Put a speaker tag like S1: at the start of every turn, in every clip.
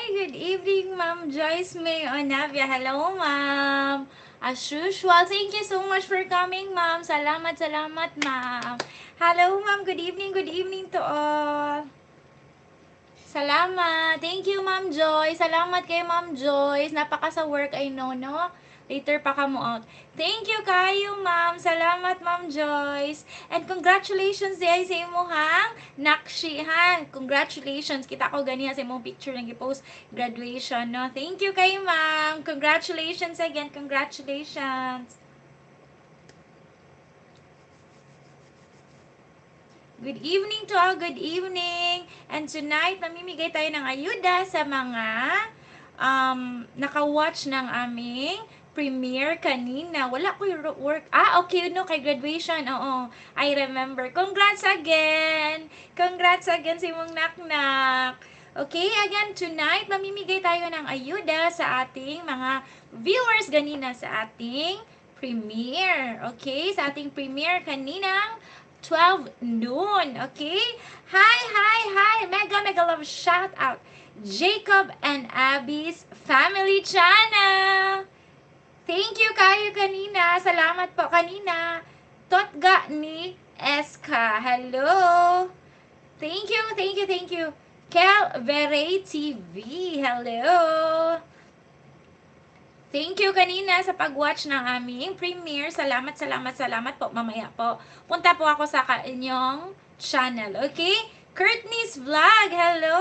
S1: Hi, good evening, Ma'am Joyce May Onavia. Hello, ma'am. As usual, thank you so much for coming, ma'am. Salamat, salamat, ma'am. Hello, ma'am. Good evening to all. Salamat. Thank you, Ma'am Joy. Salamat kay Ma'am Joyce. Napaka sa work, I know, no? Later pa ka mo out. Thank you kayo, ma'am. Salamat, Ma'am Joyce. And congratulations diay sa imuhang nakshi, ha? Congratulations. Kita ko ganiha sa imong picture nga gi-post graduation, no? Thank you kay ma'am. Congratulations again. Congratulations. Good evening to all. Good evening. And tonight, mamimigay tayo ng ayuda sa mga naka-watch ng aming premiere kanina. Wala ko yung work. Ah, okay, no, kay graduation. Oo, I remember. Congrats again! Congrats again sa imong naknak. Okay, again, tonight, mamimigay tayo ng ayuda sa ating mga viewers ganina sa ating premiere. Okay, sa ating premiere kaninang 12 noon. Okay? Hi, hi, hi! Mega, mega love shout out. Jacob and Abby's Family Channel. Thank you kayo kanina. Salamat po kanina. Totga ni Eska. Hello. Thank you, thank you, thank you. Kel Vere TV. Hello. Thank you kanina sa pag-watch ng aming premiere. Salamat, salamat, salamat po. Mamaya po. Punta po ako sa inyong channel. Okay? Courtney's Vlog. Hello.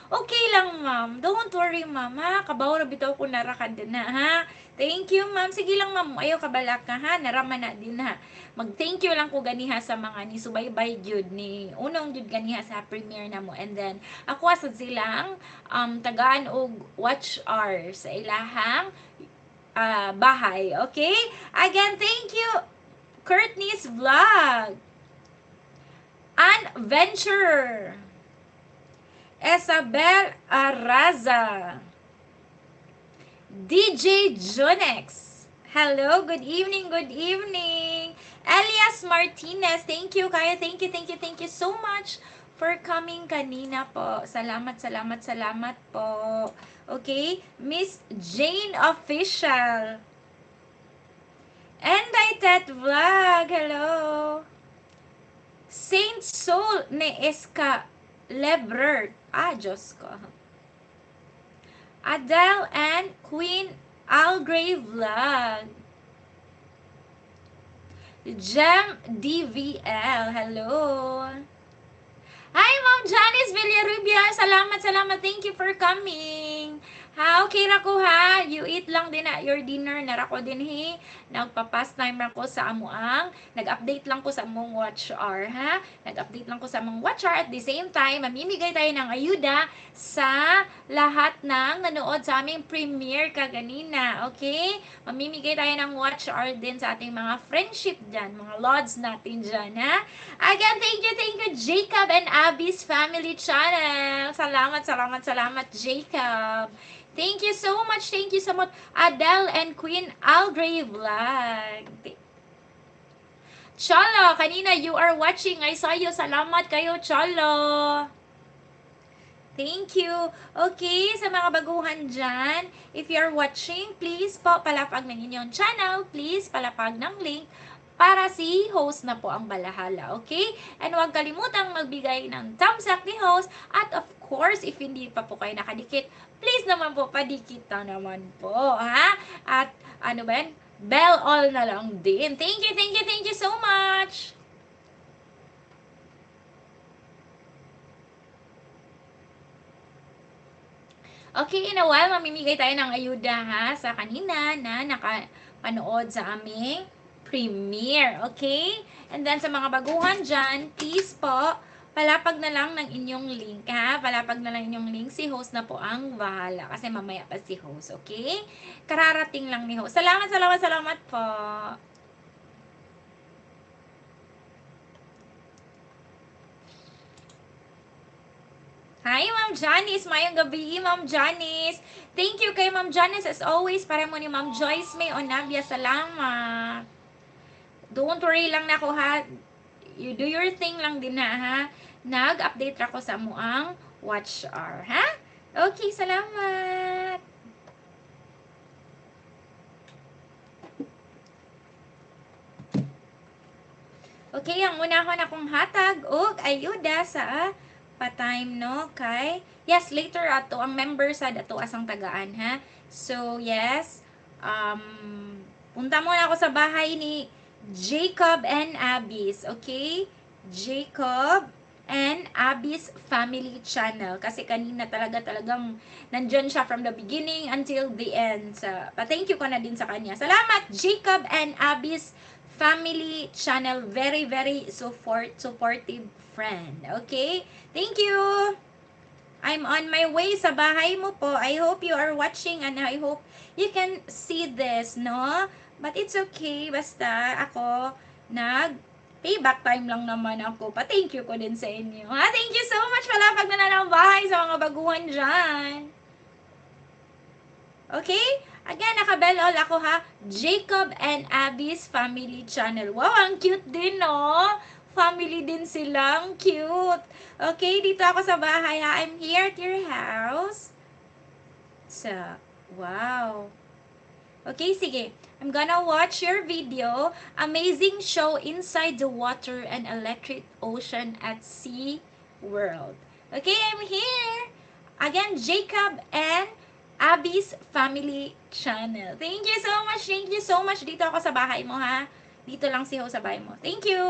S1: Okay lang, ma'am. Don't worry, ma'am, ha? Kabaw ra bitaw ko nara ka din na, ha? Thank you, ma'am. Sige lang, ma'am. Ayaw kabalak ka, ha? Narama na din, ha? Mag-thank you lang ko ganiha sa mga ni subaybay gyud ni unong gyud ganiha sa premiere na mo. And then, ako sad silang tagaan og watch hours sa ilahang bahay. Okay? Again, thank you, Courtney's Vlog. Adventure. Isabel Araza. DJ Junex. Hello, good evening, good evening. Elias Martinez, thank you kayo. Thank you, thank you, thank you so much for coming kanina po. Salamat, salamat, salamat po. Okay, Miss Jane Official. And Tet Vlog, hello. Saint Soul ni Eska Lebert. Ah, Diyos ko. Adele and Queen Algrey Vlog. Gem DVL. Hello. Hi, Ma'am Janice Villarubia. Salamat, salamat. Thank you for coming. Ha, okay ra ko ha. You eat lang din na your dinner. Nara ko din he. Nagpa-pass time ra ko sa amuang. Nag-update lang ko sa among watch hour ha. Nag-update lang ko sa among watch hour. At the same time, mamimigay tayo ng ayuda sa lahat ng nanood sa aming premiere kaganina. Okay? Mamimigay tayo ng watch hour din sa ating mga friendship dyan. Mga lods natin dyan ha. Again, thank you, Jacob and Abby's Family Channel. Salamat, salamat, salamat, Jacob. Thank you so much. Thank you so much, Adele and Queen Algrey Vlog. Cholo, kanina you are watching. I saw you. Salamat kayo, Cholo. Thank you. Okay, sa mga baguhan dyan, if you are watching, please po palapag ng inyong channel. Please palapag ng link para si host na po ang balahala, okay? And huwag kalimutang magbigay ng thumbs up ni host. At of course, if hindi pa po kayo nakadikit, please naman po, padikit na naman po, ha? At ano ba yan? Bell all na lang din. Thank you, thank you, thank you so much! Okay, in a while, mamimigay tayo ng ayuda, ha, sa kanina na nakapanood sa aming premiere, okay? And then, sa mga baguhan dyan, please po, palapag na lang ng inyong link, ha? Palapag na lang inyong link. Si host na po ang bahala. Kasi mamaya pa si host, okay? Kararating lang ni host. Salamat, salamat, salamat po. Hi, Ma'am Janice. Mayong gabi, Ma'am Janice. Thank you kay Ma'am Janice as always. Para mo ni Ma'am Joyce May Onavia. Salamat. Don't worry lang na ko, ha. You do your thing lang din na, ha. Nag-update ra ko sa muang watch hour, ha? Okay, salamat. Okay, ang unahon akong hatag og ayuda sa pa-time, no, kay yes, later ato ang member sa ato asang tagaan, ha. So yes, punta muna ako sa bahay ni Jacob and Abby's, okay? Jacob and Abby's Family Channel. Kasi kanina talaga talagang nandyan siya from the beginning until the end. So, pa-thank you ko na din sa kanya. Salamat, Jacob and Abby's Family Channel. Very, very supportive friend. Okay? Thank you! I'm on my way sa bahay mo po. I hope you are watching and I hope you can see this, no? But it's okay. Basta ako nag payback time lang naman ako. Pa-thank you ko din sa inyo. Ha? Thank you so much pala pag ng bahay sa mga baguhan dyan. Okay? Again, naka-bell all ako ha. Jacob and Abby's Family Channel. Wow, ang cute din, no? Family din sila. Ang cute. Okay, dito ako sa bahay ha. I'm here at your house. So, wow. Okay, sige. I'm gonna watch your video. Amazing show inside the water and electric ocean at Sea World. Okay, I'm here. Again, Jacob and Abby's Family Channel. Thank you so much. Thank you so much. Dito ako sa bahay mo, ha? Dito lang si Ho sa bahay mo. Thank you.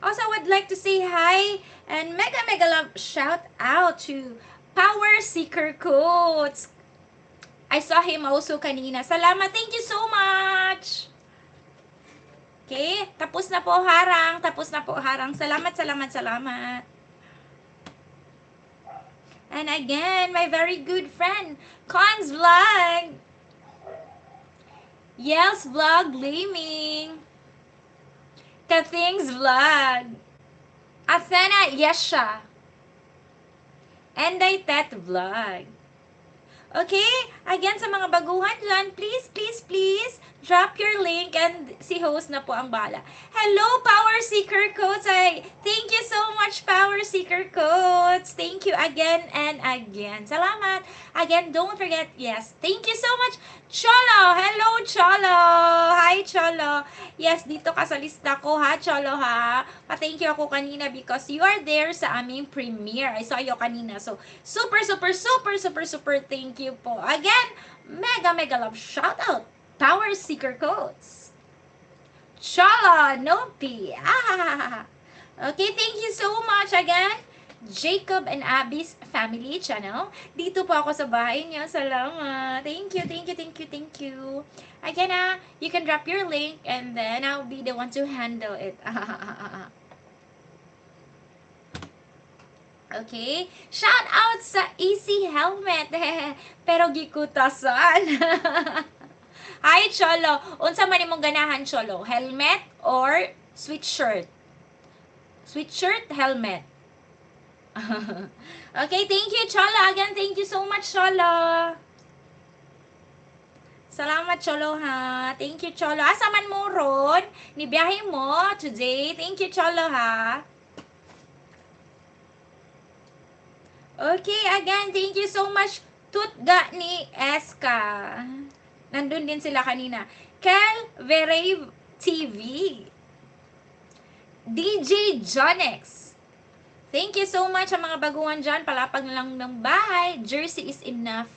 S1: Also, I would like to say hi and mega mega love shout out to Power Seeker Coats. I saw him also kanina. Salamat. Thank you so much. Okay, tapos na po harang. Tapos na po harang. Salamat, salamat, salamat. And again, my very good friend, Cons Vlog. Yells Vlog Laming. Kathings Vlog. Athena Yesha. Enday Tet Vlog. Okay? Again, sa mga baguhan dyan, please, please, please, drop your link and si host na po ang bala. Hello, Power Seeker Codes! Ay, thank you so much, Power Seeker Codes! Thank you again and again. Salamat! Again, don't forget, yes, thank you so much, Cholo! Hello, Cholo! Hi, Cholo! Yes, dito ka sa lista ko, ha, Cholo, ha? Pa-thank you ako kanina because you are there sa aming premiere. I saw you kanina. So, super, super, super, super, super thank you po. Again, mega, mega love shout out, Power Seeker Codes. Cholo, no P. Ah. Okay, thank you so much again, Jacob and Abby's Family Channel. Dito po ako sa bahay niyo. Salamat. Thank you, thank you, thank you, thank you. Again, you can drop your link and then I'll be the one to handle it. Okay? Shout out sa Easy Helmet. Pero gikutasan. Hi, Cholo. Unsa man imong ganahan, Cholo? Helmet or sweatshirt? Sweatshirt, helmet. Okay, thank you, Cholo. Again, thank you so much, Cholo. Salamat, Cholo, ha. Thank you, Cholo. Asa man mo ron? Nibiyahe mo today. Thank you, Cholo, ha. Okay, again, thank you so much, Tutga ni Eska. Nandun din sila kanina. Kel Verave TV. DJ Jonex. Thank you so much sa mga baguhan dyan. Palapag na lang ng bahay. Jersey is enough.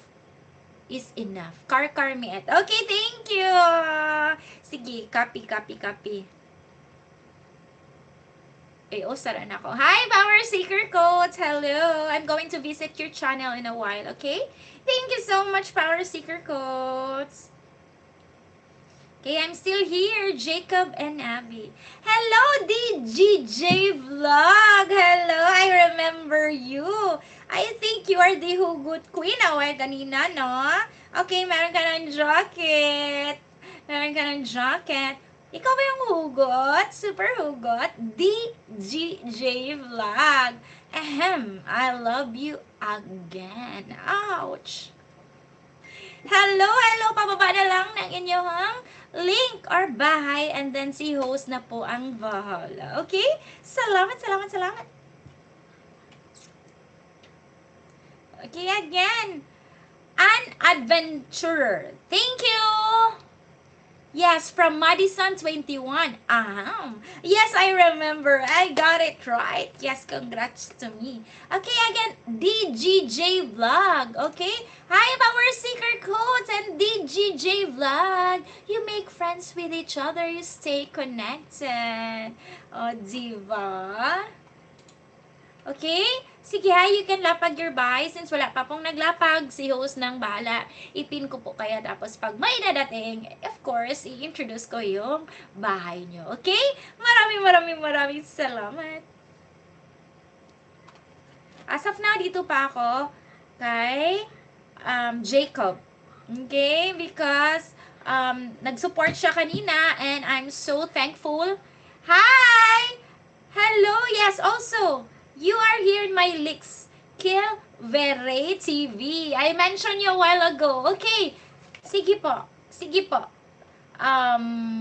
S1: Is enough. Car car me at. Okay, thank you. Sige, copy, copy, copy. Eh, oh, sara na ako. Hi, Power Seeker Codes. Hello. I'm going to visit your channel in a while, okay? Thank you so much, Power Seeker Codes. Okay, I'm still here, Jacob and Abby. Hello, DGJ Vlog. Hello, I remember you. I think you are the Hugot Queen. Away kanina, no? Okay, meron ka ng jacket. Meron ka ng jacket. Ikaw ba yung hugot? Super hugot? DGJ Vlog. Ahem, I love you again. Ouch. Hello, hello. Pababa na lang ng inyong link or bahay and then si host na po ang bahala. Okay? Salamat, salamat, salamat. Okay, again. An adventurer. Thank you. Yes, from Madison 21. Ah, yes, I remember. I got it right. Yes, congrats to me. Okay, again, DGJ Vlog. Okay? Hi, Power Seeker Codes and DGJ Vlog. You make friends with each other. You stay connected. Oh, diba? Okay? Sige ha, you can lapag your bahay since wala pa pong naglapag, si host ng bahala. Ipin ko po kaya tapos pag may dadating, of course, i-introduce ko yung bahay nyo. Okay? Maraming maraming maraming salamat. As of now, dito pa ako kay Jacob. Okay? Because nag-support siya kanina and I'm so thankful. Hi! Hello! Yes, also, you are here in my links. Kill Vere TV. I mentioned you a while ago. Okay. Sige po. Sige po.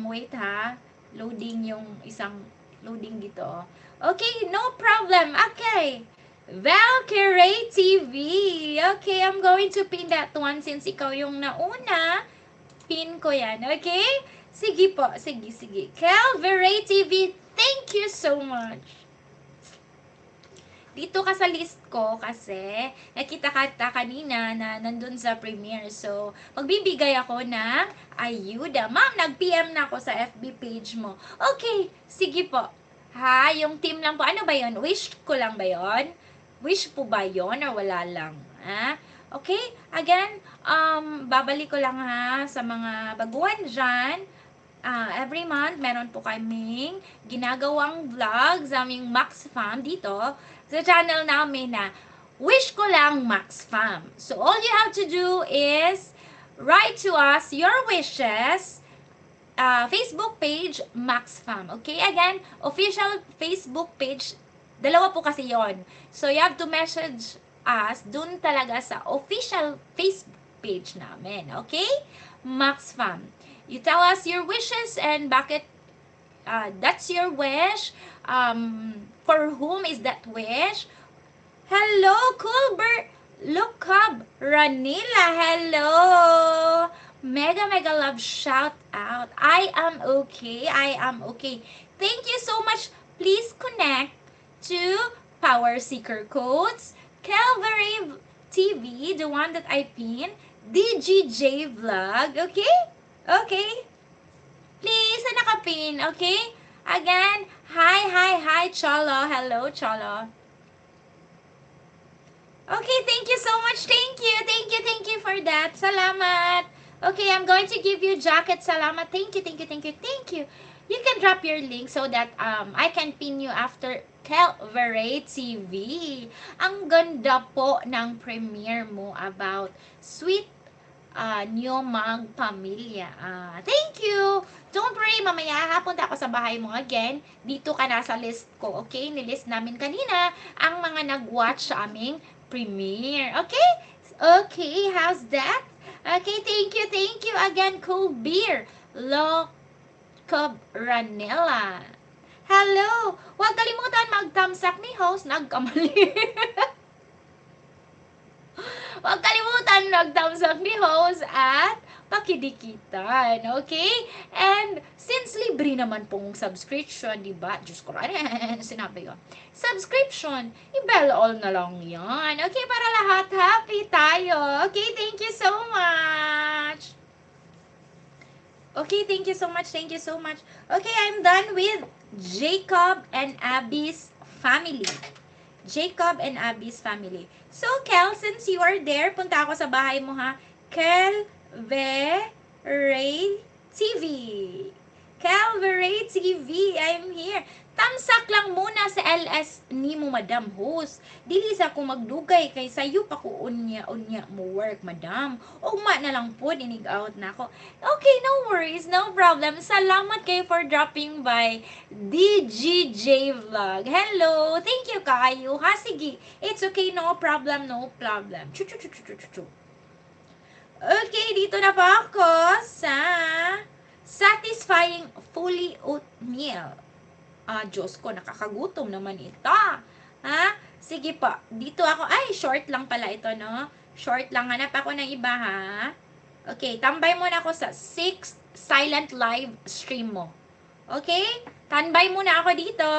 S1: Wait ha. Loading yung isang loading dito. Okay, no problem. Okay. Valkyrie TV. Okay, I'm going to pin that one since ikaw yung nauna. Pin ko yan. Okay? Sige po. Sige, sige. Calvary TV, thank you so much. Dito ka sa list ko kasi nakita ka kanina na nandun sa premiere. So, magbibigay ako ng ayuda. Ma'am, nag-PM na ako sa FB page mo. Okay, sige po. Ha, yung team lang po. Ano ba yon? Wish ko lang ba yon? Wish po ba yon or wala lang? Ha? Okay, again, babalik ko lang ha sa mga baguhan dyan. Every month, meron po kaming ginagawang vlog sa aming Max Fam dito sa channel namin na Wish Ko Lang Max Fam. So, all you have to do is write to us your wishes, Facebook page, Max Fam. Okay? Again, official Facebook page, dalawa po kasi yon. So, you have to message us dun talaga sa official Facebook page namin. Okay? Max Fam. You tell us your wishes and bakit that's your wish. For whom is that wish? Hello, Kulber Lukab Ranila. Hello. Mega, mega love shout out. I am okay. I am okay. Thank you so much. Please connect to Power Seeker Codes, Calvary TV, the one that I pin, DGJ Vlog. Okay? Okay? Please, na nakapin, okay? Again, hi, hi, hi, Cholo. Hello, Cholo. Okay, thank you so much. Thank you. Thank you, thank you for that. Salamat. Okay, I'm going to give you jacket. Salamat. Thank you, thank you, thank you, thank you. You can drop your link so that I can pin you after Calvary TV. Ang ganda po ng premiere mo about sweet nyo magpamilya. Thank you! Don't worry, mamaya hapunta ako sa bahay mo again. Dito ka na sa list ko, okay? Nilist namin kanina ang mga nag-watch sa aming premiere. Okay? Okay, how's that? Okay, thank you again, Cool Beer. Lo Ranela. Hello! Huwag kalimutan mag-thumbs up ni host. Nagkamali. Huwag kalimutan mag-thumbs up ni host at pakidikitan, okay? And since libre naman pong subscription, di ba? Diyos ko, ano sinabi ko? Subscription, i-bell all na lang yan. Okay, para lahat happy tayo. Okay, thank you so much. Okay, thank you so much. Thank you so much. Okay, I'm done with Jacob and Abby's family. Jacob and Abby's family. So, Kel, since you are there, punta ako sa bahay mo ha. Kel Ray TV. Calvary TV, I'm here. Tamsak lang muna sa LS nimo, Madam Host. Dili sa ko magdugay kay sayo pa ko unya unya mo work, madam. Ugma na lang po inig out na ako. Okay, no worries, no problem. Salamat kayo for dropping by DGJ Vlog. Hello, thank you kayo. Ha, sige. It's okay, no problem, no problem. Chu chu chu chu chu chu. Okay, dito na po ako sa satisfying fully oatmeal. Ah, Diyos ko, nakakagutom naman ito. Ha? Sige po. Dito ako. Ay, short lang pala ito, no? Short lang. Hanap ako ng iba, ha? Okay, tambay muna ako sa 6th silent live stream mo. Okay? Tambay muna ako dito.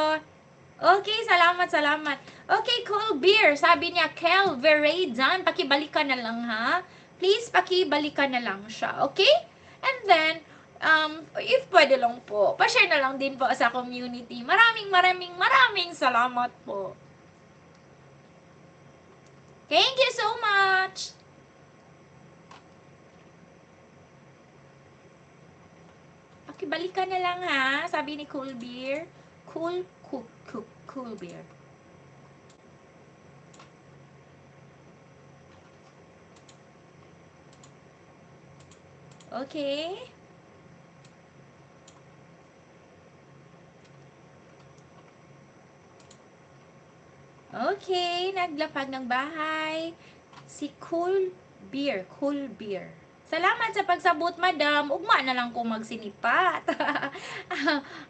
S1: Okay, salamat, salamat. Okay, Cool Beer. Sabi niya, Kel Veredan. Pakibalikan na lang, ha? Please, pakibalikan na lang siya. Okay? And then, if pwede lang po, pa-share na lang din po sa community. Maraming, maraming, maraming salamat po. Thank you so much! Pakibalikan na lang, ha? Sabi ni Cool Beer. Cool, cool, cool, cool Beer. Okay. Okay, naglapag ng bahay. Si Cool Beer, Cool Beer. Salamat sa pagsabot, madam. Ugma na lang ko magsinipat.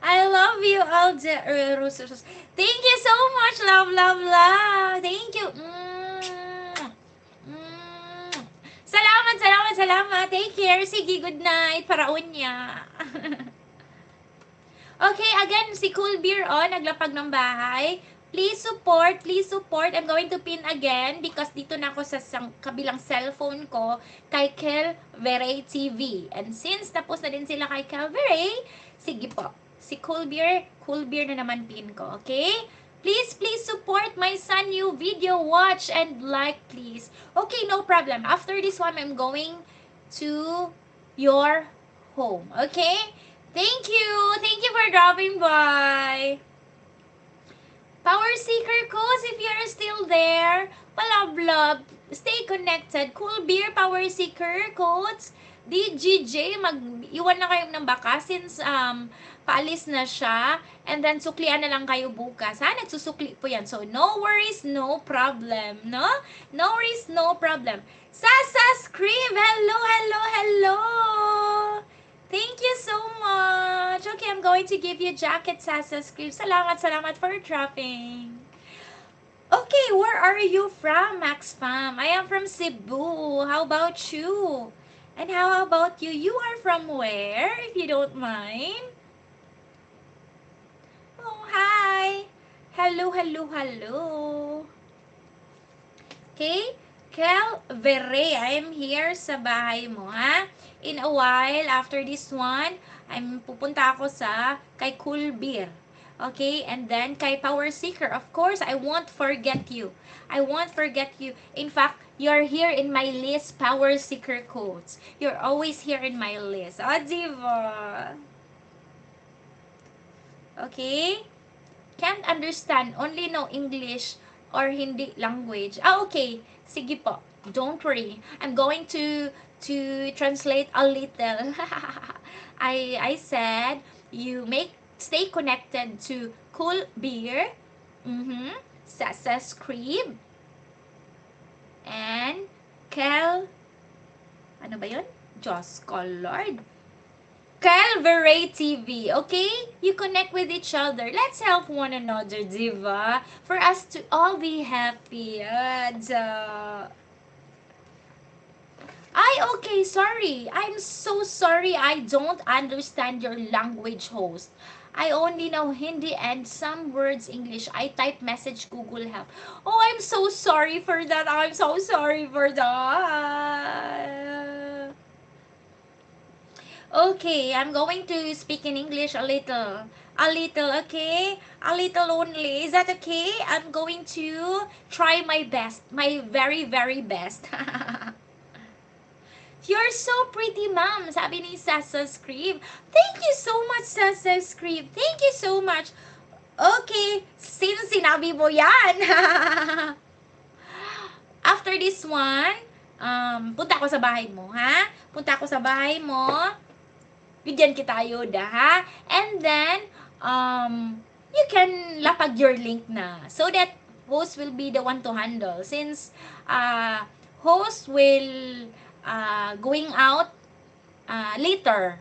S1: I love you all. Thank you so much. Love, love, love. Thank you. Salamat, salamat, salamat. Take care. Sige, good night. Paraon niya. Okay, again, si Cool Beer, oh, naglapag ng bahay. Please support, please support. I'm going to pin again because dito na ako sa kabilang cellphone ko kay Kel Veray TV. And since tapos na din sila kay Kel Veray, sige po. Si Cool Beer na naman pin ko, okay? Please, please support my son new video. Watch and like, please. Okay, no problem. After this one, I'm going to your home, okay? Thank you. Thank you for dropping by. Power Seeker Codes, if you're still there, palove, stay connected. Cool Beer, Power Seeker Codes, DGJ, mag-iwan na kayo ng baka since paalis na siya. And then, suklian na lang kayo bukas. Ha? Nagsusukli po yan. So, no worries, no problem. No? No worries, no problem. Sasa Scrib! Hello, hello, hello! Thank you so much. Okay, I'm going to give you jacket, Sasa Scrib. Salamat, salamat for dropping. Okay, where are you from, Max Fam? I am from Cebu. How about you? And how about you? You are from where, if you don't mind? Oh, hi. Hello, hello, hello. Okay, Kel Vere, I'm here sa bahay mo, ha? In a while, after this one, I'm pupunta ako sa kay Cool Beer. Okay? And then, kay Power Seeker. Of course, I won't forget you. I won't forget you. In fact, you're here in my list, Power Seeker Codes. You're always here in my list. Ah, diba? Okay? Can't understand. Only know English or Hindi language. Ah, okay. Sige po. Don't worry. I'm going to translate a little. I said you make stay connected to Cool Beer, Sasa Scrib, and Kel, ano ba yun? Diyos ko, Lord. Kel Veray TV, okay? You connect with each other. Let's help one another, diba? For us to all be happy. And, ay, okay, sorry. I'm so sorry. I don't understand your language, host. I only know Hindi and some words English. I type message Google help. Oh, I'm so sorry for that. I'm so sorry for that. Okay, I'm going to speak in English a little. A little, okay? A little only. Is that okay? I'm going to try my best. My very, very best. You're so pretty, ma'am. Sabi ni Sasa Scrib. Thank you so much, Sasa Scrib. Thank you so much. Okay, since sinabi mo yan. After this one, punta ako sa bahay mo, ha? Punta ako sa bahay mo. Bigyan kita ayuda, ha? And then, you can lapag your link na. So that host will be the one to handle. Since, host will going out later.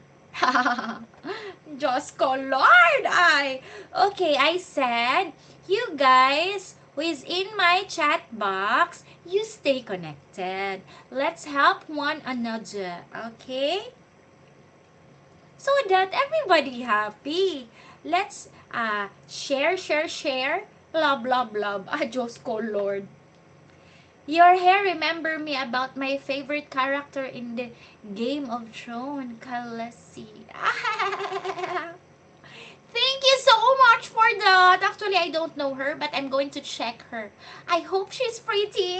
S1: Diyos ko, Lord! Ay! Okay, I said, you guys who is in my chat box, you stay connected. Let's help one another, okay? So that everybody happy. Let's share, share, share. Love, love, love. Ah, Diyos ko, Lord. Your hair remember me about my favorite character in the Game of Thrones, Khaleesi. Thank you so much for that. Actually, I don't know her, but I'm going to check her. I hope she's pretty.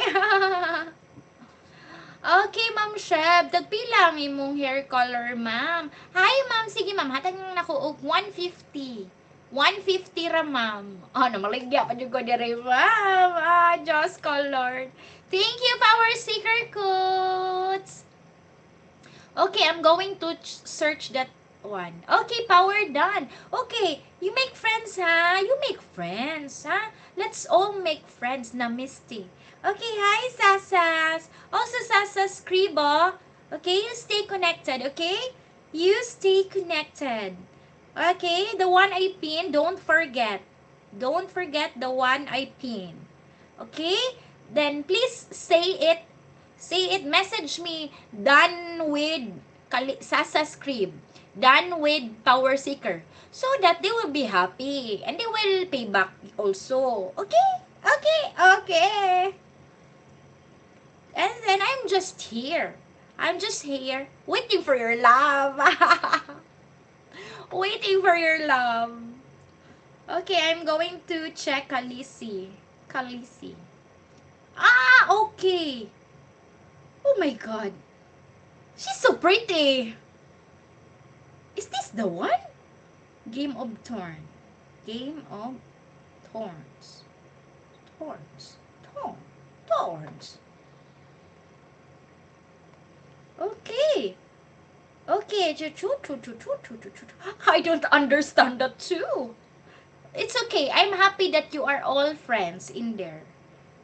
S1: Okay, Ma'am Sheb. Tagpila ang imong hair color, ma'am? Hi, ma'am. Sige, ma'am. Hatag nako og 150. 150 ra, ma'am. Oh, namaligya pa jud ko dire, ma'am. Ah, Diyos ko, Lord. Thank you, Power Seeker Codes. Okay, I'm going to search that one. Okay, power done. Okay, you make friends, ha? You make friends, ha? Let's all make friends na Misty. Okay, hi, Sasas. Also, Sasas Scribo. Okay, you stay connected, okay? You stay connected. Okay, the one I pin, don't forget. Don't forget the one I pin. Okay? Then please say it. Say it. Message me. "Done with Sasa Scrib. Done with Power Seeker." So that they will be happy. And they will pay back also. Okay? Okay. And then I'm just here. I'm just here waiting for your love. Waiting for your love. Okay, I'm going to check Khaleesi. Khaleesi. Ah, okay. Oh my God. She's so pretty. Is this the one? Game of Thorns. Game of Thorns. Thorns. Thorn. Thorns. Okay. Okay. I don't understand that too. It's okay. I'm happy that you are all friends in there.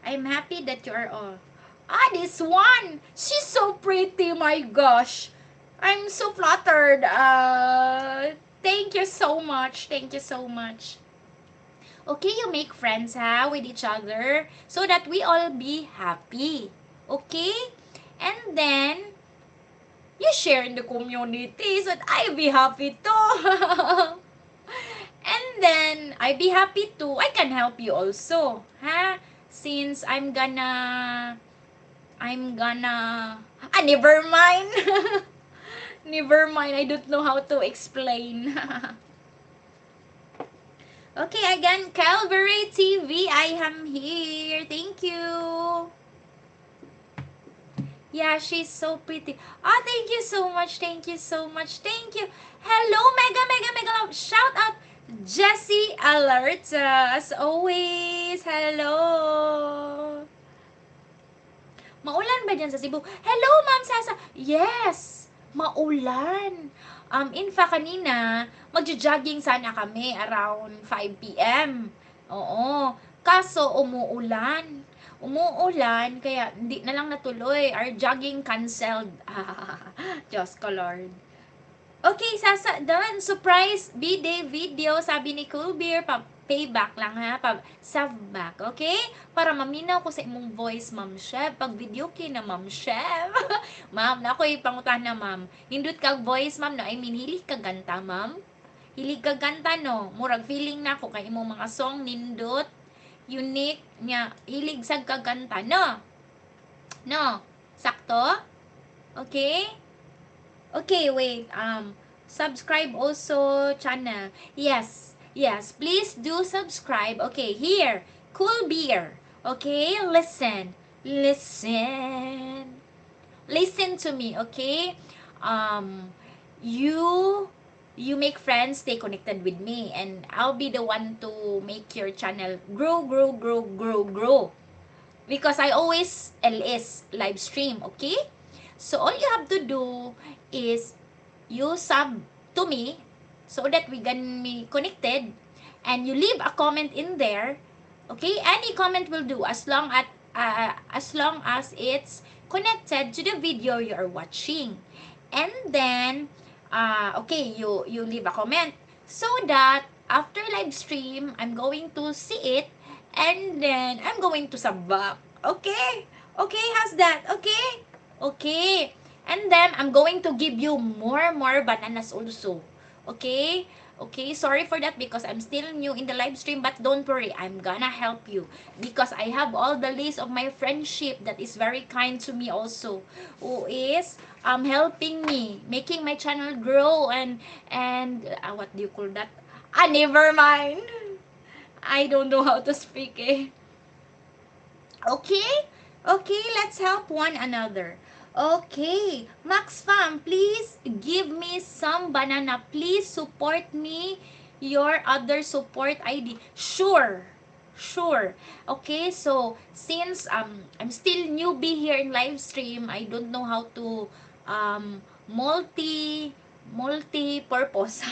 S1: I'm happy that you are all. Ah, this one! She's so pretty, my gosh. I'm so flattered. Thank you so much. Thank you so much. Okay, you make friends, ha, with each other so that we all be happy. Okay? And then, you share in the community so that I be happy too. And then, I be happy too. I can help you also. Ha? Since I'm gonna, ah, never mind. Never mind. I don't know how to explain. Okay, again, Calvary TV, I am here. Thank you. Yeah, she's so pretty. Ah, thank you so much. Thank you so much. Thank you. Hello, mega, mega, mega love. Shout out, Jessie Alert. As always, hello. Maulan ba dyan sa Cebu? Hello, Ma'am Sasa. Yes, maulan. In fact, kanina, magja-jogging sana kami around 5 p.m. Oo. Kaso, umuulan. Umuulan, kaya hindi na lang natuloy. Our jogging canceled. Diyos ko, Lord. Okay, Sasa, done. Surprise B-Day video, sabi ni Cool Beer. Pa payback lang ha, pa sub back, okay? Para maminaw ko sa imong voice, Ma'am Chef. Pag video kay na, Ma'am Chef. Ma'am, na ako'y pangutana, ma'am. Nindot kag voice, ma'am, no? I mean, hilig ka ganta, ma'am? Hilig ka ganta, no? Murag feeling na ako kay imong mga song nindot, unique, nya, hilig sad ka ganta, no? No? Sakto? Okay? Okay, wait. Subscribe also channel. Yes. Please do subscribe. Okay, here. Cool Beer. Okay, listen. Listen. Listen to me, okay? You make friends, stay connected with me, and I'll be the one to make your channel grow, grow, grow, grow, grow. Because I always LS live stream, okay? So all you have to do is you sub to me so that we can be connected and you leave a comment in there. Okay? Any comment will do as long as it's connected to the video you are watching. And then okay, you leave a comment so that after live stream I'm going to see it. And then, I'm going to sabak. Okay? Okay, how's that? Okay? Okay. And then, I'm going to give you more bananas also. Okay? Okay, sorry for that because I'm still new in the live stream, but don't worry, I'm gonna help you because I have all the list of my friendship that is very kind to me also, who is helping me, making my channel grow and what do you call that? Ah, never mind. I don't know how to speak eh. Okay? Okay, let's help one another. Okay, Max Fam, please give me some banana. Please support me your other support ID. Sure. Sure. Okay, so since I'm still newbie here in live stream, I don't know how to multi purpose.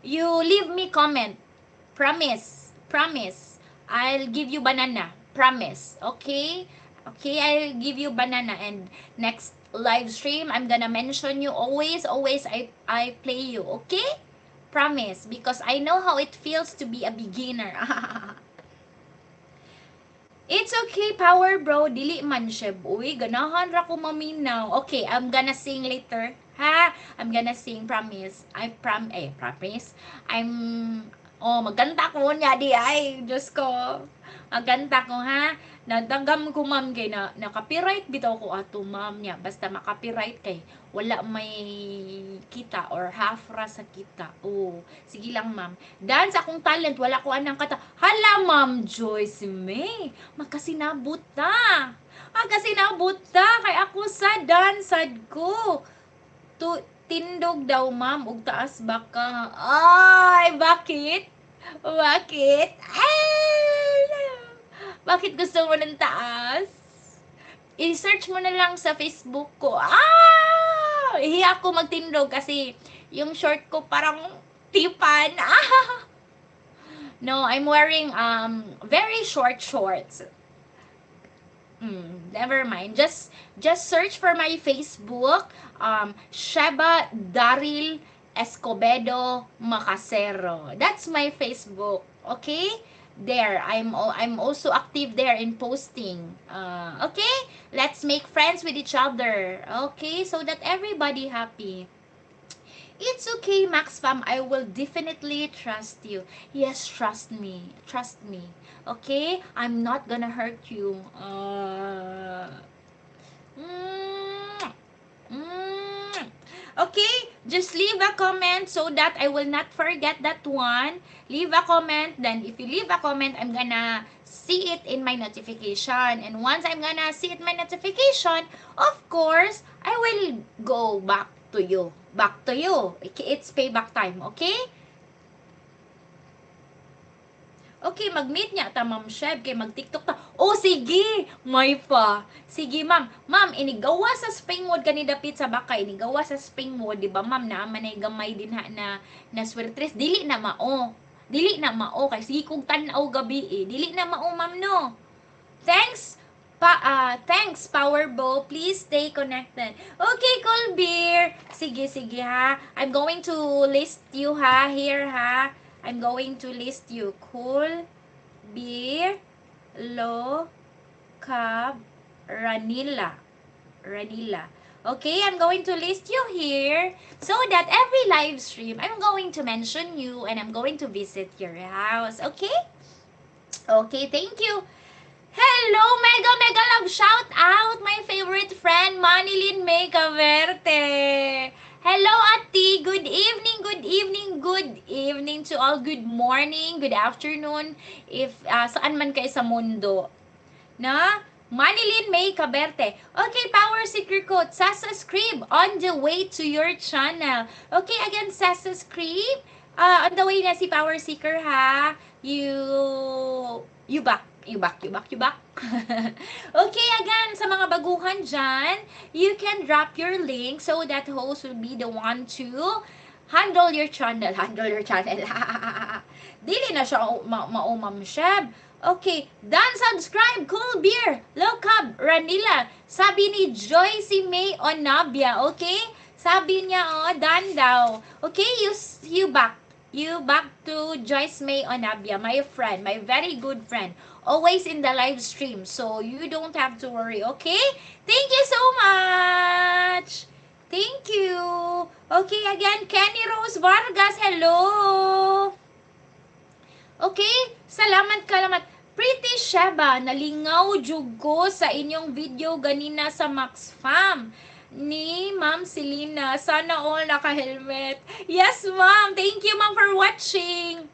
S1: You leave me comment. Promise. Promise. I'll give you banana. Promise. Okay? Okay, I'll give you banana and next live stream I'm gonna mention you always, always I play you, okay? Promise, because I know how it feels to be a beginner. It's okay, power bro. Dili man siya. Uy, ganahan ra ko maminaw. Okay, I'm gonna sing later. Ha? I'm gonna sing, promise. I prom eh, promise. I'm Oh, magkanta ko niya di ay. Diyos ko. Magkanta ko ha. Nadagam ko, ma'am, kay na copyright bitaw ko ato, ma'am, niya. Basta ma-copyright kay wala may kita or half ra sa kita. Oh, sige lang, ma'am. Dance akong talent, wala ko anang kata. Hala, Ma'am Joyce May. Makasinabot ta. Makasinabot ta kay ako sa dance ko. To, tindog daw, ma'am, ug taas baka. Ay, bakit? Bakit? Ay! Bakit gusto mo ng taas? I-search mo na lang sa Facebook ko. Ah! Hiya ako magtindog kasi yung short ko parang tipan. Ah! No, I'm wearing very short shorts. Never mind. Just search for my Facebook, Sheba Daryl Escobedo Macasero. That's my Facebook. Okay? There, I'm also active there in posting. Okay? Let's make friends with each other. Okay? So that everybody happy. It's okay, Max Fam. I will definitely trust you. Yes, trust me. Trust me. Okay? I'm not gonna hurt you. Okay? Just leave a comment so that I will not forget that one. Leave a comment. Then, if you leave a comment, I'm gonna see it in my notification. And once I'm gonna see it in my notification, of course, I will go back to you. Back to you. It's payback time, okay? Okay, mag-meet niya ta, Ma'am Sheb, kay mag-TikTok ta. Oh, sige, may pa. Sige, ma'am. Ma'am, inigawa sa Springwood kani dapit sa baka, inigawa sa Springwood, di ba, ma'am, naa man ay gamay din ha na swertres. Dili na mao. Dili na mao kay sige kog tan-aw gabi eh. Dili na mao, ma'am, no. Thanks. Thanks, Powerball. Please stay connected. Okay, cool beer. Sige, sige ha. I'm going to list you ha here ha. I'm going to list you. Cool beer, low carb, Ranila. Ranila. Okay, I'm going to list you here so that every live stream, I'm going to mention you and I'm going to visit your house. Okay? Okay, thank you. Hello, mega mega love shout out my favorite friend Manilyn May Caverte. Hello, Ati. Good evening, good evening, good evening to all. Good morning, good afternoon, if saan man kayo sa mundo. Na? Manilyn May Caberte. Okay, Power Secret Code, Sasa Scribe on the way to your channel. Okay, again, Sasa Scribe. On the way na si Power Seeker ha. You back. You back, you back, you back. Okay, again, sa mga baguhan dyan, you can drop your link so that host will be the one to handle your channel. Handle your channel. Dili na siya maumam, Sheb. Okay, done, subscribe, Cool Beer, Look Up, Ranila. Sabi ni Joyce May Onabia, okay? Sabi niya, oh, done daw. Okay, you back. You back to Joyce May Onabia, my friend, my very good friend. Always in the live stream, so you don't have to worry, okay? Thank you so much. Thank you. Okay, again, Kenny Rose Vargas, hello. Okay, salamat kalamat. Pretty Sheba, nalingaw jug ko sa inyong video ganina sa Max Fam ni Ma'am Selena. Sana all naka-helmet. Yes, ma'am. Thank you, ma'am, for watching.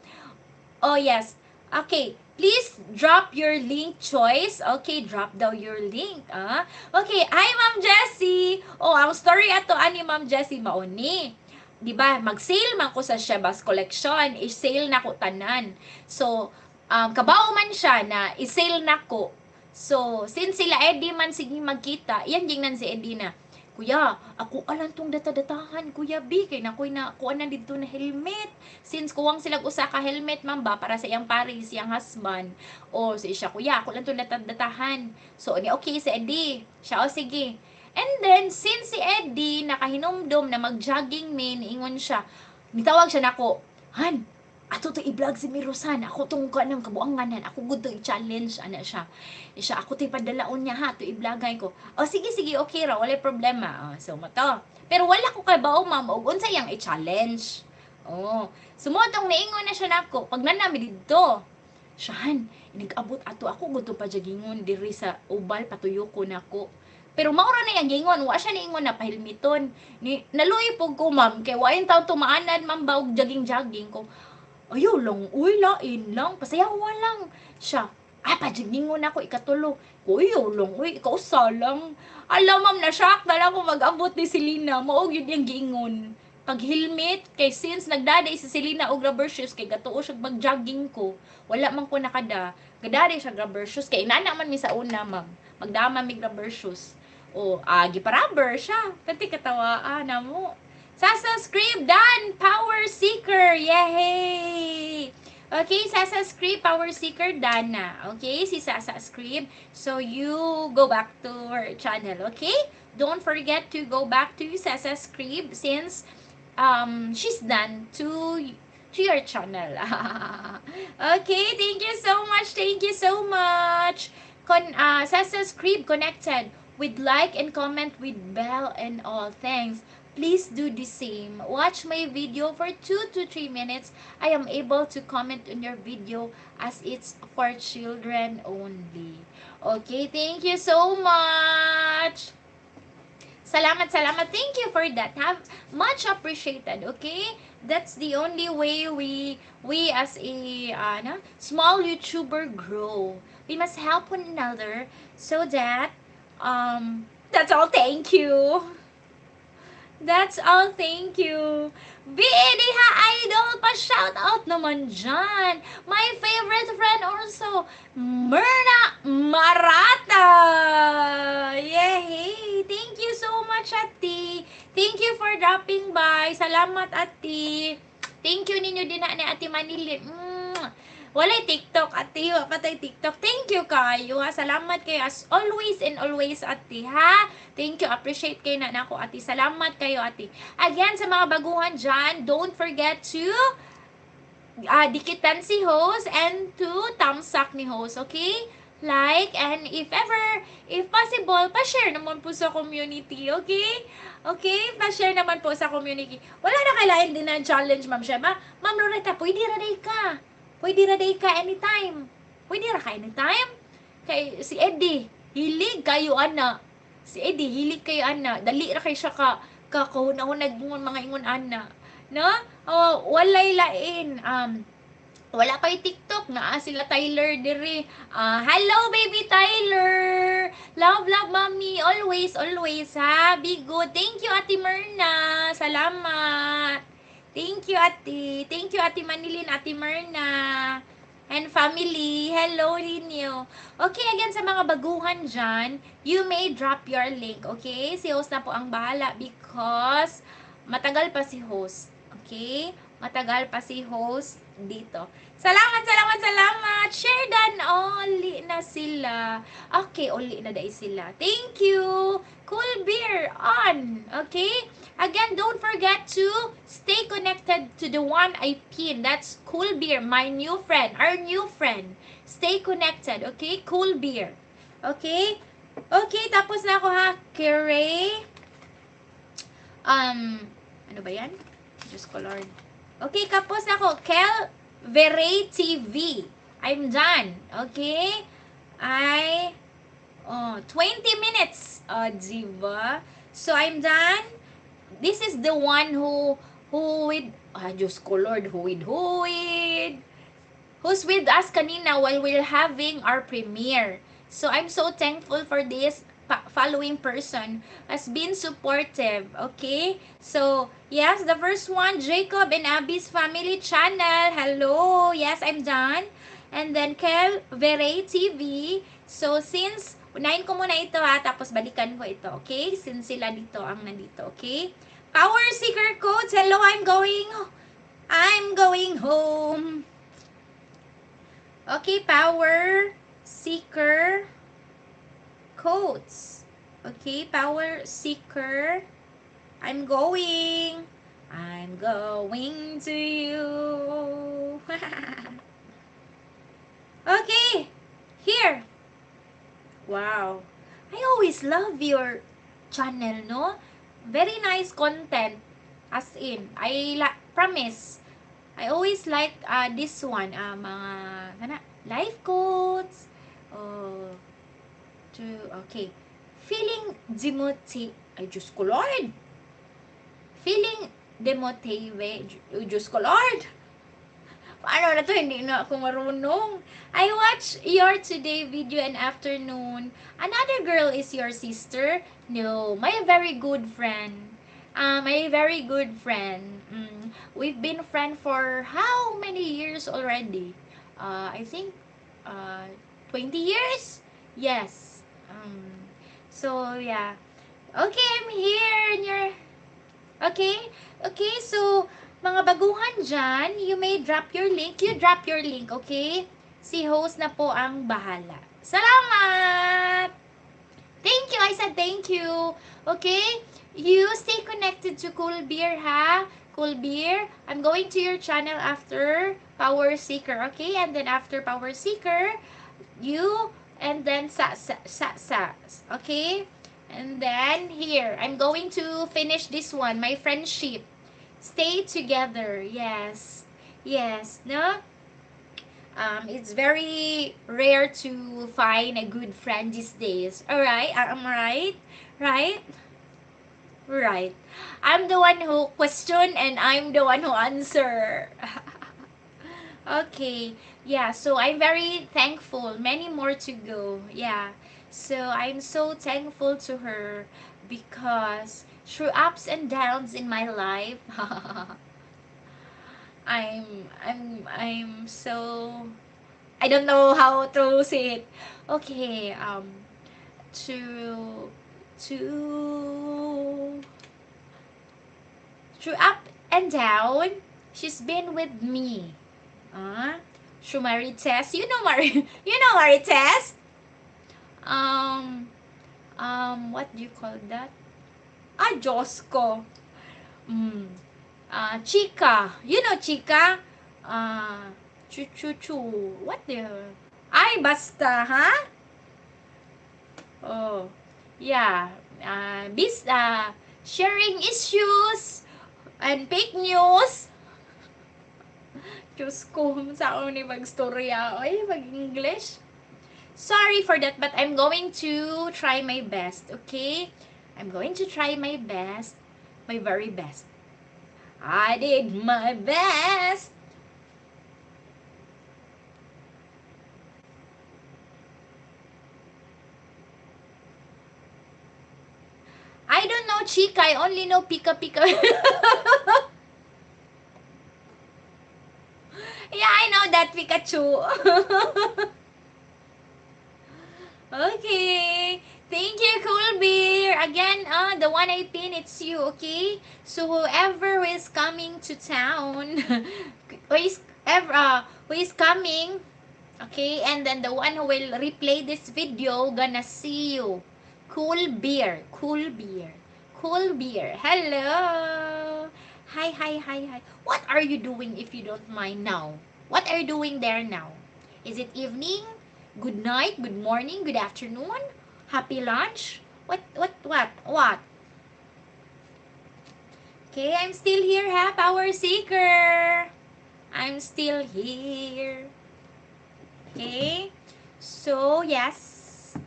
S1: Oh, yes. Okay. Please drop your link choice. Okay, drop daw your link. Ah. Okay, hi, Ma'am Jessie. Oh, ang story ato ani Ma'am Jessie mauni. 'Di ba? Mag-sale man ko sa Shebas Collection, i-sale na ko tanan. So, kabaw man siya na i-sale na ko. So, since sila Eddie man sige magkita, yan gingnan si Eddie na, "Kuya, ako alang tong data-datahan, Kuya B, kay nakoy na kuan na didto na helmet." Since kuwang sila usa ka helmet man ba para sa iyang paris, iyang husband. O si siya, "Kuya, ako lang tong data-datahan." So, ni okay si Eddie. Siya, "O sige." And then, since si Eddie nakahinumdom na mag-jogging mi, niingon siya, nitawag siya nako, "Han, ato to i-vlog si Mirosan, ako tong kanang kabuangan, ako gud to i-challenge," ana siya. Siya, "Ako to ipadalaon niya ha, to i-vlogay ko." "O sige, sige, okay ra, walay problema." O, so mo to. Pero wala ko kabao, ma'am, og unsa iyang i-challenge. Oh, so mo tong niingon na siya nako, pag nanami didto. Siya, "Han, nag-abot ato ako gud to pa jogingon diri sa Ubal, patuyo ko nako." Pero maura na yang gingon, wa siya niingon na pahilmiton. Ni naluoy pug ko, ma'am, kay wa taon tumaanan, ma'am, ba og jogging-jogging ko. "Ayaw lang, uy, lain lang, pasayawa lang." Siya, "Ah, pajogingon ako ikatulo." Ko, "Ayaw lang, uy, ikausa lang." Ala, ma'am, na-shock na lang ko mag-abot ni Selena. Mao gyud yung giingon. Pag helmet, kay since nagdaday si Selena og rubber shoes, kay gatuo siya mag-jogging ko. Wala man ko nakada. Gadaday siya rubber shoes. Kay inana man mi sa una, ma'am. Magdama mig rubber shoes. O, ah, gipa-rubber siya. Pati katawa, ah, namo. Sasa Scribe, done! Power Seeker! Yay! Okay, Sasa Scribe, Power Seeker, done na. Okay, si Sasa Scribe. So, you go back to her channel, okay? Don't forget to go back to Sasa Scribe since she's done to your channel. Okay, thank you so much. Thank you so much. Sasa Scribe connected with like and comment with bell and all. Thanks. Please do the same. Watch my video for 2 to 3 minutes. I am able to comment on your video as it's for children only. Okay, thank you so much. Salamat, salamat. Thank you for that. Have much appreciated, okay? That's the only way we as a no, small YouTuber grow. We must help one another so that that's all. Thank you. That's all. Thank you. BD ha, idol, pa shout out naman dyan. My favorite friend also, Myrna Marata. Yay! Thank you so much, Ati. Thank you for dropping by. Salamat, Ati. Thank you ninyo din na ni Ate Manilin. Walay TikTok, Ate. Wa pa tay TikTok. Thank you kayo, ha. Salamat kayo as always and always, Ate, ha. Thank you. Appreciate kayo na nako, Ate. Salamat kayo, Ate. Again, sa mga baguhan dyan, don't forget to dikitan si host and to thumbs up ni host, okay? Like, and if ever, if possible, pa-share naman po sa community, okay? Okay? Pa-share naman po sa community. Wala na kailangan din ng challenge, Ma'am Sheba. Ma'am Loretta, pwede ra day ka. Pwede ra day ka anytime. Pwede ra ka anytime. Kay si Eddie, hilig kayo ana. Si Eddie, hilig kayo ana. Dali ra kay siya ka kahunahunag mga ingon ana. No? Oh, walay lain. Wala kay TikTok na sila Tyler diri. Hello, baby Tyler. Love, love, mommy. Always, always ha. Be good. Thank you, Ate Myrna. Salamat. Thank you, Ate. Thank you, Ate Manilin, Ate Myrna. And family. Hello ninyo. Okay, again, sa mga baguhan dyan, you may drop your link, okay? Si host na po ang bahala because matagal pa si host. Okay? Matagal pa si host dito. Salamat, salamat, salamat. Share done all. na sila? Okay, uli na diay sila. Thank you! Cool Beer on! Okay? Again, don't forget to stay connected to the one I pin. That's Cool Beer, my new friend, our new friend. Stay connected, okay? Cool Beer. Okay? Okay, tapos na ako ha. Kere. Ano ba yan? Diyos ko, Lord. Okay, kapos na ako. Kel Vere TV. I'm done. Okay? Oh, 20 minutes. Oh, diba? So, I'm done. This is the one who with, ah, Diyos ko, Lord, who's with us kanina while we're having our premiere. So, I'm so thankful for this following person has been supportive. Okay? So, yes, the first one, Jacob and Abby's Family Channel. Hello. Yes, I'm done. And then, Kel Vere TV. So, since, unahin ko muna ito ha, tapos balikan ko ito, okay? Since sila dito ang nandito, okay? Power Seeker Codes. Hello, I'm going home. Okay, Power Seeker Codes. Okay, Power Seeker. I'm going. I'm going to you. Okay, here. Wow. I always love your channel, no? Very nice content. As in, I promise. I always like this one, mga kana, life quotes. Oh, to, okay. Feeling demotivated. Ay, Diyos ko, Lord. Feeling demotivated. Diyos ko, Lord. Paano na to? Hindi na ako marunong. I watch your today video and afternoon. Another girl is your sister? No, my very good friend. My very good friend. We've been friend for how many years already? I think 20 years? Yes. So, yeah. Okay, I'm here in your... Okay? Okay, so, mga baguhan dyan, you may drop your link. You drop your link, okay? Si host na po ang bahala. Salamat! Thank you! I said thank you. Okay? You stay connected to Cool Beer, ha? Cool Beer. I'm going to your channel after Power Seeker, okay? And then after Power Seeker, you, and then sa, sa, sa, sa. Okay? And then here, I'm going to finish this one, my friendship. Stay together. Yes. Yes. No? It's very rare to find a good friend these days. All right? I'm right? Right? Right. I'm the one who question and I'm the one who answer. Okay. Yeah. So I'm very thankful. Many more to go. Yeah. So I'm so thankful to her because through ups and downs in my life, I'm so, I don't know how to say it. Okay, to through up and down, she's been with me. Through Marites, you know Mari, you know Marites. What do you call that? Ah, Diyos ko. Chica. You know Chica? Chu chu chu. What the? Ay, basta, ha? Oh, yeah. Bis, sharing issues and fake news. Diyos ko, sa ni magstorya. Oy, mag-English. Sorry for that, but I'm going to try my best, okay? I'm going to try my best, my very best. I did my best. I don't know Chica. I only know Pika Pika. Yeah, I know that Pikachu. Okay. Thank you, Cool Beer. Again, the one I pin, it's you, okay? So whoever who is coming to town, who is ever, who is coming Okay, and then the one who will replay this video gonna see you. Cool beer, cool beer, cool beer. Hello. Hi, hi, hi, hi. What are you doing if you don't mind now? What are you doing there now? Is it evening? Good night, good morning, good afternoon? Happy lunch? What, what? Okay, I'm still here, ha, Power Seeker. I'm still here. Okay, so yes.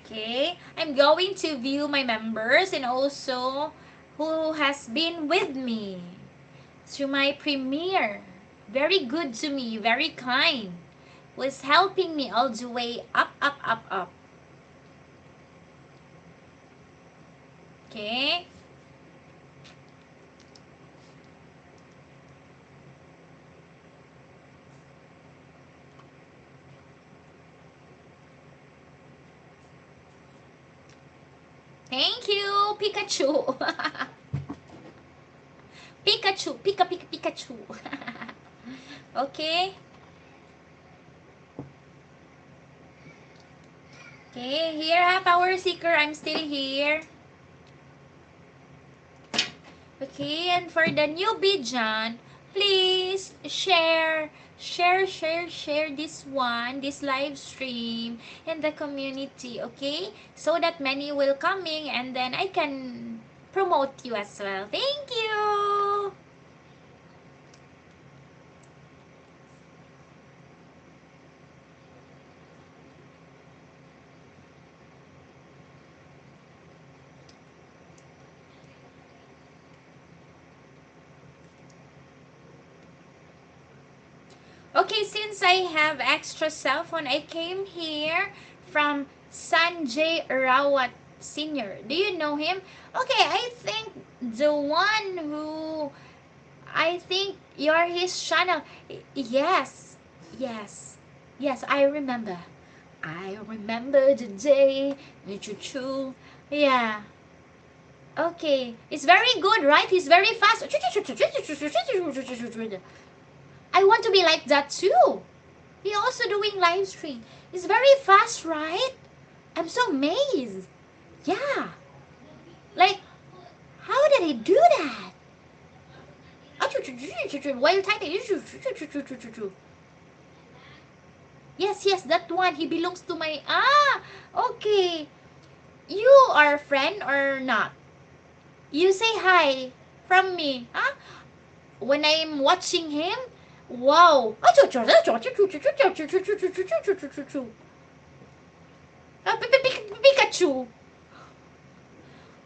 S1: Okay, I'm going to view my members and also who has been with me to my premiere. Very good to me, very kind. Was helping me all the way up, up, up, up. Okay. Thank you, Pikachu. Pikachu, Pika Pika Pikachu. Okay. Okay, here ha, Power Seeker, I'm still here. Okay, and for the newbie dyan, please share, share, share, share this one, this live stream in the community, okay? So that many will coming and then I can promote you as well. Thank you! Okay, since I have extra cell phone, I came here from Sanjay Rawat Sr. Do you know him? Okay, I think the one who... I think you're his channel. Yes, yes, yes, I remember. I remember the day. Choo-choo. Yeah. Okay, it's very good, right? He's very fast. I want to be like that too. He also doing live stream. It's very fast, right? I'm so amazed. Yeah. Like, how did he do that? While typing. Yes, yes, that one. He belongs to my... Ah, okay. You are a friend or not? You say hi from me. Huh? When I'm watching him, wow. Pikachu.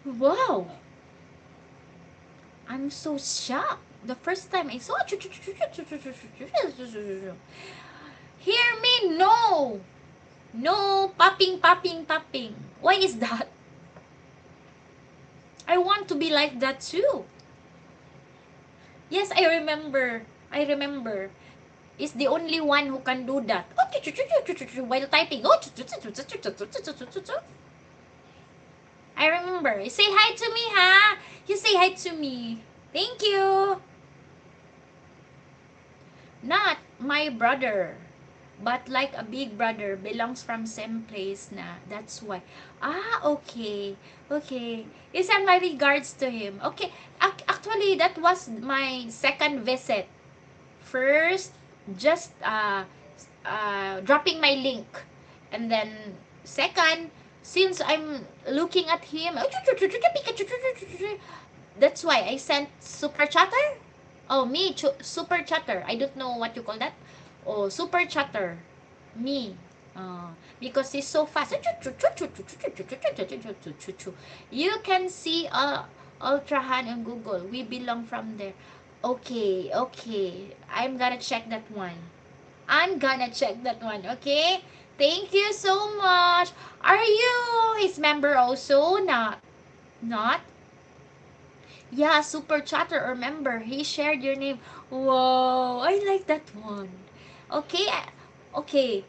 S1: Wow. I'm so shocked. The first time I saw... Hear me? No. No popping, popping, popping. Why is that? I want to be like that too. Yes, I remember. I remember. It's the only one who can do that. While typing. I remember. Say hi to me, ha? You say hi to me. Thank you. Not my brother, but like a big brother, belongs from same place na. That's why. Ah, okay. Okay. You send my regards to him. Okay. Actually, that was my second visit. First, just dropping my link. And then, second, since I'm looking at him, that's why I sent super chatter. Oh, me, super chatter. I don't know what you call that. Oh, super chatter. Me. Because he's so fast. You can see Ultrahan on Google. We belong from there. Okay, okay. I'm gonna check that one. I'm gonna check that one, okay? Thank you so much. Are you his member also? Not. Not? Yeah, super chatter or member. He shared your name. Whoa, I like that one. Okay, okay.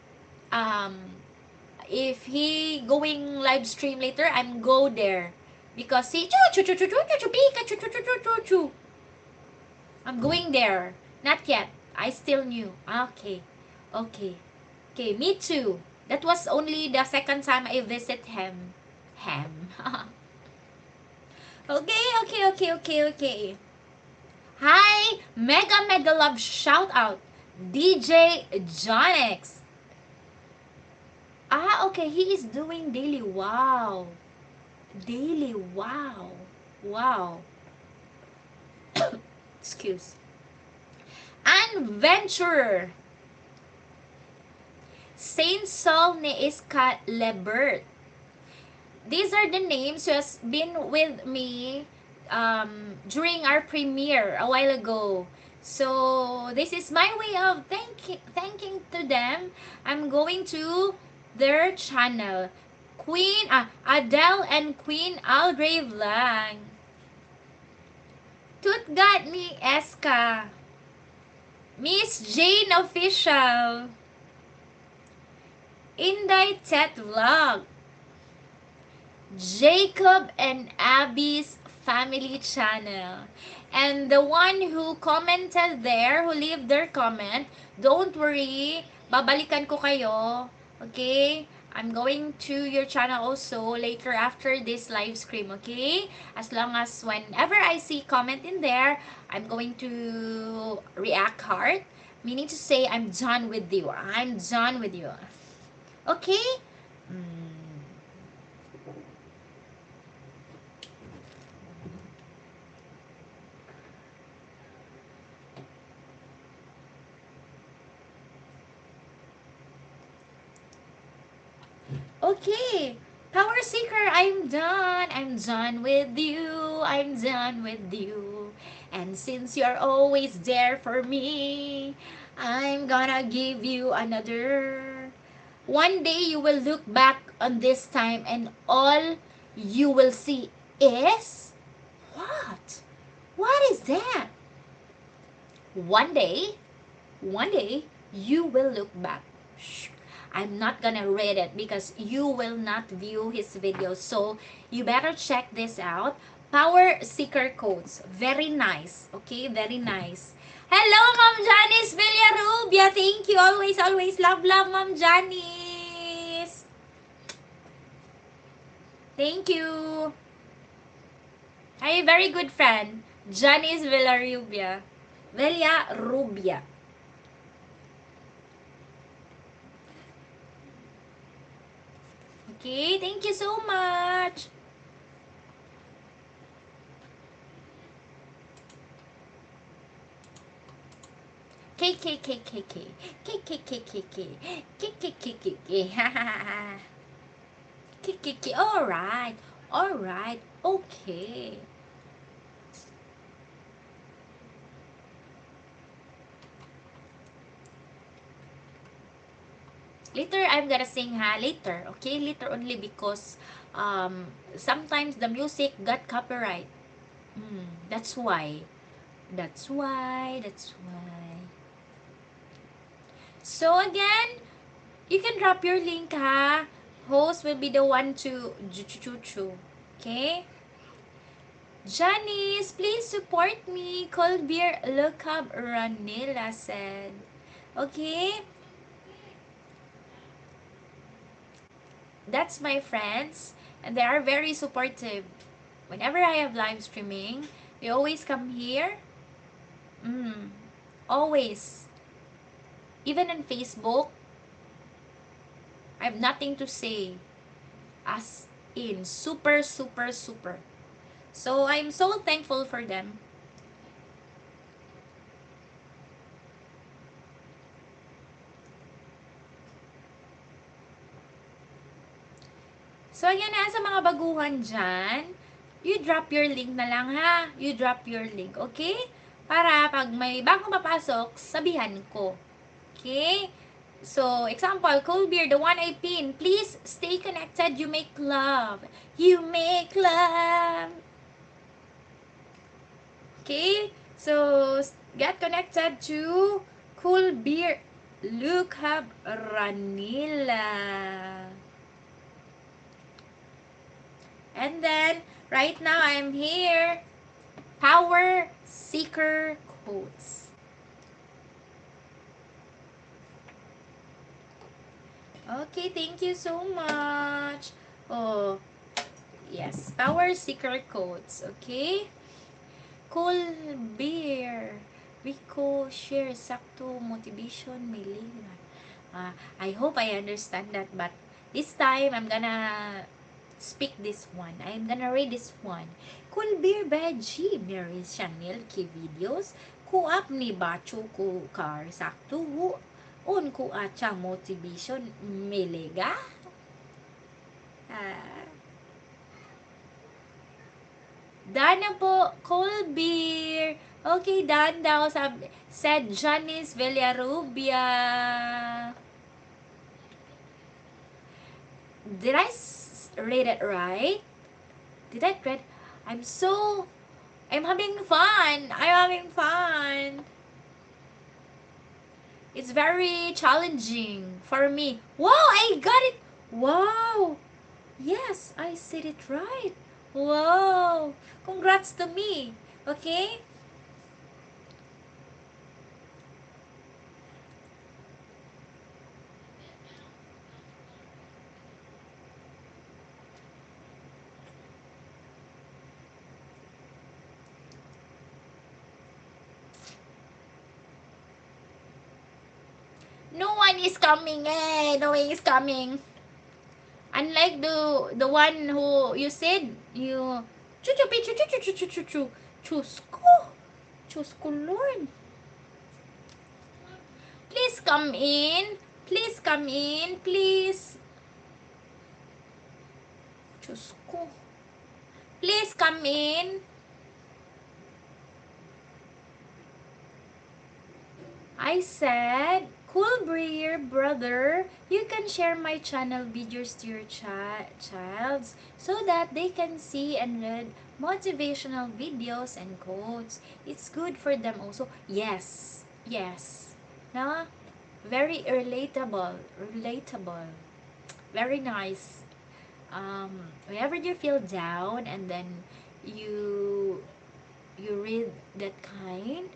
S1: If he going live stream later, I'm go there. Because he choo choo choo choo choo choo choo choo choo choo choo choo. I'm going there. Not yet. I still new. Okay. Okay. Okay, me too. That was only the second time I visit him. Him. Okay. Hi, mega mega love shout out. DJ Jonix. Ah, okay, he is doing daily. Wow. Daily, wow. Wow. Excuse. Adventurer. Saint Saul ni Iska Lebert. These are the names who has been with me during our premiere a while ago. So this is my way of thanking to them. I'm going to their channel. Queen Adele and Queen Algrave Lang. Tutgat ni Eska. Miss Jane Official. Inday Tet Vlog. Jacob and Abby's Family Channel. And the one who commented there, who leave their comment, don't worry, babalikan ko kayo. Okay? I'm going to your channel also later after this live stream, okay? As long as whenever I see comment in there, I'm going to react hard, meaning to say I'm done with you. I'm done with you. Okay? Okay. Power Seeker, I'm done. I'm done with you. I'm done with you. And since you're always there for me, I'm gonna give you another. One day you will look back on this time and all you will see is what? What is that? One day, you will look back. Shh. I'm not gonna read it because you will not view his video. So you better check this out. Power Seeker Codes. Very nice. Okay, very nice. Hello, Ma'am Janice Villarubia. Thank you. Always, always. Love, love, Ma'am Janice. Thank you. Ay, very good friend. Janice Villarubia. Villarubia. Okay, thank you so much. K K K K K K K K K K K K K K K ha ha ha K K K. All right, okay. Later, I'm gonna sing ha, later, okay? Later only because sometimes the music got copyright. That's why. That's why. That's why. So again, you can drop your link ha. Host will be the one to chu. Okay? Janice, please support me. Colbeer Lookup Ranila said. Okay? That's my friends, and they are very supportive. Whenever I have live streaming, they always come here. Always. Even on Facebook, I have nothing to say. As in, super, super, super. So, I'm so thankful for them. So, ayan na, sa mga baguhan dyan, you drop your link na lang ha. You drop your link, okay? Para pag may bagong papasok, sabihan ko. Okay? So, example, Cold Beer, the one I pin. Please stay connected. You make love. You make love. Okay? So, get connected to Cool Beer Lukab Ranila. And then, right now, I'm here. Power Seeker Quotes. Okay, thank you so much. Oh, yes. Power Seeker Quotes. Okay? Cool beer. Rico share sakto motivation milinga. I hope I understand that, but this time I'm gonna speak this one. I'm gonna read this one. Cool beer G Mary Chanel ki videos ku up ni bacho ku car sakto hu un ku acha motivation milega. Ah. Done na po, cold beer. Okay, done daw, sabi, said Janice Villarubia. Did I read it right? Did I read? I'm having fun. I'm having fun. It's very challenging for me. Wow, I got it. Wow. Yes, I said it right. Wow. Congrats to me. Okay? No one is coming. Eh, no one is coming. Unlike the one who you said you chu chu chu chu chu chu chu chu chu Chusko. Chusko Lord. Please come in. Please come in. Please. Chusko. Please come in. I said, Cool Breer brother, you can share my channel videos to your childs so that they can see and read motivational videos and quotes. It's good for them also. Yes, yes. No? Very relatable. Relatable. Very nice. Whenever you feel down and then you read that kind,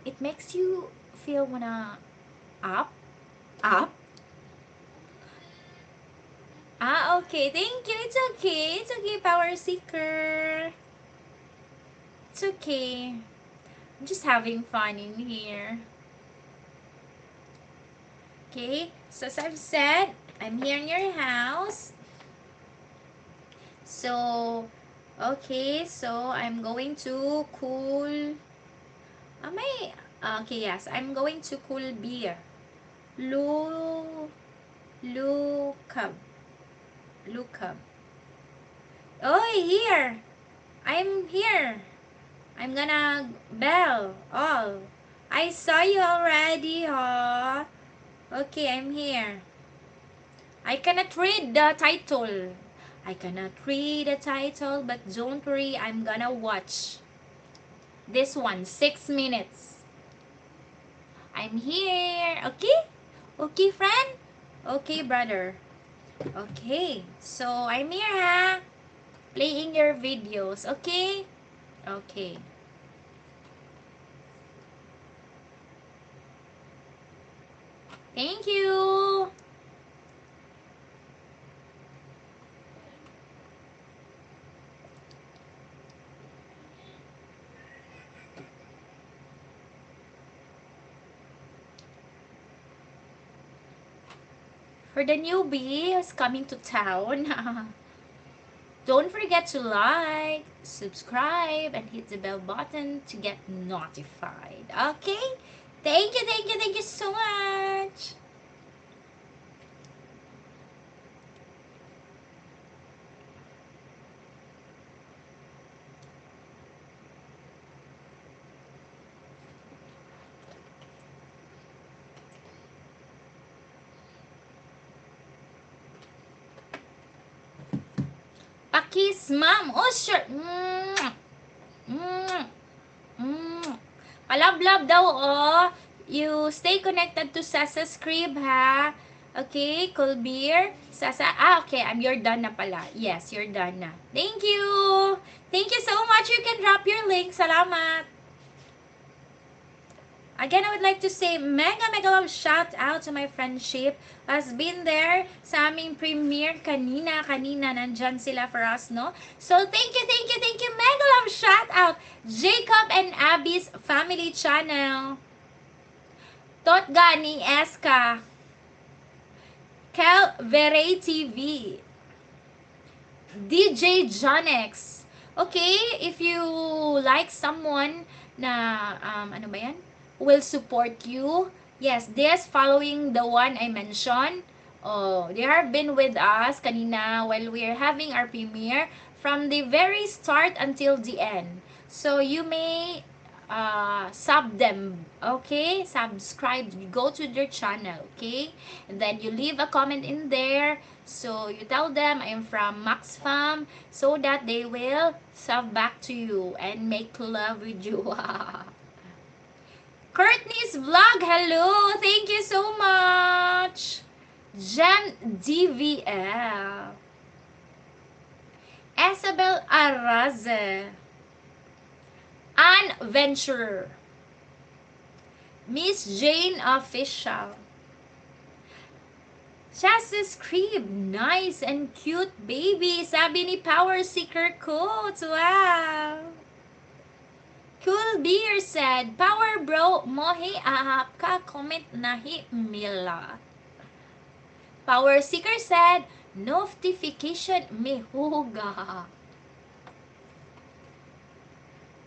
S1: it makes you feel wanna up up. Ah, okay. Thank you. It's okay. It's okay, Power Seeker. It's okay. I'm just having fun in here. Okay. So as I've said, I'm here in your house. So, okay. So I'm going to cool. Am I? Okay, yes. I'm going to cool beer. Lu, Lucab. Lucab. Oh, here. I'm here. I'm gonna bell all. I saw you already, huh? Okay, I'm here. I cannot read the title. I cannot read the title, but don't worry, I'm gonna watch this one. 6 minutes. I'm here. Okay? Okay, friend? Okay, brother. Okay. So, I'm here, ha? Playing your videos. Okay? Okay. Thank you. For the newbie who's coming to town, don't forget to like, subscribe, and hit the bell button to get notified. Okay? Thank you, thank you, thank you so much. Pakis, ma'am. Oh, sure. Palab-love daw, oh. You stay connected to Sasa's crib, ha? Okay, cool beer. Sasa, okay, you're done na pala. Yes, you're done na. Thank you. Thank you so much. You can drop your link. Salamat. Again, I would like to say mega mega love shout out to my friendship who has been there sa aming premiere kanina. Kanina, nandyan sila for us, no? So, thank you, thank you, thank you. Mega love shout out, Jacob and Abby's Family Channel. Tot Gani Eska. Kel Vere TV. DJ Jonex. Okay, if you like someone na, ano ba yan? Will support you. Yes, this following the one I mentioned. Oh, they have been with us kanina while we are having our premiere from the very start until the end. So you may sub them, okay? Subscribe, go to their channel, okay? And then you leave a comment in there. So you tell them I am from Max Fam so that they will sub back to you and make love with you. Courtney's Vlog, hello! Thank you so much! Gem DVL. Isabel Arraze. Ann Venture. Miss Jane Official. Chassis Crib, nice and cute baby. Sabi ni Power Seeker Coach. Wow! Cool Beer said, Power bro, mohi aap ka comment nahi mila. Power Seeker said, notification me hoga.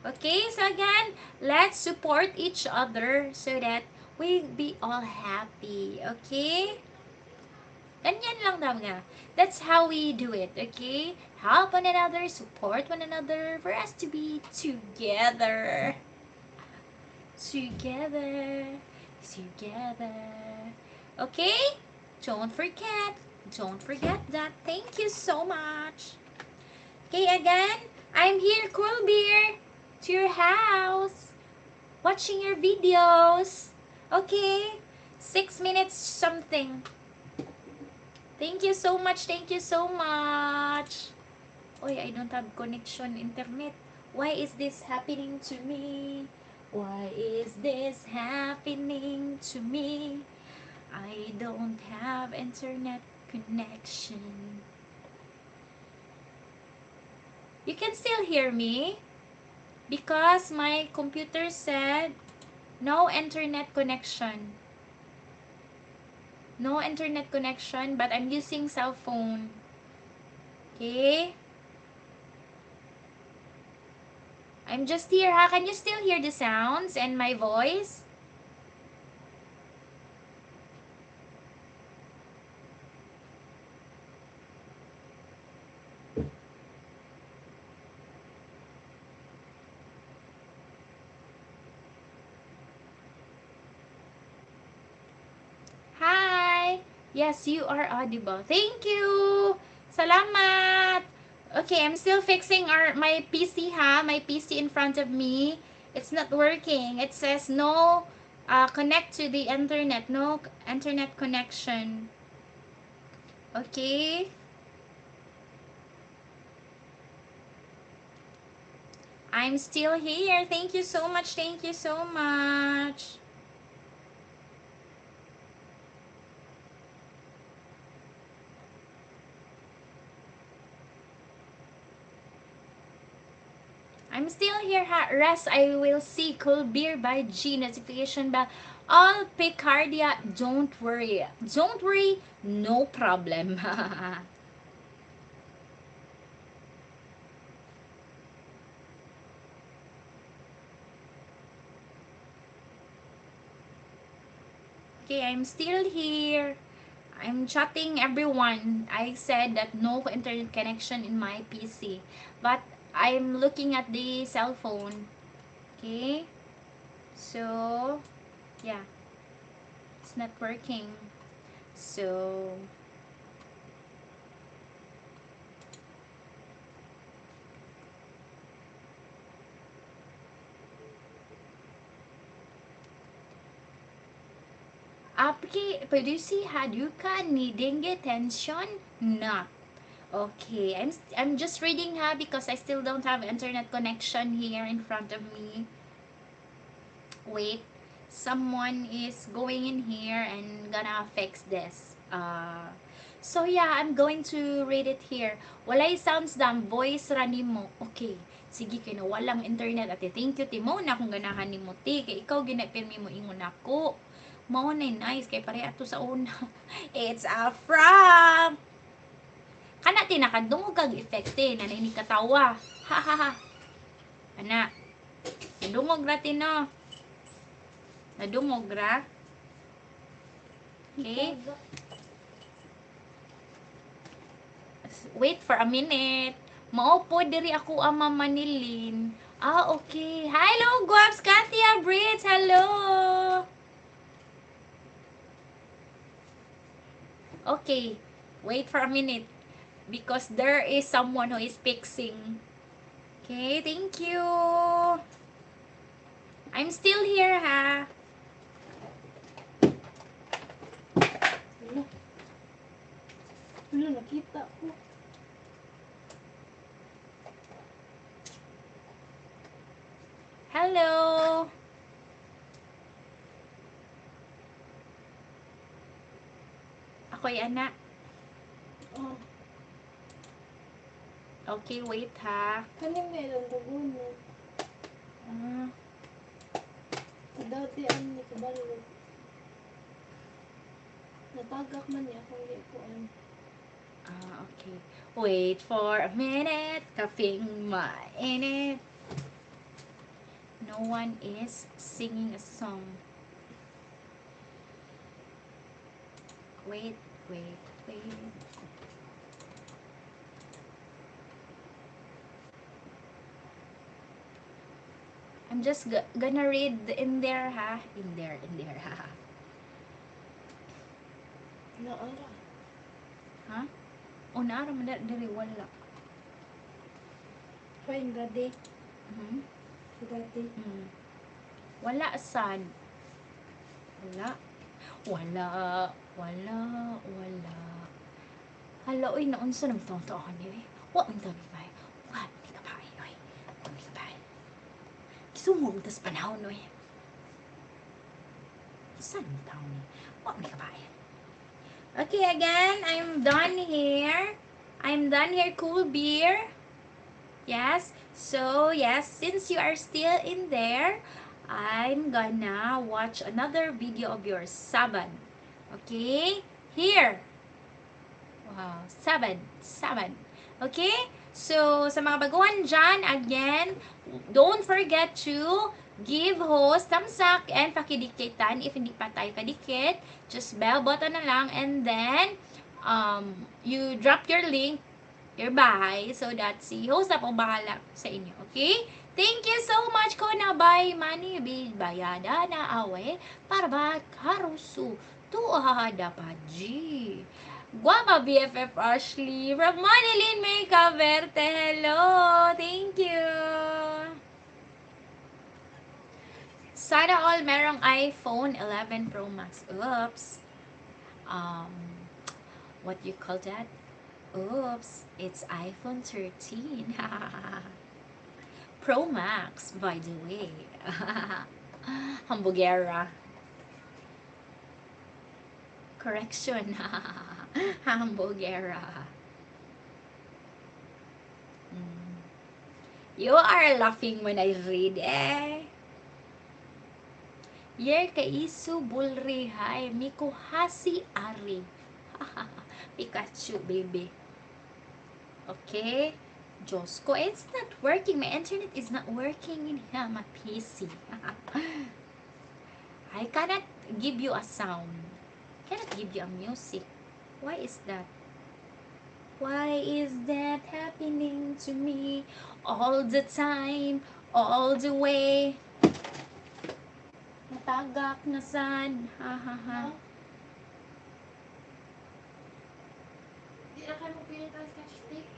S1: Okay, so again, let's support each other so that we be all happy. Okay? Ganyan lang daw nga. That's how we do it, okay? Help one another, support one another, for us to be together. Together. Together. Okay? Don't forget. Don't forget that. Thank you so much. Okay, again, I'm here, Cool Beer, to your house, watching your videos. Okay? 6 minutes something. Thank you so much. Thank you so much. Oy, I don't have connection internet. Why is this happening to me? Why is this happening to me? I don't have internet connection. You can still hear me because my computer said no internet connection. No internet connection, but I'm using cell phone. Okay? I'm just here. Ha? Can you still hear the sounds and my voice? Hi! Yes, you are audible. Thank you! Salamat! Okay, I'm still fixing my PC, ha? My PC in front of me. It's not working. It says no connect to the internet. No internet connection. Okay. I'm still here. Thank you so much. Thank you so much. I'm still here, ha. Rest, I will see. Cool Beer by G. Notification bell. All Picardia, don't worry. Don't worry, no problem. Okay, I'm still here. I'm chatting everyone. I said that no internet connection in my PC. But I'm looking at the cell phone. Okay. So, yeah. It's not working. So, आपके पड़ोसी Haruka needing attention? Not. Okay, I'm just reading, ha, because I still don't have internet connection here in front of me. Wait. Someone is going in here and gonna fix this. So yeah, I'm going to read it here. Walay sounds dam, voice ra nimo. Okay. Sige kay walang internet ate. Thank you Timo na kung ganahan nimo ti kay ikaw gina pirmi mo ingon nako. Mao na nice kay pare ato sa una. It's a from. Kana ti nakadungog kag effect eh, na ni katawa. Ha ha ha. Ana. Nadungog ra ti no. Nadungog ra. Okay. Wait for a minute. Mao po diri ako ama Manilin. Ah, okay. Hello, Guaps Katia Brits. Hello. Okay. Wait for a minute because there is someone who is fixing. Okay, thank you. I'm still here, ha.
S2: Wala. Wala, nakita ko.
S1: Hello. Ako'y anak.
S2: Oh,
S1: Okay, wait ha.
S2: kaning na ilang dugon no.
S1: Ah,
S2: Dati ang ni kabalo. Natagak man niya akong gikuan.
S1: Ah, okay. Wait for a minute. Kafing mainit. No one is singing a song. Wait, wait, wait. I'm just gonna read in there, ha? In there, ha?
S2: Naara.
S1: Ha? O, naara man diri wala.
S2: Fine, daddy. Daddy.
S1: Wala sad. Wala. Wala. Wala. Wala. Hala, oy, naunsa naman tong taon ni eh. Wa man taon ni bay. Wa ni ka bay, oy. Wa ni ka bay. Kisungog tas panahon, oy. Saan ang taon ni? Wa ni ka bay. Okay, again, I'm done here. I'm done here, cool beer. Yes. So, yes, since you are still in there, I'm gonna watch another video of yours, Saban. Okay? Here. Wow, Saban. Saban. Okay? So, sa mga baguhan dyan, again, don't forget to give host thumbs up and pakidikitan if hindi pa tayo kadikit. Just bell button na lang and then you drop your link, your bahay, so that si host na po bahala sa inyo. Okay? Thank you so much, Kona. Bye, Mani. Bayada na awe. Para ba harusu tu dapat G. Guapa BFF Ashley from Manilin May Caverte. Hello! Thank you! Sana all merong iPhone 11 Pro Max. Oops. What you call that? Oops. It's iPhone 13. Pro Max, by the way. Hambugera. Correction. Hambugera. You are laughing when I read, eh? Yer kaisu bulri hay miko hasi ari. Pikachu baby. Okay. Diyos ko, it's not working. My internet is not working in here, my PC. I cannot give you a sound. Cannot give you a music. Why is that? Why is that happening to me all the time, all the way? Natagak na sad. Ha ha ha.
S2: Di na kayo magpilit ang scotch tape.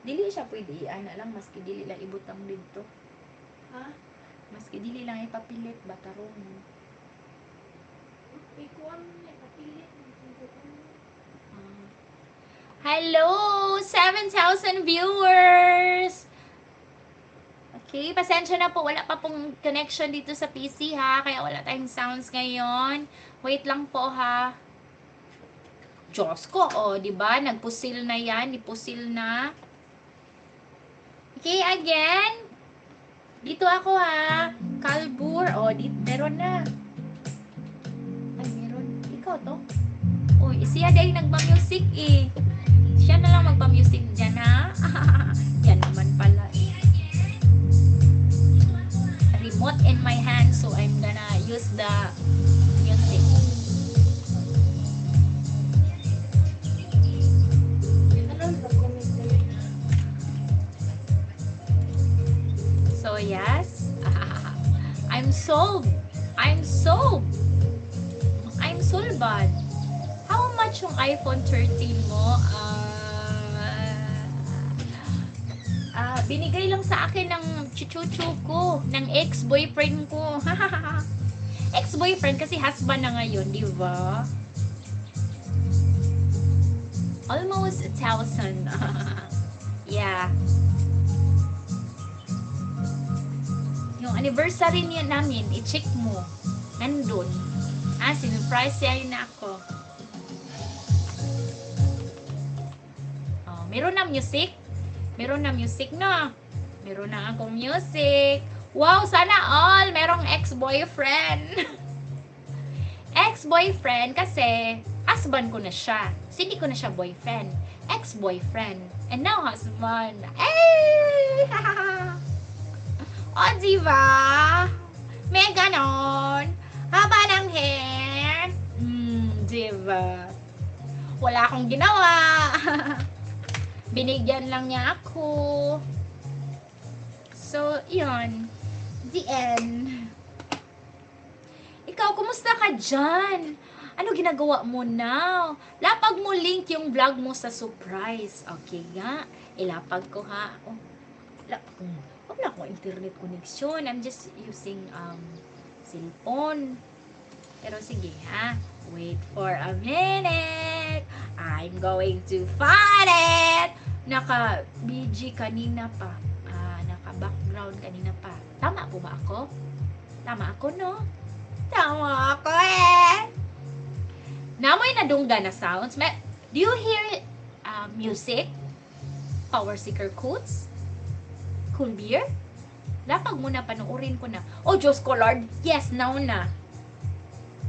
S1: Dili siya pwede i-ana lang maski dili lang ibutang didto.
S2: Ha?
S1: Maski dili lang ipapilit ba tarong.
S2: Ikuan niya papilit.
S1: Hello, 7,000 viewers. Okay, pasensya na po. Wala pa pong connection dito sa PC ha. Kaya wala tayong sounds ngayon. Wait lang po ha. Diyos ko, oh, di ba? Nagpusil na yan. Nipusil na. Okay, again. Dito ako ha. Kalbur. Oh, di, meron na. Ay, meron. Ikaw to? Uy, siya dahil nagpa-music eh. Siya na lang magpa-music dyan ha. Yan naman pala eh. Remote in my hand, so I'm gonna use the music.
S2: Ano ba gamit na
S1: So yes, I'm sold. I'm sold. I'm sulbad. How much yung iPhone 13 mo? Binigay lang sa akin ng chuchuchu ko, ng ex-boyfriend ko. Ex-boyfriend kasi husband na ngayon, di ba? Almost 1,000. Yeah. Yung anniversary niya namin, i-check mo. Nandun. Sinurprise siya na ako. Oh, meron na music? Meron na music na. Meron na akong music. Wow, sana all merong ex-boyfriend. Ex-boyfriend kasi husband ko na siya. So, hindi ko na siya boyfriend. Ex-boyfriend. And now husband. Eh! O, diba? May ganon. Haba ng hair. Diba? Wala akong ginawa. Binigyan lang niya ako. So, yun. The end. Ikaw, kumusta ka dyan? Ano ginagawa mo now? Lapag mo link yung vlog mo sa surprise. Okay nga. Ilapag ko ha. Oh, wala akong internet connection. I'm just using cellphone. Pero sige ha. Wait for a minute. I'm going to find it. Naka BG kanina pa. Naka background kanina pa. Tama po ba ako? Tama ako, no? Tama ako eh. Namoy nadungga na sounds. Do you hear music? Power Seeker Quotes? Cool Beer? Lapag muna, panuorin ko na. Oh, Diyos ko, Lord. Yes, now na.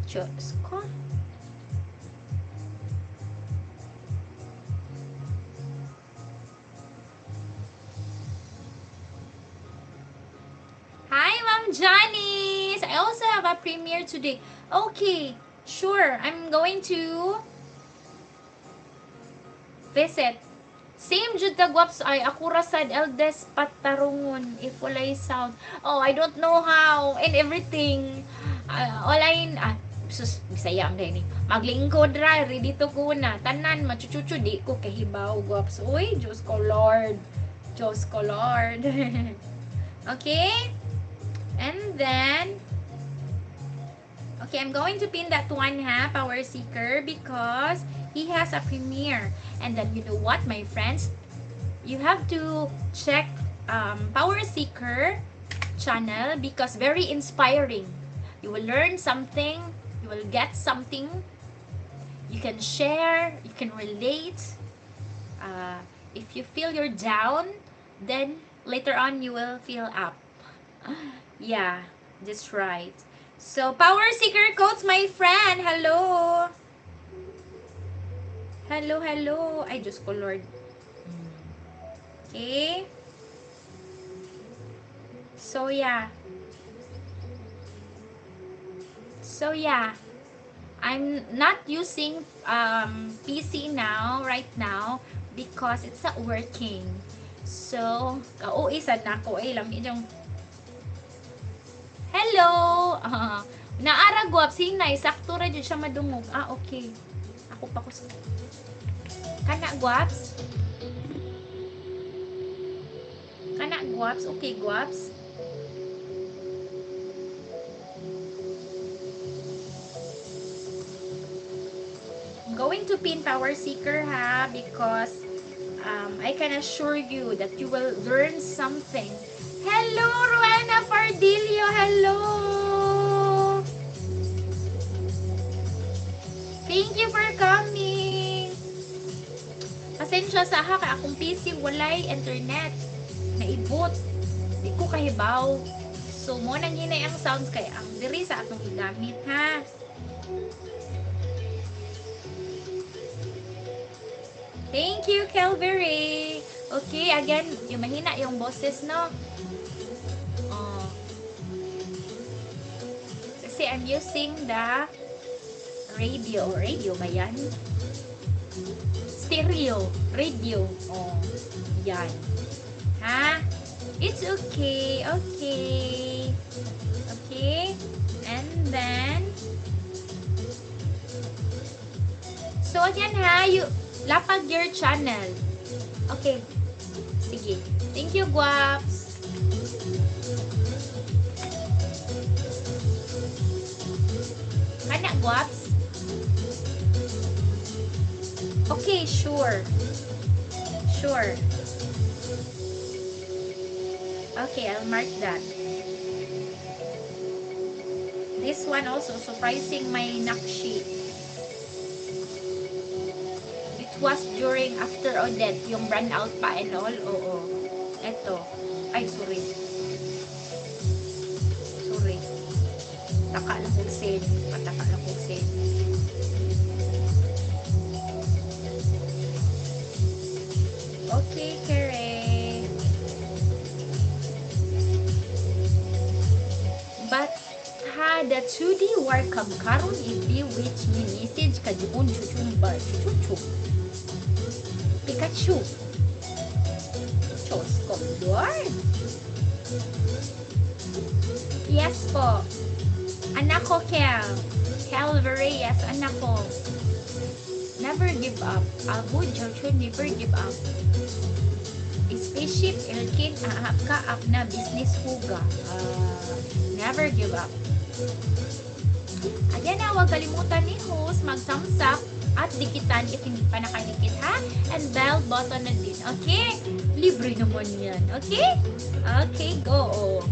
S1: Diyos ko. Hi, Ma'am Janice! I also have a premiere today. Okay, sure. I'm going to visit. Same jud ta gwaps ay ako ra sad eldest patarungon if walay sound. Oh, I don't know how and everything. All I sus Bisaya ang ni. Maglingkod ra ready to go na. Tanan machuchuchu di ko kahibaw gwaps. Uy, Diyos ko Lord. Diyos ko Lord. Okay? And then okay, I'm going to pin that one ha, Power Seeker, because he has a premiere. And then you know what, my friends? You have to check Power Seeker channel because very inspiring. You will learn something. You will get something. You can share. You can relate. If you feel you're down, then later on you will feel up. Yeah, that's right. So, Power Seeker Coach, my friend. Hello. Hello, hello. Ay, Diyos ko, Lord. Okay. So, yeah. So, yeah. I'm not using PC now, right now, because it's not working. So, oo, isa na ako. Eh, lang yung hello! Naara guwap, sinay, sakto ra jud siya madungog. Ah, okay. Ako pa ko sa kana guwaps? Kana guwaps? Okay, guwaps. I'm going to pin Power Seeker ha, because I can assure you that you will learn something. Hello, Rowena Fardillo. Hello. Thank you for coming. Pasensya sa ha, kay akong PC walay internet. Naibot. Di ko kahibaw. So, mo nang hinay ang sounds kay ang diri sa atong gigamit, ha. Thank you, Calvary. Okay, again, yung mahina yung boses, no? Oh. Kasi I'm using the radio. Radio ba yan? Stereo. Radio. Oh, yan. Ha? It's okay. Okay. Okay. And then, so again ha, you lapag your channel. Okay. Sige. Thank you, Guaps. Kana, Guaps? Okay, sure. Sure. Okay, I'll mark that. This one also, surprising my nakshi. It was during after Odette, yung brand out pa and all. Oo. Eto. Ay, sorry. Sorry. Taka lang kong send. Pataka lang kong send. Okay, Kere. But ha, the 2D warkam karon if which me message ka juun chuchun bar chuchuchu. Pikachu. Chos ko, Lord. Yes po. Anak ko, Kel. Calvary, yes, anak ko. Never give up. Abu Jojo, never give up. Spaceship, Elkin, aap ka, up na, business huga. Never give up. Again, huwag kalimutan ni host, mag-thumbs up at dikitan if hindi pa nakadikit, ha? And bell button na din, okay? Libre naman yan, okay? Okay, go.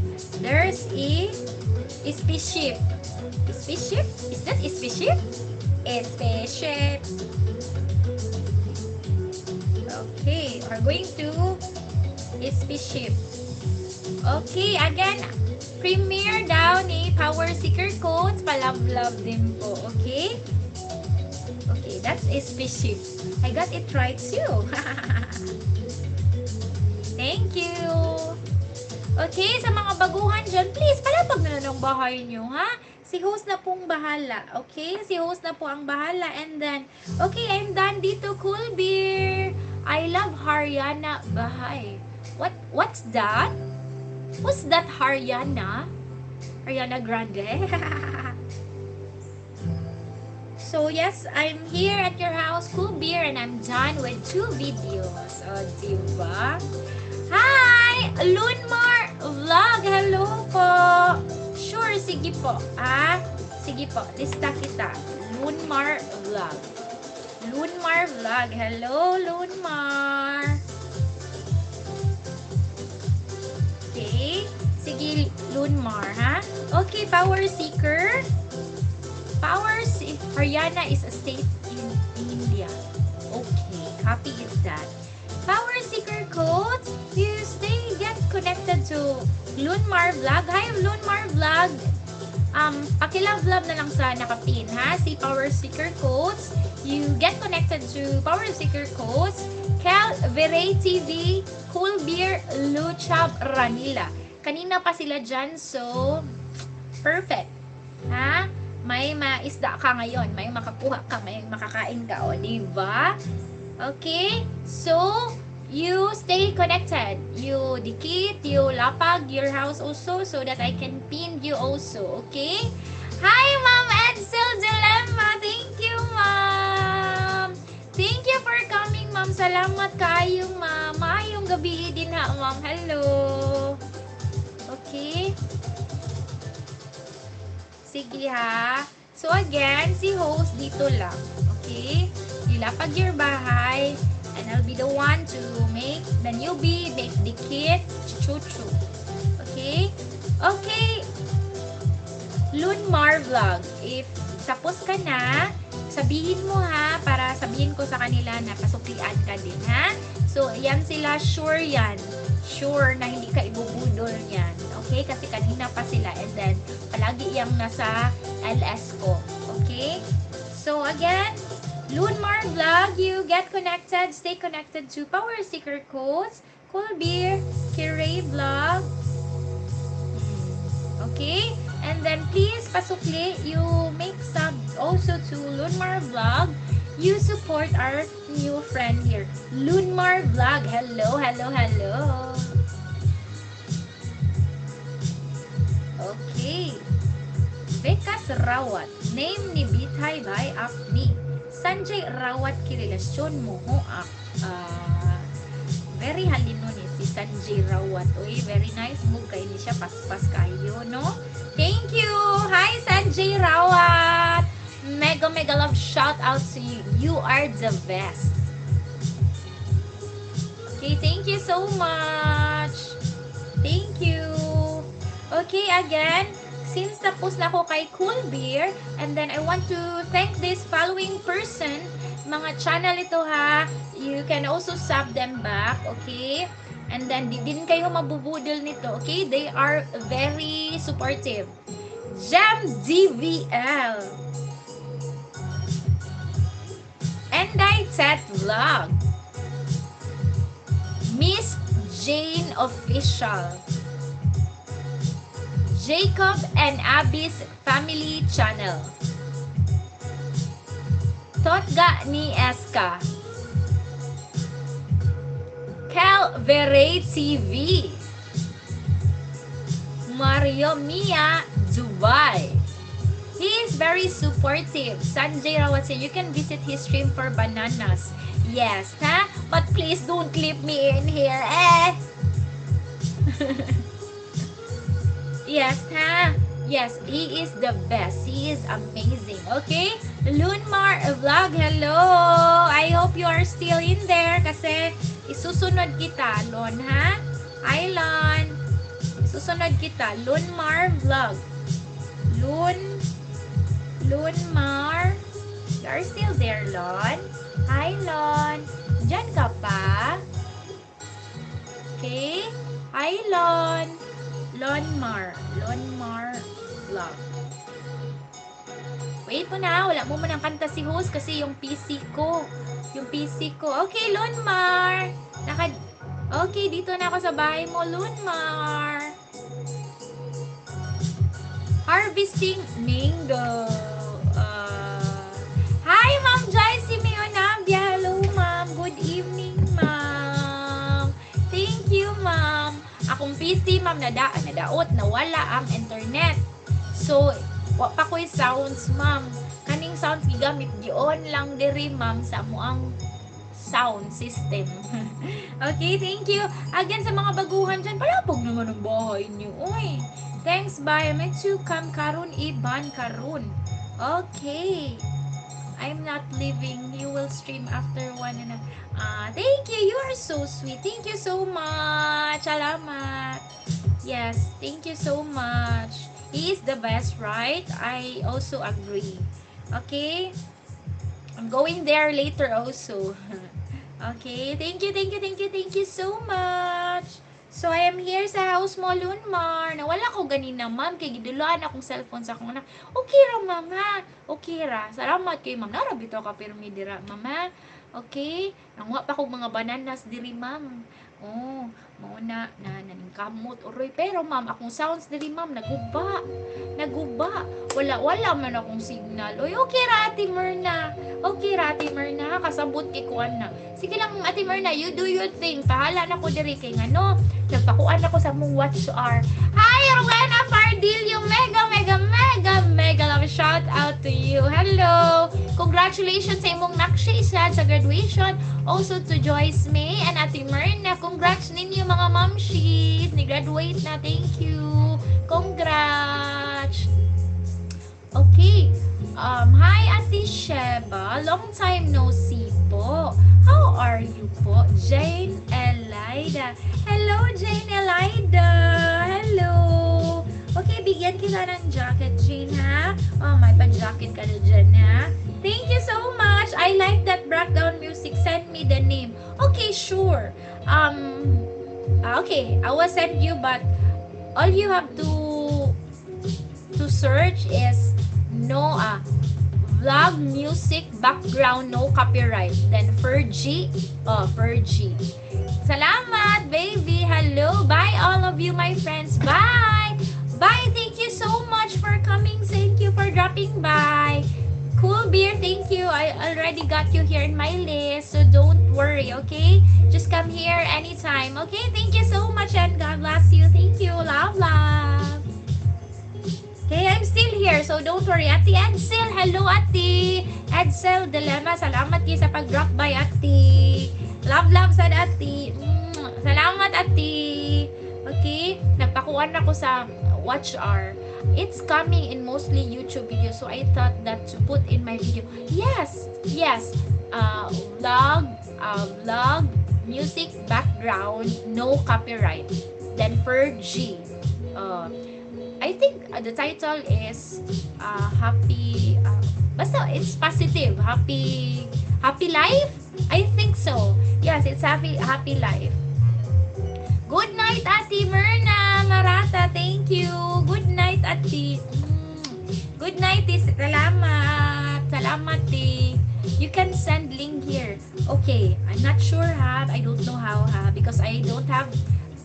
S1: There's a spaceship. Spaceship? Is that a spaceship? A spaceship. Okay, we're going to a spaceship. Okay, again, premiere daw ni Power Seeker Codes. Palove-love din po, okay? Okay, that's a spaceship. I got it right too. Thank you. Okay, sa mga baguhan dyan, please, palapag na lang ang bahay nyo, ha? Si host na pong bahala, okay? Si host na po ang bahala. And then, okay, I'm done dito, Cool Beer. I love Haryana Bahay. What's that? What's that Haryana? Ariana Grande? So, yes, I'm here at your house, Cool Beer, and I'm done with 2 videos. O, diba? Hi! Lunmar Vlog! Hello po! Sure, sige po. Ah, sige po. Lista kita. Lunmar Vlog. Lunmar Vlog. Hello, Lunmar! Okay. Sige, Lunmar, ha? Okay, Power Seeker. Haryana is a state in India. Okay, copy is that. Power Seeker Codes, you stay, get connected to Lunmar Vlog. Hi, Lunmar Vlog. Pakilove-love na lang sa nakapin, ha? Si Power Seeker Codes. You get connected to Power Seeker Codes, Kel Vere TV, Cool Beer, Luchab Ranila. Kanina pa sila dyan, so perfect. Ha? May maisda ka ngayon, may makakuha ka, may makakain ka, o, diba? Okay? So, you stay connected. You dikit, you lapag your house also so that I can pin you also, okay? Hi, Ma'am Edsel Dilemma! Thank you, Ma'am! Thank you for coming, Ma'am. Salamat kayo, Ma'am. Maayong gabi din ha, Ma'am. Hello! Okay? Sige ha. So again, si host dito lang. Okay? Ilapag your bahay and I'll be the one to make the newbie, make the kit, chuchu. Okay? Okay. Lunmar Vlog. If tapos ka na, sabihin mo ha, para sabihin ko sa kanila na pasuklian ka din ha. So, yan sila, sure yan. Sure na hindi ka ibubudol niyan. Okay? Kasi kanina pa sila and then palagi yang nasa LS ko. Okay? So, again, Lunmar Vlog, you get connected, stay connected to Power Sticker Codes, Cool Beer, Kiray Vlog. Okay? And then, please, pasukli, you make sub also to Lunmar Vlog. You support our new friend here, Lunmar Vlog. Hello, hello, hello. Okay. Vikas Rawat. Name ni Bitay by Apni. Sanjay Rawat kirelasyon mo ho ak. Very halino ni si Sanjay Rawat. Uy, very nice move kay ni siya, paspas kayo, no? Thank you. Hi, Sanjay Rawat. Mega mega love shout out to you. You are the best. Okay, thank you so much. Thank you. Okay, again, since tapos na ako kay Cool Beer, and then I want to thank this following person, mga channel ito ha, you can also sub them back, okay? And then, di din kayo mabubudol nito, okay? They are very supportive. Gem DVL, Enday Tet Vlog, Miss Jane Official, Jacob and Abby's Family Channel, Totga ni Eska, Cal Vere TV, Mario Mia Dubai. He is very supportive. Sanjay Rawat said you can visit his stream for bananas. Yes, ha? But please don't clip me in here, eh? Yes, ha? Yes, he is the best. He is amazing. Okay? Lunmar Vlog, hello! I hope you are still in there kasi isusunod kita, Lon, ha? Hi, Lon! Isusunod kita, Lunmar Vlog. Lunmar. You are still there, Lon? Hi, Lon! Diyan ka pa? Okay? Hi, Lon! Lonmar. Lonmar Vlog. Wait mo na. Wala mo man ang kanta si host kasi yung PC ko. Yung PC ko. Okay, Lonmar. Okay, dito na ako sa bahay mo, Lonmar. Harvesting mango. Hi, Ma'am Joyce Simeonabia. Hello, ma'am. Good evening, ma'am. Thank you, ma'am. Akong PC, ma'am, nadaot, nawala ang internet. So, wa pa ko'y sounds, ma'am. Kaning sounds gigamit, gi-on lang diri, ma'am, sa amuang sound system. Okay, thank you. Again, sa mga baguhan dyan, palabog naman ang bahay niyo. Uy, thanks, bye. I meant to come karon, iban karon. Okay. I'm not leaving. You will stream after 1 and a... Thank you. You are so sweet. Thank you so much. Salamat. Yes, thank you so much. He is the best, right? I also agree. Okay? I'm going there later also. Okay. Thank you, thank you, thank you, thank you so much. So, I am here sa house mo, Lunmar. Nawala ko ganina, ma'am. Kay gidulaan akong cellphone sa akong anak. Okay ra, ma'am, ha? Okay ra. Salamat kay ma'am. Nara bitaw ka pirmi dira, ma'am, ha? Okay? Nanguha pa kog mga bananas diri, ma'am. Oh, mao na na naningkamot uroy. Pero ma'am, akong sounds diri, ma'am, naguba. Naguba. Wala man akong signal. Oy, okay ra, Ate Myrna. Okay ra, Ate Myrna. Kasabot kay kuan na. Sige lang, Ate Myrna, you do your thing. Pahala na ko diri kay ngano. Nagpakuan ako sa mong watch hour. Hi, Rowena Fardillo. Mega, mega, mega, mega love shout out to you. Hello. Congratulations sa imong nakshi sa graduation. Also to Joyce May and Ate Myrna. Congrats ninyo mga mamshis. Ni-graduate na. Thank you. Congrats. Okay. Hi, Ate Sheba. Long time no see po. How are you po? Jane Elida. Hello, Jane Elida. Hello. Okay, bigyan kita ng jacket, Jane, ha? Oh, may pa-jacket ka na dyan, ha? Thank you so much. I like that background music. Send me the name. Okay, sure. Okay, I will send you, but all you have to search is no vlog music background no copyright. Then Fergie, oh, Fergie. Salamat, baby. Hello. Bye, all of you, my friends. Bye. Bye. Thank you so much for coming. Thank you for dropping by. Cool Beer, thank you. I already got you here in my list, so don't worry, okay? Just come here anytime, okay? Thank you so much and God bless you. Thank you. Love, love. Okay, I'm still here, so don't worry. Ate Edsel, hello, Ate. Edsel Dilemma, salamat kayo sa pag-drop by, Ate. Love, love sad, Ate. Salamat, Ate. Okay, nagpakuan ako sa watch hour. It's coming in mostly YouTube videos, so I thought that to put in my video. Yes. Vlog, music background, no copyright. Then Fergie. I think the title is Happy, basta it's positive. Happy, Happy Life? I think so. Yes, it's Happy, Happy Life. Good night, Ate Myrna Marata. Thank you. Good night, Ate. Good night, tis. Salamat. Salamat, ti. You can send link here. Okay, I'm not sure ha. I don't know how ha because I don't have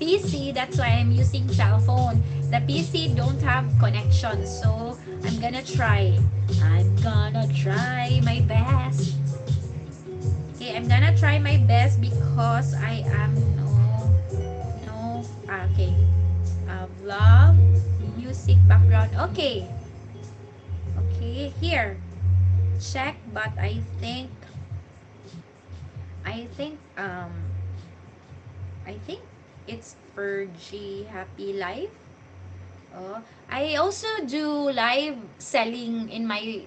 S1: PC. That's why I'm using cell phone. The PC don't have connection. So, I'm gonna try. I'm gonna try my best. Okay, I'm gonna try my best because I am no no ah, okay. Vlog, music background. Okay. Okay, here. Check, but I think it's Fergie Happy Life. Oh, I also do live selling in my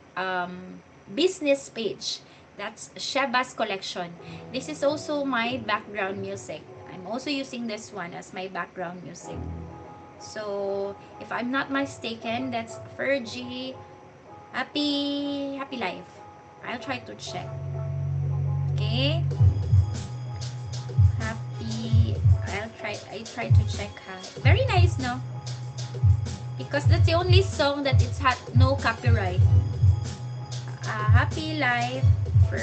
S1: business page. That's Sheba's Collection. This is also my background music. I'm also using this one as my background music. So, if I'm not mistaken, that's Fergie Happy Happy Life. I'll try to check. Okay? Happy I'll try I try to check ha. Very nice, no? Because that's the only song that it's had no copyright. Happy Life for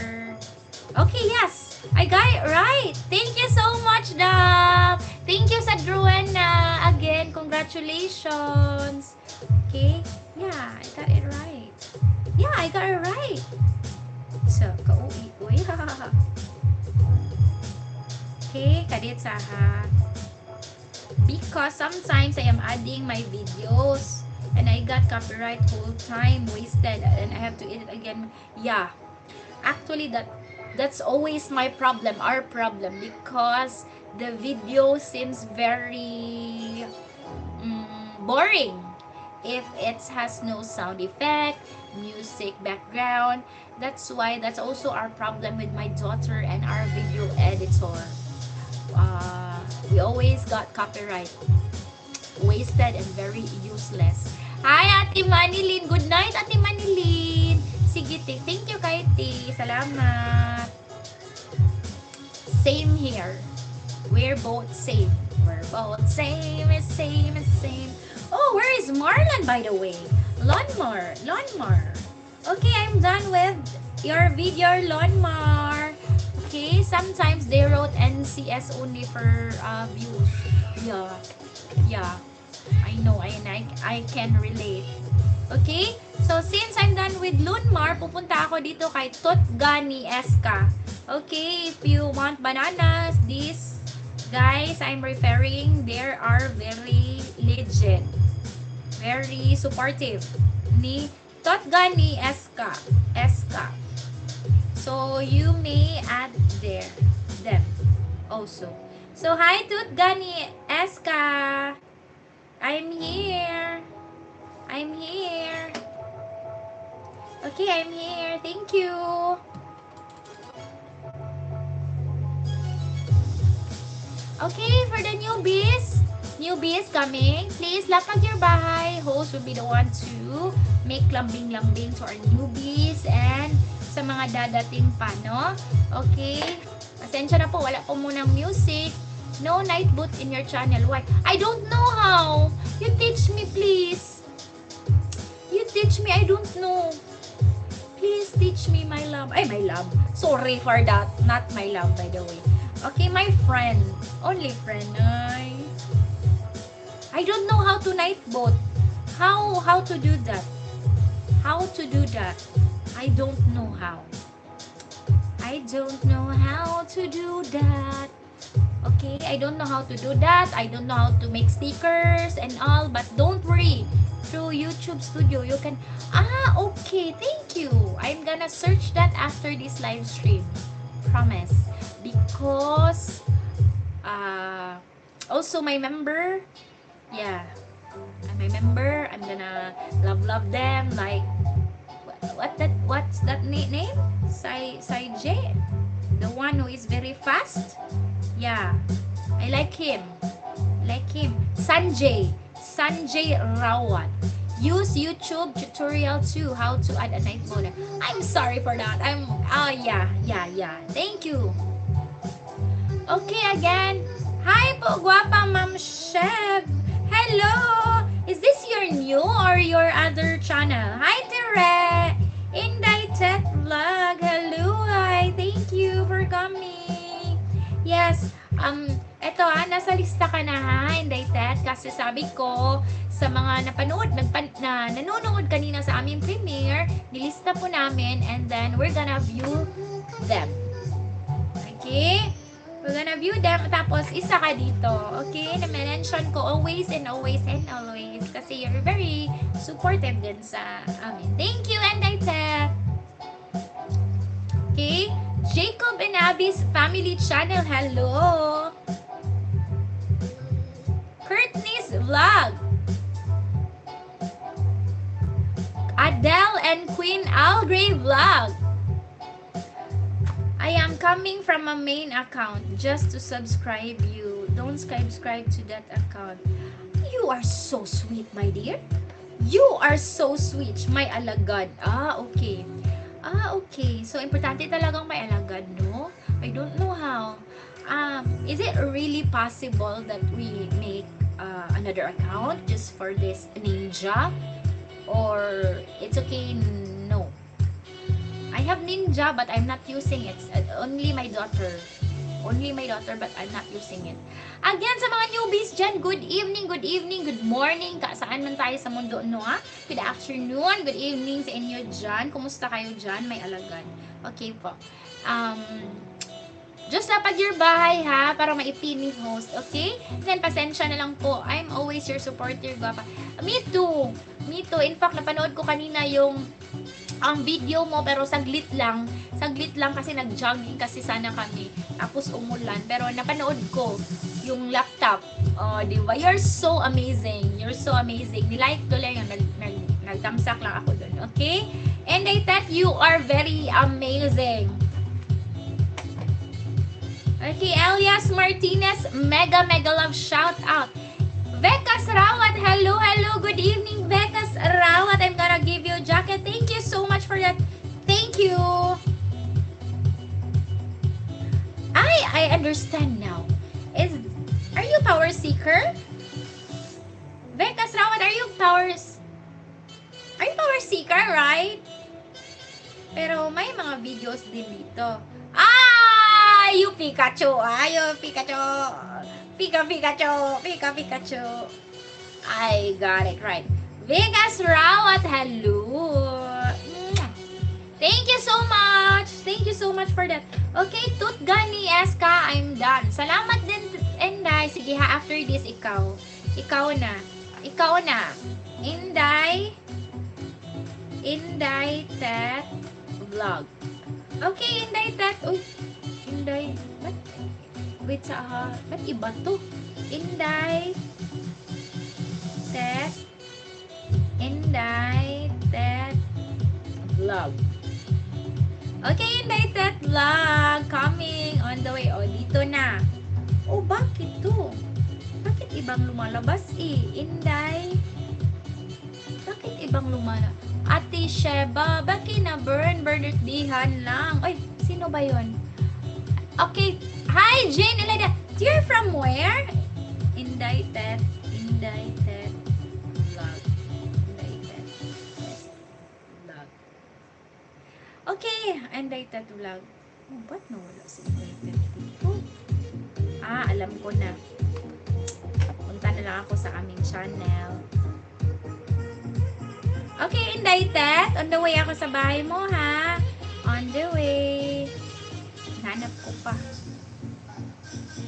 S1: Okay, yes. I got it right. Thank you so much, Dab. Thank you sa Druena. Again, congratulations. Okay. Yeah, I got it right. Yeah, I got it right. So, kauwi. Uy, ha, ha, ha. Okay, kadit sa ha. Because sometimes I am adding my videos and I got copyright whole time wasted and I have to edit again. Yeah. Actually, that's always my problem, our problem, because the video seems very boring if it has no sound effect, music background. That's why that's also our problem with my daughter and our video editor. We always got copyright wasted and very useless. Hi, Ate Manilyn. Good night, Ate Manilyn. Sige, te. Thank you kay te. Salamat. Same here. We're both same. We're both same, same, same. Oh, where is Marlon, by the way? Lonmar. Lonmar. Okay, I'm done with your video, Lonmar. Okay, sometimes they wrote NCS only for views. Yeah. I know, I can relate. Okay? So, since I'm done with Lunmar, pupunta ako dito kay Totgani Eska. Okay, if you want bananas, these guys I'm referring, they are very legit. Very supportive. Ni Totgani Eska. Eska. So, you may add there them also. So, hi Tutgani Eska. I'm here. I'm here. Okay, I'm here. Thank you. Okay, for the newbies, Newbies coming, please lapag your bahay. Host will be the one to make lambing-lambing to our newbies and sa mga dadating pa, no? Okay? Pasensya na po, wala po munang music. No Nightbot in your channel. Why? I don't know how. You teach me, please. You teach me. I don't know. Please teach me, my love. Ay, my love. Sorry for that. Not my love, by the way. Okay, my friend. Only friend. Ay. I don't know how to Nightbot. How to do that? How to do that? I don't know how. I don't know how to do that. Okay, I don't know how to do that. I don't know how to make stickers and all, but don't worry. Through YouTube Studio, you can. Ah, okay. Thank you. I'm gonna search that after this live stream. Promise. Because also my member, yeah, I'm a member. I'm gonna love love them like what's that name? Sai Sai J, the one who is very fast. Yeah, I like him. Like him. Sanjay. Sanjay Rawat. Use YouTube tutorial too, how to add a night mode. I'm sorry for that. I'm oh yeah. Thank you. Okay, again. Hi po, guwapa Ma'am Chef. Hello. Is this your new or your other channel? Hi, Tere. Inday Tech Vlog. Hello. Hi. Thank you for coming. Yes. Eto ah, nasa lista ka na ha, Inday Tet. Kasi sabi ko, sa mga napanood, na nanonood kanina sa aming premiere, nilista po namin and then we're gonna view them. Okay? We're gonna view them. Tapos, isa ka dito. Okay? Na-mention ko always and always and always. Kasi you're very supportive din sa amin. Thank you, Inday Tet. Okay? Jacob and Abby's Family Channel. Hello! Courtney's Vlog. Adele and Queen Algray Vlog. I am coming from a main account just to subscribe you. Don't subscribe to that account. You are so sweet, my dear. You are so sweet. May alagad. Ah, okay. Ah, okay. So, importante talagang may alagad, no? I don't know how. Is it really possible that we make another account just for this ninja? Or it's okay, no? I have Ninja, but I'm not using it. Only my daughter. Only my daughter, but I'm not using it. Again, sa mga newbies dyan, good evening, good evening, good morning. Ka saan man tayo sa mundo, no? Ha? Good afternoon, good evening sa inyo dyan. Kumusta kayo dyan? May alagad. Okay po. Just lapag your bahay ha, para maipin ni host, okay? Then, pasensya na lang po. I'm always your supporter, guwapa. Me too. Me too. In fact, napanood ko kanina yung ang video mo pero saglit lang. Saglit lang kasi nag-jogging kasi sana kami. Tapos umulan. Pero napanood ko yung laptop. Oh, di ba? You're so amazing. You're so amazing. Nilike ko lang yun. Nag-thumbs up lang ako dun. Okay? And I thought you are very amazing. Okay, Elias Martinez, mega mega love shout out. Vekas Rawat, hello, hello, good evening, Vekas Rawat. I'm gonna give you a jacket. Thank you so much for that. Thank you. I understand now. Are you power seeker? Vekas Rawat, are you power seeker, right? Pero may mga videos din dito. Ah! You Pikachu! Ah, you Pikachu! Pika Pikachu! Pika Pikachu! I got it right. Vegas Rawat, hello! Mwah. Thank you so much! Thank you so much for that. Okay, Tutgani Eska, I'm done. Salamat din, Inday. Sige ha, after this, ikaw. Ikaw na. Ikaw na. Inday. Inday Tet Vlog. Okay, Inday Tet. Uy, Inday. Ba't? Wait sa ha. Ba't iba to? Inday Tet. Inday Tet Vlog. Okay, Inday Tet Vlog. Coming on the way. O, dito na. Oh, bakit to? Bakit Bakit ibang lumalabas eh? Inday? Bakit ibang lumala? Ate Sheba, bakit na burn? Burn dihan lang. Ay, sino ba yon? Okay. Hi, Jane Elena. You're from where? Indicted. Indicted. Vlog. Indicted. Vlog. Okay, Indicted Vlog. Oh, ba't nawala si Indicted dito? Ah, alam ko na. Punta na lang ako sa aming channel. Okay, Indicted. On the way ako sa bahay mo, ha? On the way. Hanap ko pa.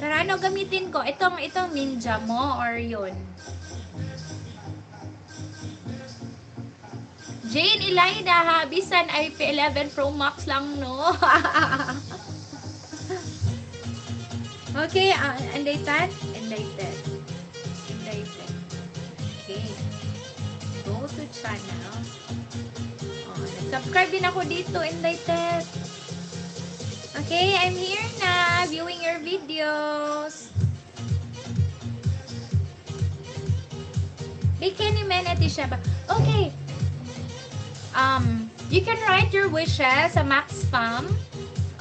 S1: Pero ano gamitin ko? Itong ninja mo or yun? Jane Elida, ha? Bisan IP11 Pro Max lang, no? Okay, Indicted? Indicted. Indicted. Okay. Go to channel. Oh, nag-subscribe din ako dito, Indicted. Okay, I'm here na, viewing your videos. Bikini Man at Sheba. Okay. You can write your wishes sa Max Fam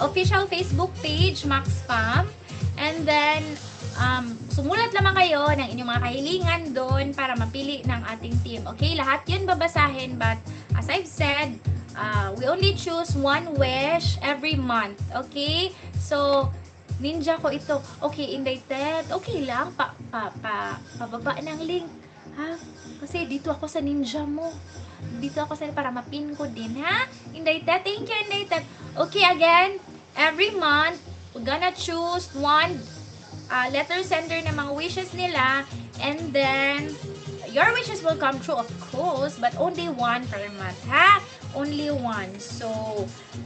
S1: official Facebook page, Max Fam. And then, sumulat lamang kayo ng inyong mga kahilingan doon para mapili ng ating team. Okay, lahat yun babasahin, but as I've said, we only choose one wish every month. Okay? So, ninja ko ito. Okay, Indicted. Okay lang. Pa, pa, pa, pababa ng link. Ha? Kasi dito ako sa ninja mo. Dito ako sa para mapin ko din, ha? Indicted. Thank you, Indicted. Okay, again, every month, we're gonna choose one letter sender ng mga wishes nila, and then your wishes will come true, of course, but only one per month, ha? Only one. So,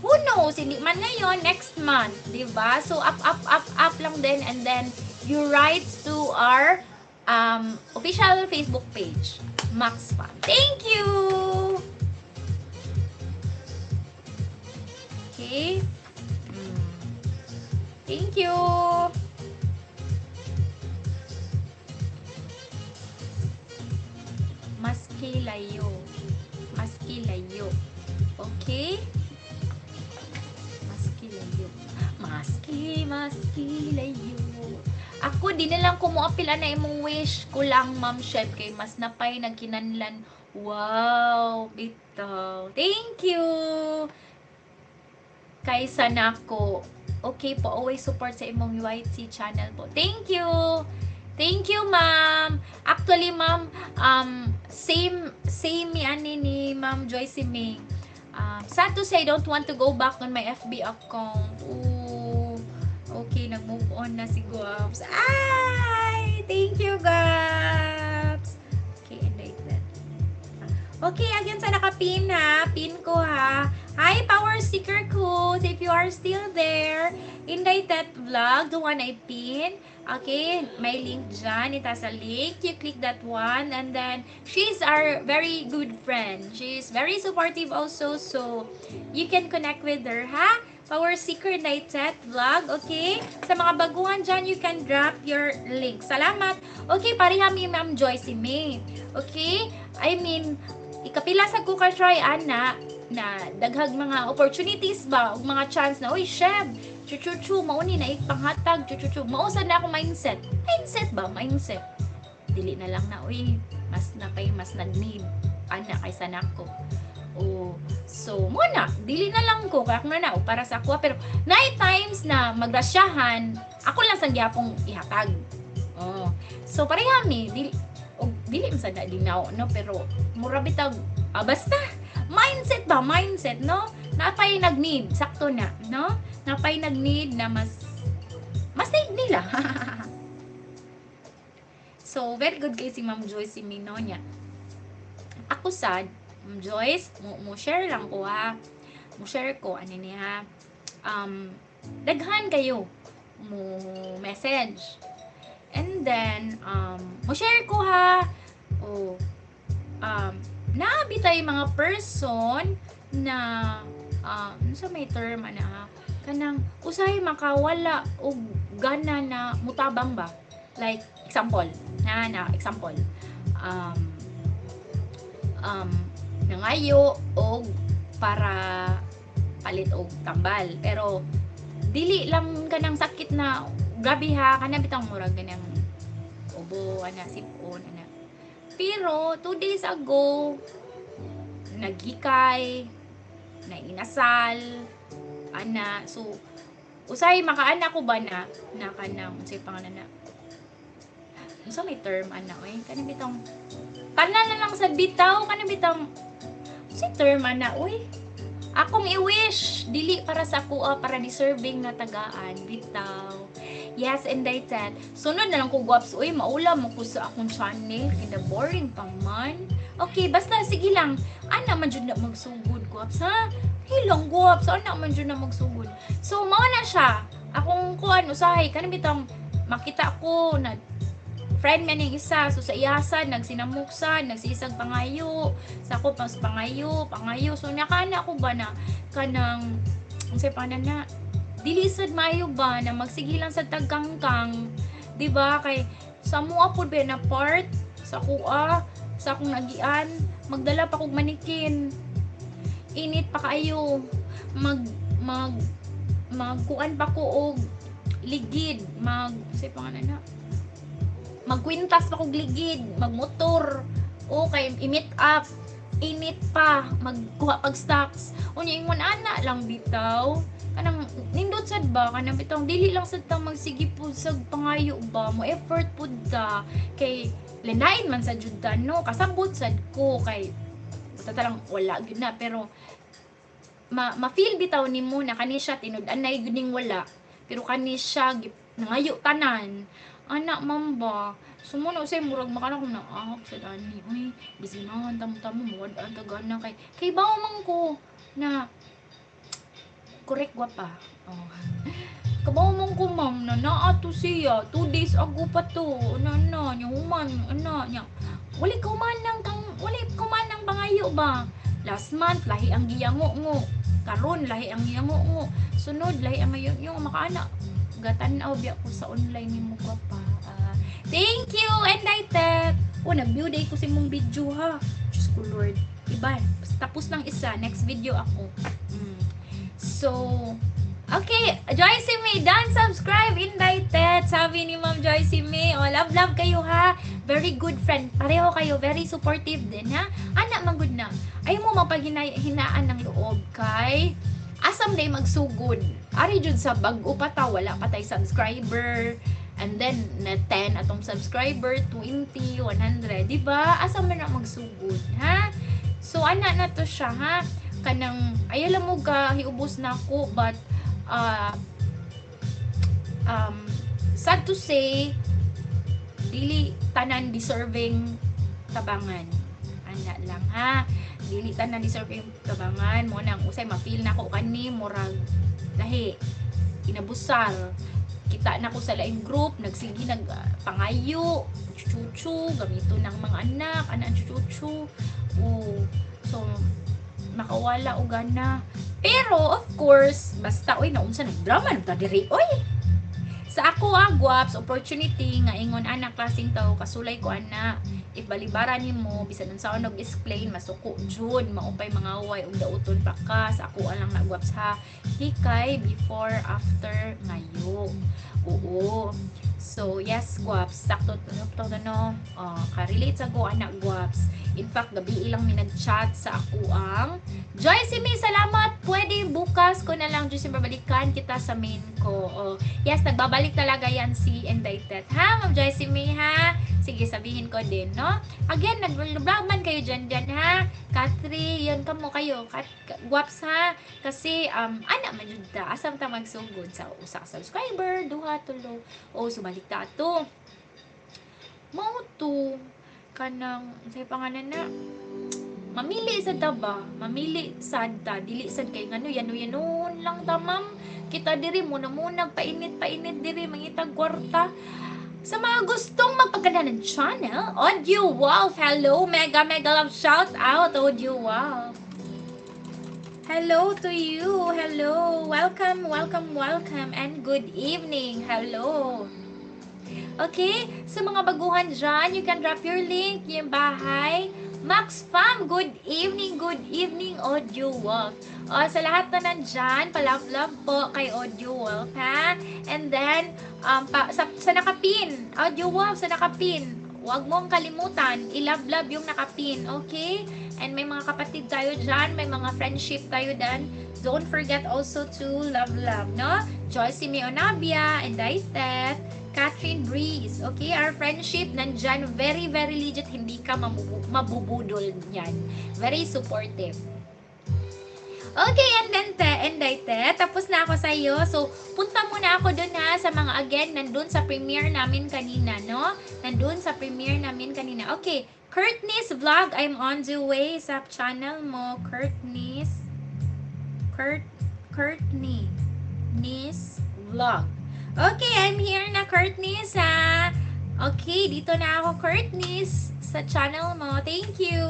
S1: who knows? Hindi man ngayon, next month, di ba? So, up, up, up, up lang din, and then you write to our official Facebook page, Max Fam. Thank you! Okay. Thank you! Maski layo. Maski layo. Okay? Maski layo. Maski, maski layo. Ako, di na lang kumuapil na imong wish ko lang, Ma'am Chef, kay mas napay nagkinanlan. Wow, bitaw. Thank you! Kaysa nako. Okay po, always support sa imong YT channel po. Thank you! Thank you, ma'am. Actually, ma'am, same, same mi ani ni Ma'am Joyce May. Sad to say, I don't want to go back on my FB account. Ooh, okay, nag-move on na si Guaps. Ay! Thank you, Guaps! Okay, and like that. Okay, again sa nakapin ha. Pin ko ha. Hi, Power Sticker Codes. If you are still there, Inday Tet Vlog, the one I pin. Okay, may link dyan. It has a link. You click that one. And then, she's our very good friend. She's very supportive also. So, you can connect with her, ha? Power Seeker Inday Tet Vlog, okay? Sa mga baguhan dyan, you can drop your link. Salamat. Okay, pareha mi Ma'am Joyce May. Okay? I mean, ikapila sa ko ka-try, ana, na daghag mga opportunities ba, ug mga chance na, uy, Sheb, chuchuchu, mauni na ipanghatag, chuchuchu, mausa na ako mindset. Mindset ba? Mindset. Dili na lang na, uy, mas napay, mas nag-need, ana, kaysa nako. O, so, muna, dili na lang ko, kaya na na, o, para sa ako, pero, night times na magrasyahan, ako lang sang gyapong ihatag. Oh. So, pareha mi, dili, o, dili man sad na linaw, no, pero, mura bitag, basta, mindset ba? Mindset, no? Napay nag-need, sakto na, no? Napay nag-need na mas need nila. So, very good kay si Ma'am Joyce si Minonya. Ako sad, Ma'am Joyce, mo share lang ko ha. Mo share ko, ano niya, daghan kayo mo message. And then, mo share ko ha, o, naabi tayo mga person na, ano sa may term, ano ha, kanang usahay makawala og gana na mutabang ba? Like, Example, na example. Nangayo og para palit og tambal, pero dili lang kanang sakit na grabe ha, kana bitang murag ganang ubo ana, sipon ana. Pero 2 days ago naghikay, nainasal ana. So usay makaana ko ba na na kanang unsay pangalan na, unsa may term ana oy, kanang bitong tanan na lang sa bitaw, kanang bitong unsay term ana oy. Akong i-wish dili para sa ako, para deserving nga tagaan bitaw. Yes, and I said sunod na lang ko, guwaps. Uy, maula mo ko sa akong channel kay boring pa man. Okay, basta sige lang, ana man jud na magsugod, guwaps, ha. Hilang, guwaps, ana man jud na magsugod. So mao na siya akong kuan. Usahay kanang bitong makita ko na friend man yung isa, so sa iyasan nagsinamuksan, nagsisag pangayo sa ako pas pangayo pangayo. So nakana ko ba na kanang unsay pa na dili sad maayo ba na magsige lang sa tagkangkang, di ba? Kay sa mua pud ba na part sa kuha sa akong nagian, magdala pa kog manikin, init pa kaayo, mag mag magkuan pa ko og ligid, mag say pangalan na, magkwintas pa kog ligid, magmotor o kay i-meet up, init pa, magkuha pag stocks. Unya ingon ana lang bitaw, kanang nindot sad ba, kanang bitong dili lang sad ta magsige pud sa pangayo ba, mo effort pud ta kay lanain man sa jud ta, no? Kasabot sad ko kay basta lang wala gyud na, pero ma ma-feel bitaw nimo na kani siya tinud-anay gyud ning wala, pero kani siya nangayo tanan ana man ba. Sumuno say murag makana ko na ah sa dani uy, busy man tamo tamo mawad-an ta gana kay bawo man ko na correct gwapa. Oh. Kabaw man ko, ma'am, na naa to siya 2 days ago pa to na na nya human ana nya wali ko man nang kang wali ko man nang pangayo ba. Last month lahi ang giyango-ngo, karon lahi ang giyango-ngo, sunod lahi ang ngayon yung makaana gatan-aw biya ko sa online nimo gwapa. Ah, thank you and I tet. Oh, nag-view day ko sa imong video ha. Diyos ko Lord. Iba, tapos lang isa, next video ako. So okay, Joycey May, done subscribe, invited. Sabi ni Ma'am Joycey May. Oh, love, love kayo ha. Very good friend. Pareho kayo, very supportive din ha. Ana, man good na. Ayaw mo mapaghinaan ng loob kay asam day magsugod. Ari jud sa bag-o pa ta, wala pa tay subscriber. And then, na 10 atong subscriber, 20, 100, di ba? Asa man na magsugod, ha? So, ana na to siya, ha? Kanang, ay alam mo ka, hiubos na ako, but, sad to say, dili tanan deserving tabangan. Ana lang, ha? Dili tanan deserving tabangan. Mo nang usay ma-feel na ko kani, murag, lahi, inabusar. Kita na ko sa laing group, nagsige nag pangayo, chuchu, gamito ng mga anak, ana chuchu. Oh, so makawala og gana. Pero of course, basta oy naunsa nag drama nagta diri oy. Sa ako ah, guwaps, opportunity nga ingon ana klaseng tao kasulay ko ana. If balibara nimo bisan unsaon og explain, masuko jud, maupay mangaway ug dauton pa ka. Sa ako lang na, guwaps, ha. Hikay before after ngayo. Oo. So, yes, guwaps, sakto to no. Oh, ka-relate sa go anak, guwaps. In fact, gabi ilang mi nag-chat sa ako ang Joyce May, salamat. Pwede bukas ko na lang, Joyce, babalikan kita sa main ko. Oh, yes, nagbabalik talaga yan si Indicted. Ha, Ma'am Joyce May, ha? Sige, sabihin ko din, no? Again, nag-vlog man kayo dyan dyan, ha? Katri, yan kamo kayo. Kat, guwaps, ha? Kasi, ana man jud ta. Asam ta magsugod sa usa ka subscriber, duha, tulo. O, sumalik ta ato. Mao to kanang say pangalan na mamili sa ta ba, mamili sad ta, dili sad kay ngano yano yanon lang ta, ma'am. Kita diri muna muna painit painit diri mangitag kwarta. Sa mga gustong magpaganda ng channel, Audio Wolf, hello, mega mega love shout out, Audio Wolf. Hello to you. Hello. Welcome, welcome, welcome, and good evening. Hello. Okay? Sa mga baguhan dyan, you can drop your link, yung bahay. Max Fam, good evening, Audio Wolf. O, sa lahat na nandyan, pa-love-love po kay Audio Wolf, ha? And then, sa nakapin, Audio Wolf, sa nakapin, huwag mong kalimutan, i-love-love yung nakapin, okay? And may mga kapatid tayo dyan, may mga friendship tayo dyan. Don't forget also to love-love, no? Joyce Simeonabia and Daithet, Catherine Breeze, okay? Our friendship nandyan, very, very legit. Hindi ka mabubudol niyan. Very supportive. Okay, and then, te, and te, tapos na ako sa iyo. So, punta muna ako dun ha, sa mga, again, nandun sa premiere namin kanina, no? Nandun sa premiere namin kanina. Okay, Kurtney's Vlog, I'm on the way sa channel mo, Kurtney's, Kurtney, Nis Vlog. Okay, I'm here na, Kurtney's, ha. Okay, dito na ako, Kurtney's, sa channel mo. Thank you.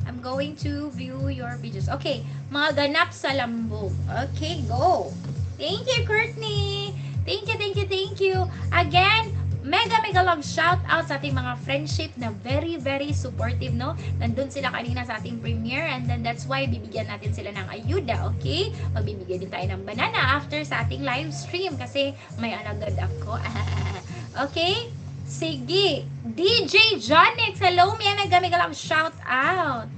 S1: I'm going to view your videos. Okay, mga ganap sa lambog. Okay, go. Thank you, Courtney. Thank you, thank you, thank you. Again, mega, mega love shout out sa ating mga friendship na very, very supportive, no? Nandun sila kanina sa ating premiere and then that's why bibigyan natin sila ng ayuda, okay? Magbibigay din tayo ng banana after sa ating live stream kasi may alagad ako. Okay? Sige. DJ Jonix, hello, mega, mega love shout out.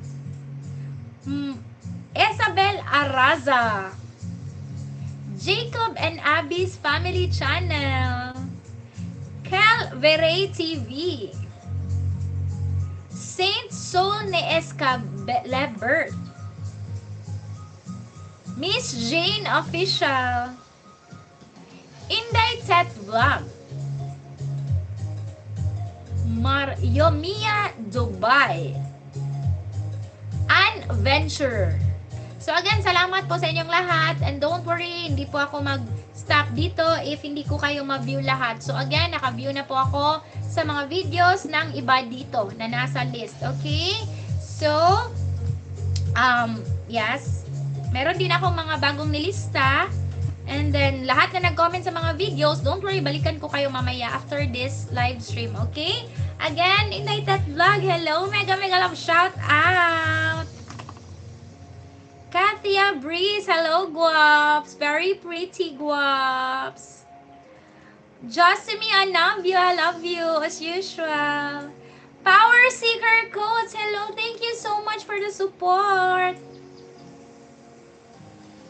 S1: Isabel Araza. Jacob and Abby's Family Channel. Kel Vere TV. Saint Soul ni Escalebert. Miss Jane Official. Inday Tet Vlog. Maryomia Dubai. Ann Venture. So again, salamat po sa inyong lahat. And don't worry, hindi po ako mag-stop dito if hindi ko kayo ma-view lahat. So again, naka-view na po ako sa mga videos ng iba dito na nasa list. Okay? So, yes. Meron din akong mga bagong nilista. And then, lahat na nag-comment sa mga videos, don't worry, balikan ko kayo mamaya after this live stream, okay? Again, Inday Tet Vlog, hello, mega mega love shout out! Kathia Breeze, hello, guaps! Very pretty, guaps! Josemy Anavio, I love you, as usual. Power Seeker Coach, hello, thank you so much for the support.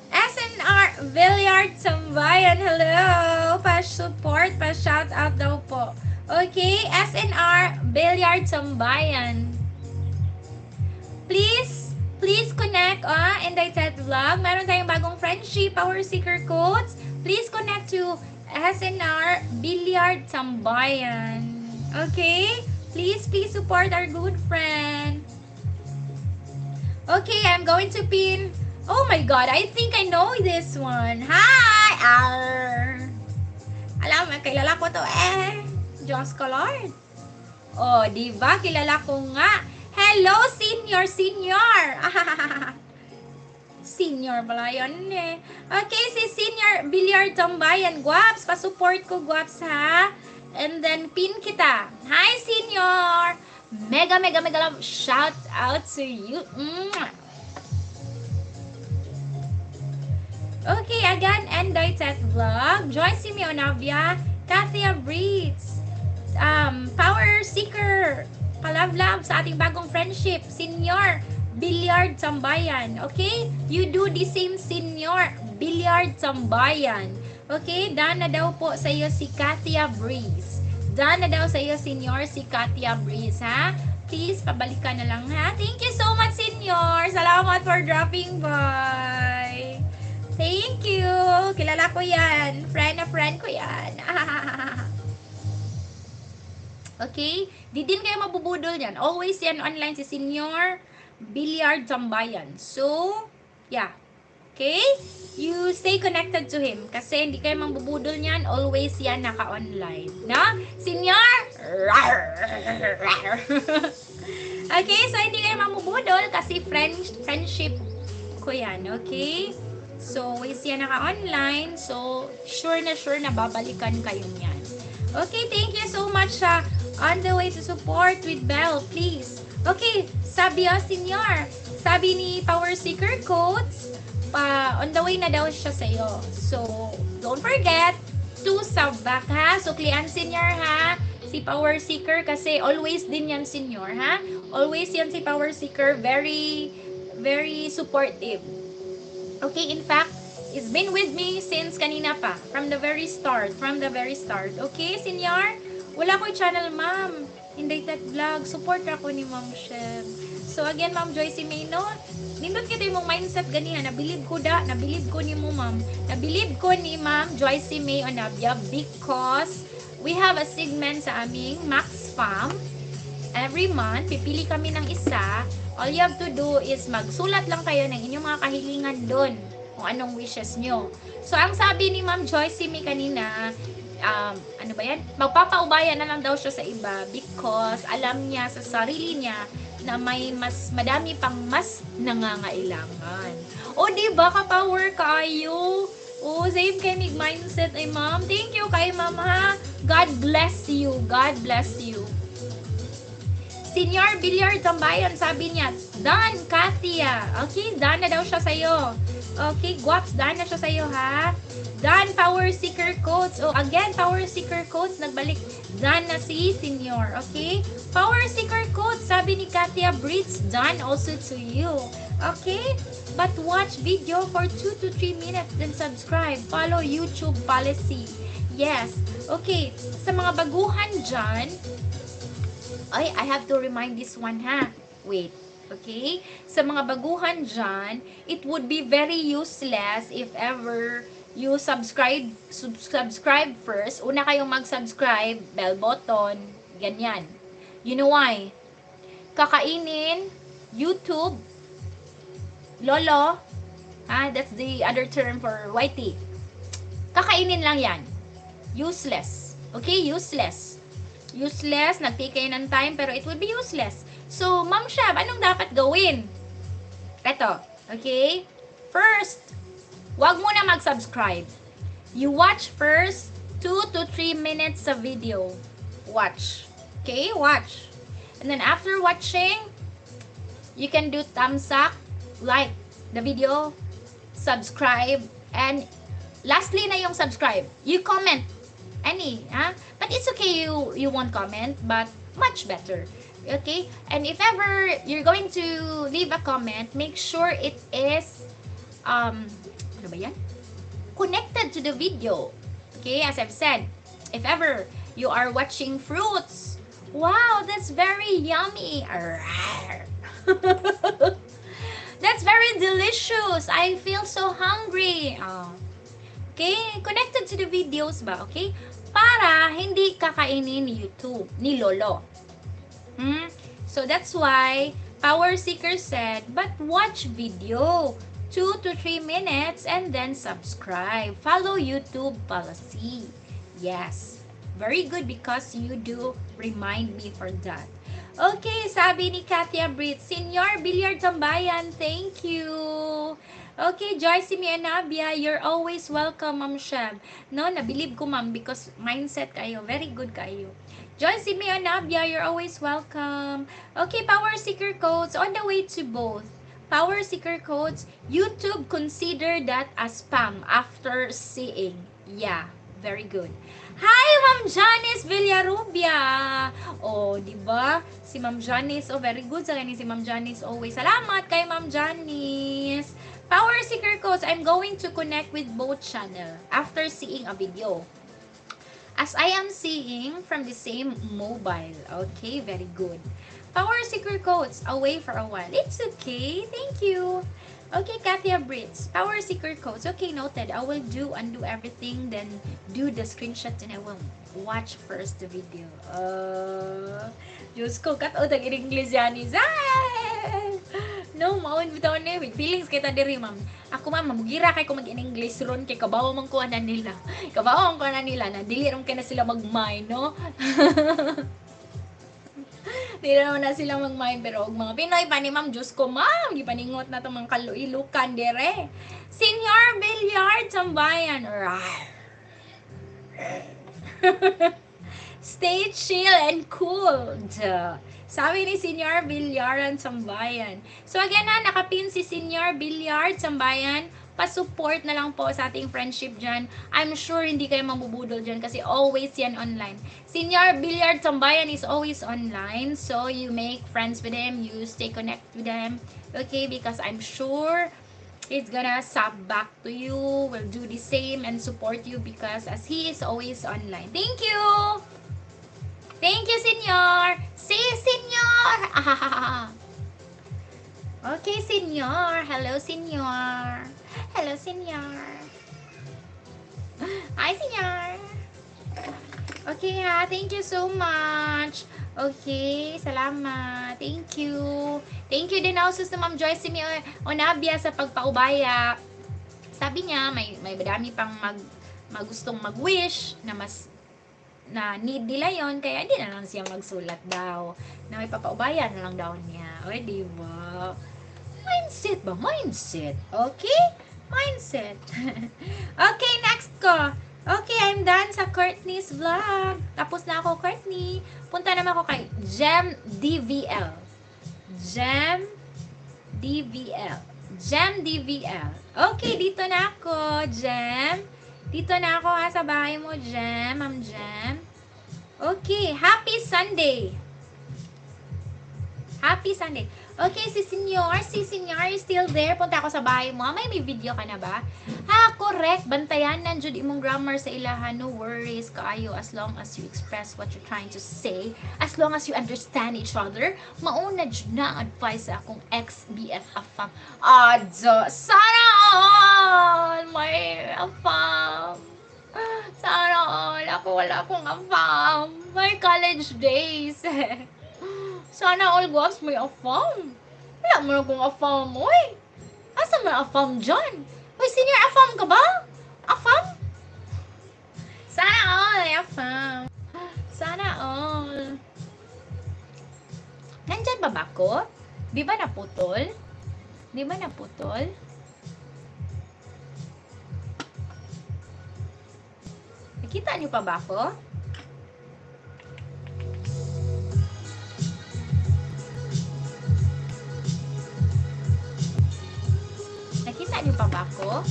S1: SNR Billiard Sambayan, hello! Pa-support, pa-shout out daw po. Okay, SNR Billiard Sambayan. Please, please connect, Inday Tet Vlog. Meron tayong bagong friendship, Power Seeker Codes. Please connect to SNR Billiard Sambayan. Okay? Please, please support our good friend. Okay, I'm going to pin. Oh my God, I think I know this one. Hi! Arr. Alam mo, kilala ko to eh. Diyos ko Lord. Oh, di ba? Kilala ko nga. Hello, senior, senior. Senior pala yun eh. Okay, si Senior Billiard Tambayan. Guaps, pa-support ko, guaps ha. And then, pin kita. Hi, senior. Mega, mega, mega love. Shout out to you. Mwah. Okay, again, Endoy Tet Vlog, Joyce Simeonavia, Kathia Breeds, Power Seeker, Palove-love sa ating bagong friendship, Senior Billiard Sambayan. Okay? You do the same, Senior Billiard Sambayan. Okay? Done na daw po sa iyo si Kathia Breeze. Done na daw sa iyo, Senior, si Kathia Breeze, ha? Please, pabalikan na lang, ha? Thank you so much, Senior. Salamat for dropping by. Thank you. Kilala ko yan. Friend na friend ko yan. Okay? Di din kayo mabubudol yan. Always yan online si Senior Billiard Tambayan. So, yeah. Okay? You stay connected to him. Kasi hindi kayo mabubudol niyan. Always yan naka-online. No? Senior? Okay? So, hindi kayo mabubudol kasi friendship ko yan. Okay? So, always yan naka-online. So, sure na babalikan kayo niyan. Okay, thank you so much sa on the way to support with bell, please. Okay, sabi oh, senyor. Sabi ni Power Seeker Codes, pa on the way na daw siya sa iyo. So, don't forget to sub back ha. Suklian senior ha. Si Power Seeker kasi always din yan senior ha. Always yan si Power Seeker. Very, very supportive. Okay, in fact, it's been with me since kanina pa. From the very start. From the very start. Okay, senior? Wala ko'y channel, ma'am. Inday Tech Vlog. Support ako ni Ma'am Shem. So again, Ma'am Joyce May, no? Nindot kita yung mindset ganiha. Nabilib ko da. Nabilib ko ni mo, ma'am. Nabilib ko ni Ma'am Joyce May Onabia because we have a segment sa aming Max Fam. Every month, pipili kami ng isa. All you have to do is magsulat lang kayo ng inyong mga kahilingan doon kung anong wishes nyo. So, ang sabi ni Ma'am Joyce May kanina, ano ba yan? Magpapaubaya na lang daw siya sa iba because alam niya sa sarili niya na may mas madami pang mas nangangailangan. O, di ba ka-power kayo? O, same kay mig mindset ay ma'am. Thank you kay ma'am ha. God bless you. God bless you. Senior Billiard Tambayan, sabi niya, "Done, Katia." Okay, done na daw siya sa'yo. Okay, guwaps, done na siya sa'yo, ha? Done, Power Seeker Codes. Oh, again, Power Seeker Codes, nagbalik. Done na si Senior, okay? Power Seeker Codes, sabi ni Katia Brits, done also to you. Okay? But watch video for 2 to 3 minutes, then subscribe. Follow YouTube policy. Yes. Okay, sa mga baguhan dyan, ay, I have to remind this one ha. Wait. Okay? Sa mga baguhan dyan, it would be very useless if ever you subscribe first. Una kayong mag-subscribe, bell button, ganyan. You know why? Kakainin, YouTube, lolo, ha? That's the other term for YT. Kakainin lang yan. Useless. Okay? Useless. Useless, nag-take kayo ng time, pero it would be useless. So, Ma'am Shab, anong dapat gawin? Eto, okay? First, wag muna mag-subscribe. You watch first 2 to 3 minutes sa video. Watch. Okay? Watch. And then after watching, you can do thumbs up, like the video, subscribe, and lastly na yung subscribe. You comment any, ha? But it's okay you won't comment, but much better. Okay? And if ever you're going to leave a comment, make sure it is ano ba yan? Connected to the video. Okay? As I've said, if ever you are watching fruits, "Wow, that's very yummy. Arr. That's very delicious. I feel so hungry." Oh. Okay? Connected to the videos ba? Okay? Para hindi kakainin ni YouTube, ni Lolo. So that's why Power Seeker said, "But watch video 2 to 3 minutes and then subscribe. Follow YouTube policy." Yes. Very good because you do remind me for that. Okay, sabi ni Katia Britt, "Senior Billiard Tambayan, thank you." Okay, Joyce Mianabia, you're always welcome, Ma'am Sheb. No, nabilib ko, ma'am, because mindset kayo. Very good kayo. Joyce Mianabia, you're always welcome. Okay, Power Seeker Codes, on the way to both. Power Seeker Codes, "YouTube consider that as spam after seeing." Yeah, very good. Hi, Ma'am Janice Villarubia. Oh, di ba? Si Ma'am Janice, oh, very good sa kanya si Ma'am Janice always. Salamat kay Ma'am Janice. Power Seeker Codes, "I'm going to connect with both channel after seeing a video. As I am seeing from the same mobile." Okay, very good. Power Seeker Codes, away for a while. It's okay. Thank you. Okay, Kathia Brits. Power Seeker Codes. "Okay, noted. I will do undo everything, then do the screenshot and I will watch first the video." Diyos ko, kat-o tag English yan is. Ah! No, maon bitaw ni with feelings kita diri, ma'am. Ako, ma'am, mamugira kay ko mag-in English ron kay kabawo man ko ana nila. Kabawo man ko ana nila na dili ron kay na sila mag-mind, no? Dili naman na sila mag-mind pero og mga Pinoy pa ni ma'am, Diyos ko, ma'am, gipaningot na tong mga kaluilukan dire. Senior Billiard Tambayan. Rawr. Stay chill and cool. Duh. Sabi ni Senior Bilyaran Sambayan. So again ha, nakapin si Senior Billiard Sambayan. Pa-support na lang po sa ating friendship dyan. I'm sure hindi kayo mabubudol dyan kasi always yan online. Senior Billiard Sambayan is always online. So you make friends with him. You stay connected with him. Okay, because I'm sure he's gonna sub back to you, will do the same and support you because as he is always online. Thank you! Thank you, Senor! See, Senor! Okay, Senor. Hello, Senor. Hello, Senor. Hi, Senor. Okay, ha. Thank you so much. Okay, salamat. Thank you. Thank you din also sa Ma'am Joyce Simi Onabia sa pagpaubaya. Sabi niya, may madami pang magustong mag-wish na mas na need nila yon, kaya hindi na lang siya magsulat daw. Na may papaubaya na lang daw niya. Oy, di ba? Mindset ba? Mindset. Okay? Mindset. Okay, next ko. Okay, I'm done sa Courtney's vlog. Tapos na ako, Courtney. Punta naman ako kay Gem DVL. Gem DVL. Gem DVL. Okay, dito na ako, Gem. Dito na ako ha, sa bahay mo, Gem. Ma'am Gem. Okay, happy Sunday. Happy Sunday. Okay, si Senyor is still there. Punta ako sa bahay mo. May video ka na ba? Ha, correct. Bantayan nan jud imong grammar sa ilaha. No worries kaayo as long as you express what you're trying to say. As long as you understand each other. Mauna jud na ang advice sa akong ex-BF afam. Adyo, sana all may afam. Sana all. Ako wala akong afam. My college days. Sana all guwaps may afam. Wala mo na kong afam, oy. Asa man afam dyan? Uy, senior afam ka ba? Afam? Sana all may afam. Sana all. Nandyan ba ba ko? Di ba naputol? Di ba naputol? Nakita niyo pa ba ako? Nakita niyo pa ba ako?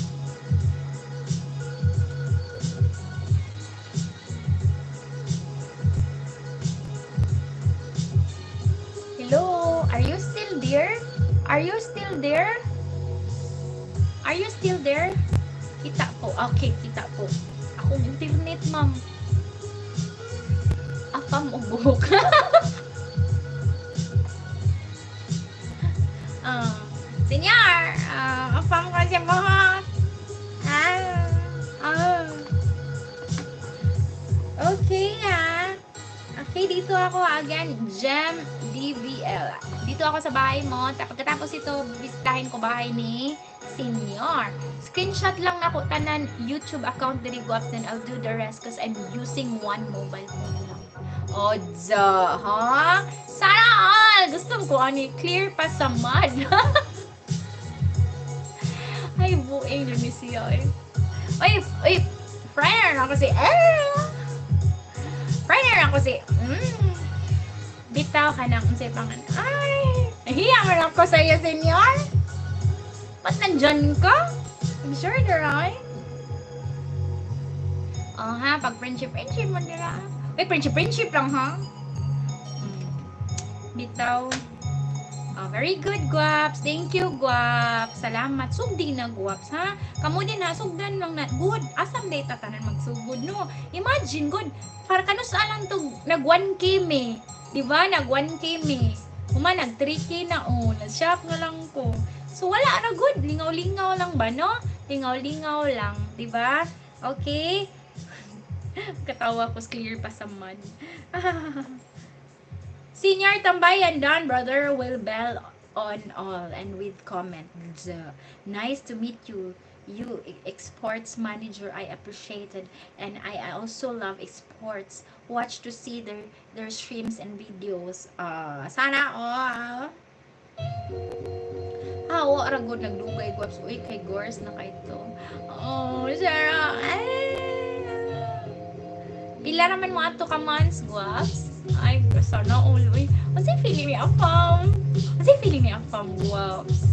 S1: Hello? Are you still there? Are you still there? Are you still there? Kita po. Okay, kita po. Akong internet, ma'am. Afam o buhok. Senyor, afam ka siya buhok. Okay, ha. Okay, dito ako again, Gem DVL. Dito ako sa bahay mo. Pagkatapos ito, bisitahin ko bahay ni Senyor. Screenshot lang ako tanan YouTube account diri guwaps, then I'll do the rest because I'm using one mobile phone lang. Oja, ha? Sana all! Gusto ko ani clear pa sa mud. Ay, buing ni siya eh. Ay, ay, friend ako si friend ako si bitaw ka nang unsay pangan. Ay, nahiya man ako sa iyo, senyor. Ba't nandyan ka? I'm sure there ay. Oh ha, pag friendship mo dira. Uy, friendship lang ha. Bitaw. Oh, very good, guwaps. Thank you, guwaps. Salamat. Sugdi na, guwaps, ha? Kamu din, ha? Sugdan lang na. Good. Asam day tatanan magsugod, no? Imagine, good. Para kanus alang to, nag 1K me. Diba? Nag 1K me. Uma, nag 3K na, oh. Nag-shop na lang ko. So, wala na, good. Lingaw-lingaw lang ba, no? Lingaw-lingaw lang. Diba? Okay? Katawa ko, clear pa sa mud. Senior Tambayan done, brother will bell on all and with comment. Nice to meet you. You exports manager, I appreciated, and I also love exports. Watch to see their streams and videos. Sana all. Ah, wa ra gud nagdugay guwaps. Uy, kay Gors na kay to. Oh, Sarah. Ay. Pila Pila raman mo ato ka months, guwaps? Ay, sana all. Uy, unsay feeling ni Afam? Unsay feeling ni Afam, guwaps?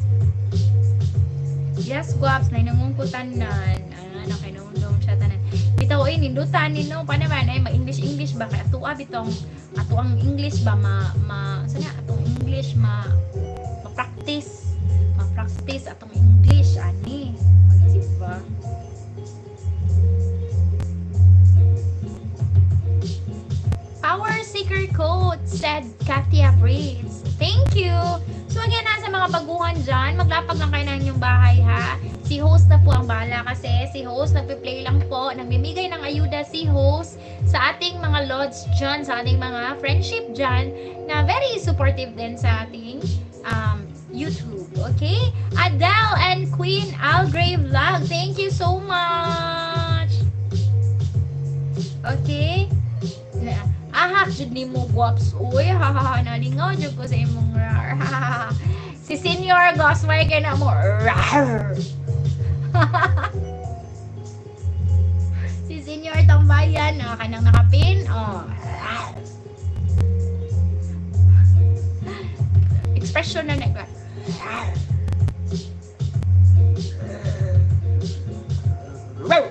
S1: Yes, guwaps, nainungong ko tanan. Ah, nakainungong siya tanan. Bitaw ay nindutan ni no, paano ba ay mag-English English ba kay ato bitong ato ang English ba ma ma sana atong English ma ma-practice ma-practice atong English ani. Diba? Power Seeker Code, said Katia Briggs. Thank you! So again, ha, sa mga baguhan dyan, maglapag lang kayo ng inyong bahay, ha? Si host na po ang bahala kasi si host nagpe-play lang po, namimigay ng ayuda si host sa ating mga lods dyan, sa ating mga friendship dyan, na very supportive din sa ating YouTube. Okay? Adele and Queen Algrave Vlog, thank you so much! Okay? Ahak jud nimo guwaps uy, ha ha ha, nalingaw jud ko sa imong rar. Ha ha ha. Si Senior Gosway kay na mo rar. Si Senior Tambayan na kanang nakapin, oh. Rar. Expression na nag rar. Rar.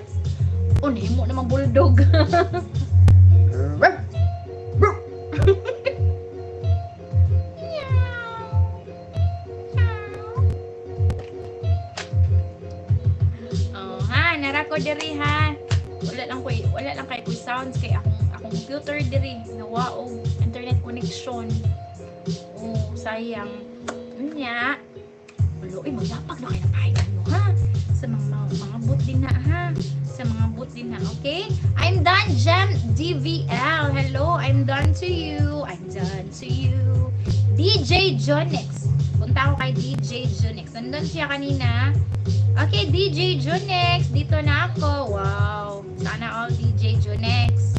S1: Oh, nahimo namang bulldog. Oh, ha, nara ko diri ha. Wala lang kay koy sounds kay akong computer diri nawa og internet connection. Oh, sayang. Nya. Ulo, ay maglapag na kayo ng bahay nyo, ha. Sa mga bot din na, ha. Sa mga bot din na, okay? I'm done, Gem DVL. Hello, I'm done to you. I'm done to you. DJ Jonix. Punta ako kay DJ Jonix. Nandun siya kanina. Okay, DJ Junix. Dito na ako. Wow. Sana all DJ Junix.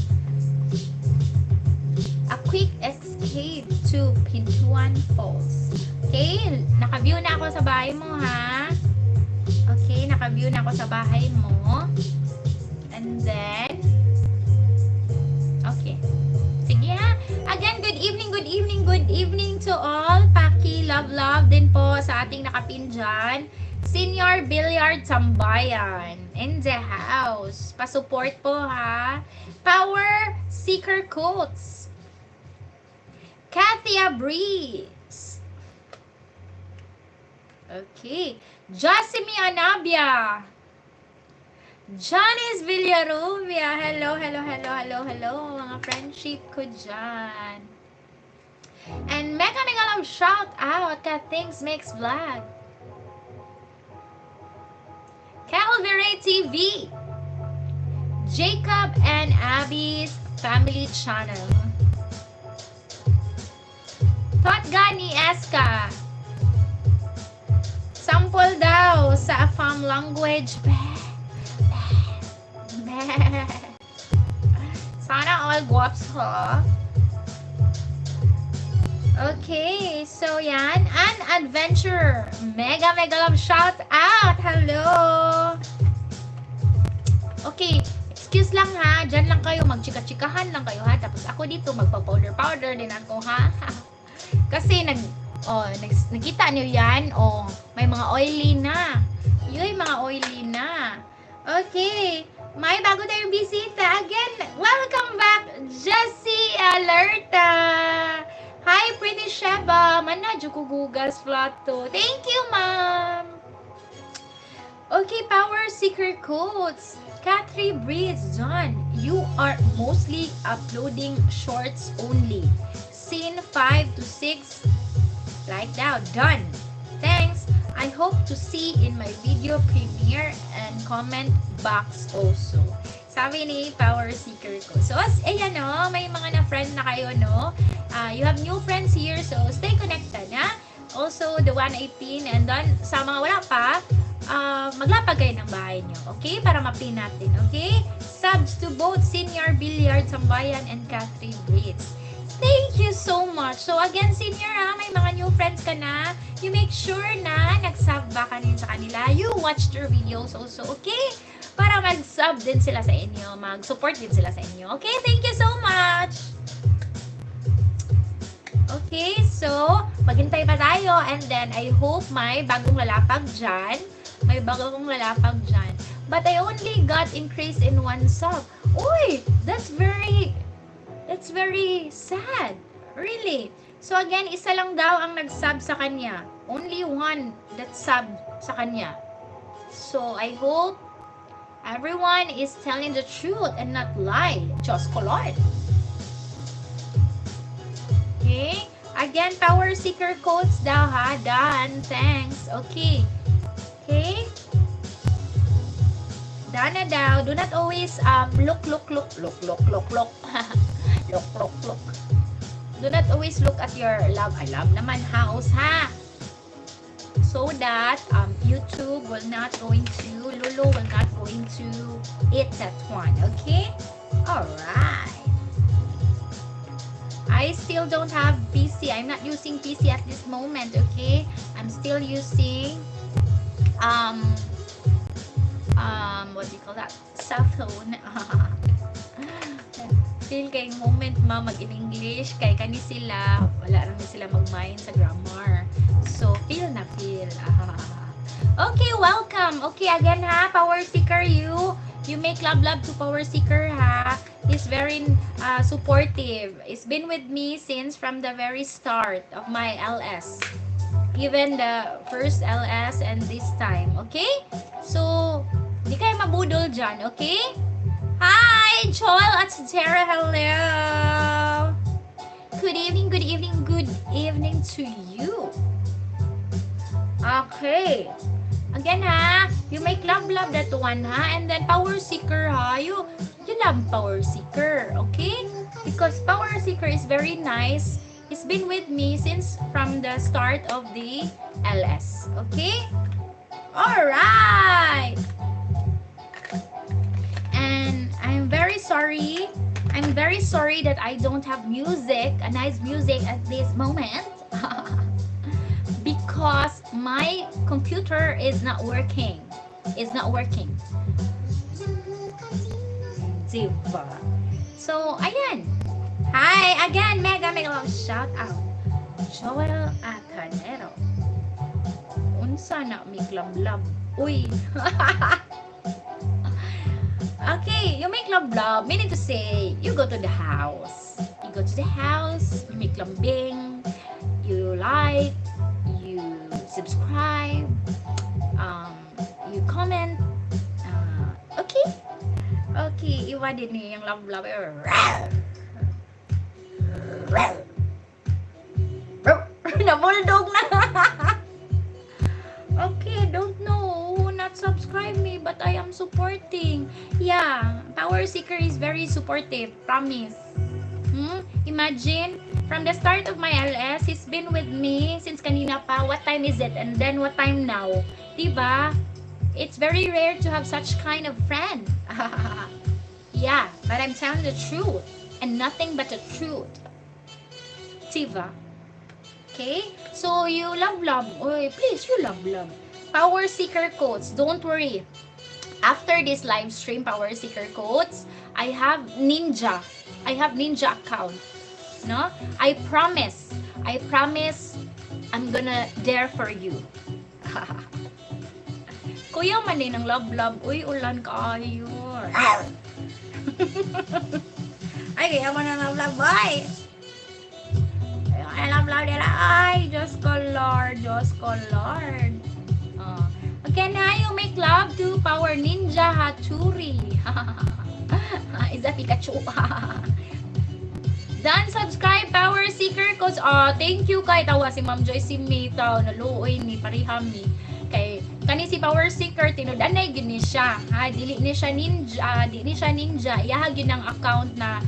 S1: A quick escape to Pintuan Falls. Okay, naka-view na ako sa bahay mo, ha? Okay, naka-view na ako sa bahay mo. And then, okay. Sige, ha? Again, good evening, good evening, good evening to all. Paki, love, love din po sa ating nakapin dyan. Senior Billiard Tambayan in the house. Pa-support po, ha? Power Seeker Quotes. Kathia Breeze. Okay. Jasmine Anabia. Janice Villarubia. Hello, hello, hello, hello, hello. Mga friendship ko dyan. And mega mega love shout out ka Things Mix Vlog. Calvary TV. Jacob and Abby's Family Channel. Totga ni Eska. Sample daw sa farm language. Beh, beh, beh. Sana all guwaps, ha? Okay, so yan. An adventure. Mega, mega love shout out. Hello. Okay, excuse lang ha. Diyan lang kayo. Magchika-chikahan lang kayo ha. Tapos ako dito, magpa-powder-powder din ako ha. Kasi nakita niyo yan. Oh, may mga oily na. Yoy, mga oily na. Okay. May bago tayong bisita. Again, welcome back, Jessie Alerta. Hi, Pretty Sheba. Mana, jukugugas plato. Thank you, ma'am. Okay, Power Seeker Quotes. Katri Breeze, John, you are mostly uploading shorts only. Scene 5 to 6, like now, done. Thanks. I hope to see in my video premiere and comment box also. Sabi ni Power Seeker ko. So, as, ayan no, may mga na-friend na kayo, no? You have new friends here, so stay connected, ha? Also, the 118, and then, sa mga wala pa, maglapag kayo ng bahay nyo, okay? Para mapin natin, okay? Subs to both Senior Billiard Sambayan and Catherine Brits. Thank you so much. So again, senior ha, may mga new friends ka na. You make sure na nag-sub ba ka rin sa kanila. You watch their videos also, okay? Para maging Mag-sub din sila sa inyo, mag-support din sila sa inyo. Okay, thank you so much! Okay, so, maghintay pa tayo and then I hope may bagong lalapag dyan. May bagong lalapag dyan. But I only got increase in one sub. Uy, that's very sad. Really. So again, isa lang daw ang nag-sub sa kanya. Only one that sub sa kanya. So I hope everyone is telling the truth and not lie. Diyos ko Lord. Okay? Again, Power Seeker codes daw ha. Done. Thanks. Okay. Okay? Dana daw. Do not always look, look, look, look, look, look, look. Look, look, look. Do not always look at your love. I love naman house ha. So that YouTube will not going to, Lulu will not going to eat that one. Okay? Alright. I still don't have PC. I'm not using PC at this moment, okay? I'm still using what do you call that? Cell phone. Feel kay moment ma mag in English kay kani sila wala ra ni sila mag-mind sa grammar. So feel na feel. Okay, welcome. Okay, again ha, Power Seeker, you make love love to Power Seeker ha. He's very supportive. He's been with me since from the very start of my LS. Even the first LS and this time, okay? So, di kayo mabudol dyan, okay? Hi, Joel at Sarah, hello! Good evening, good evening, good evening to you. Okay. Again ha, you make love love that one ha, and then Power Seeker ha, you love Power Seeker, okay? Because Power Seeker is very nice. He's been with me since from the start of the LS, okay? All right. And I'm very sorry. I'm very sorry that I don't have music, a nice music at this moment, because my computer is not working. It's not working. Diba? So, ayan. Hi! Again, mega mega love shout out. Joel Acanero. Unsa na mi love. Uy. Okay, you make love love, meaning to say, you go to the house. You go to the house, you make lambing, you like, you subscribe, you comment. Okay? Okay, iwa din ni yung love love. Nabuldog na. Okay, don't know who not subscribe me, but I am supporting. Yeah, Power Seeker is very supportive, promise. Imagine, from the start of my LS, he's been with me since kanina pa. What time is it? And then what time now? Diba? It's very rare to have such kind of friend. Yeah, but I'm telling the truth and nothing but the truth. Diba? Okay? So, you love love. Oy, please, you love love. Power Seeker codes. Don't worry. After this live stream, Power Seeker codes, I have Ninja. I have Ninja account. No? I promise. I promise I'm gonna there for you. Kuya man din ng love love. Uy, ulan kaayo. Ay, kaya mo na love love, boy. Ay, love love nila. Ay, Diyos ko Lord. Diyos ko Lord. Okay na, you make love to Power Ninja Haturi. Is that Pikachu? Done, subscribe, Power Seeker. 'Cause, thank you kay tawa si Ma'am Joyce si Mita. Naluoy ni pariham ni. Kay, kani si Power Seeker, tinud-anay gini siya. Ha, dili ni siya ninja, di ni siya ninja. Iyaha gyud ang account na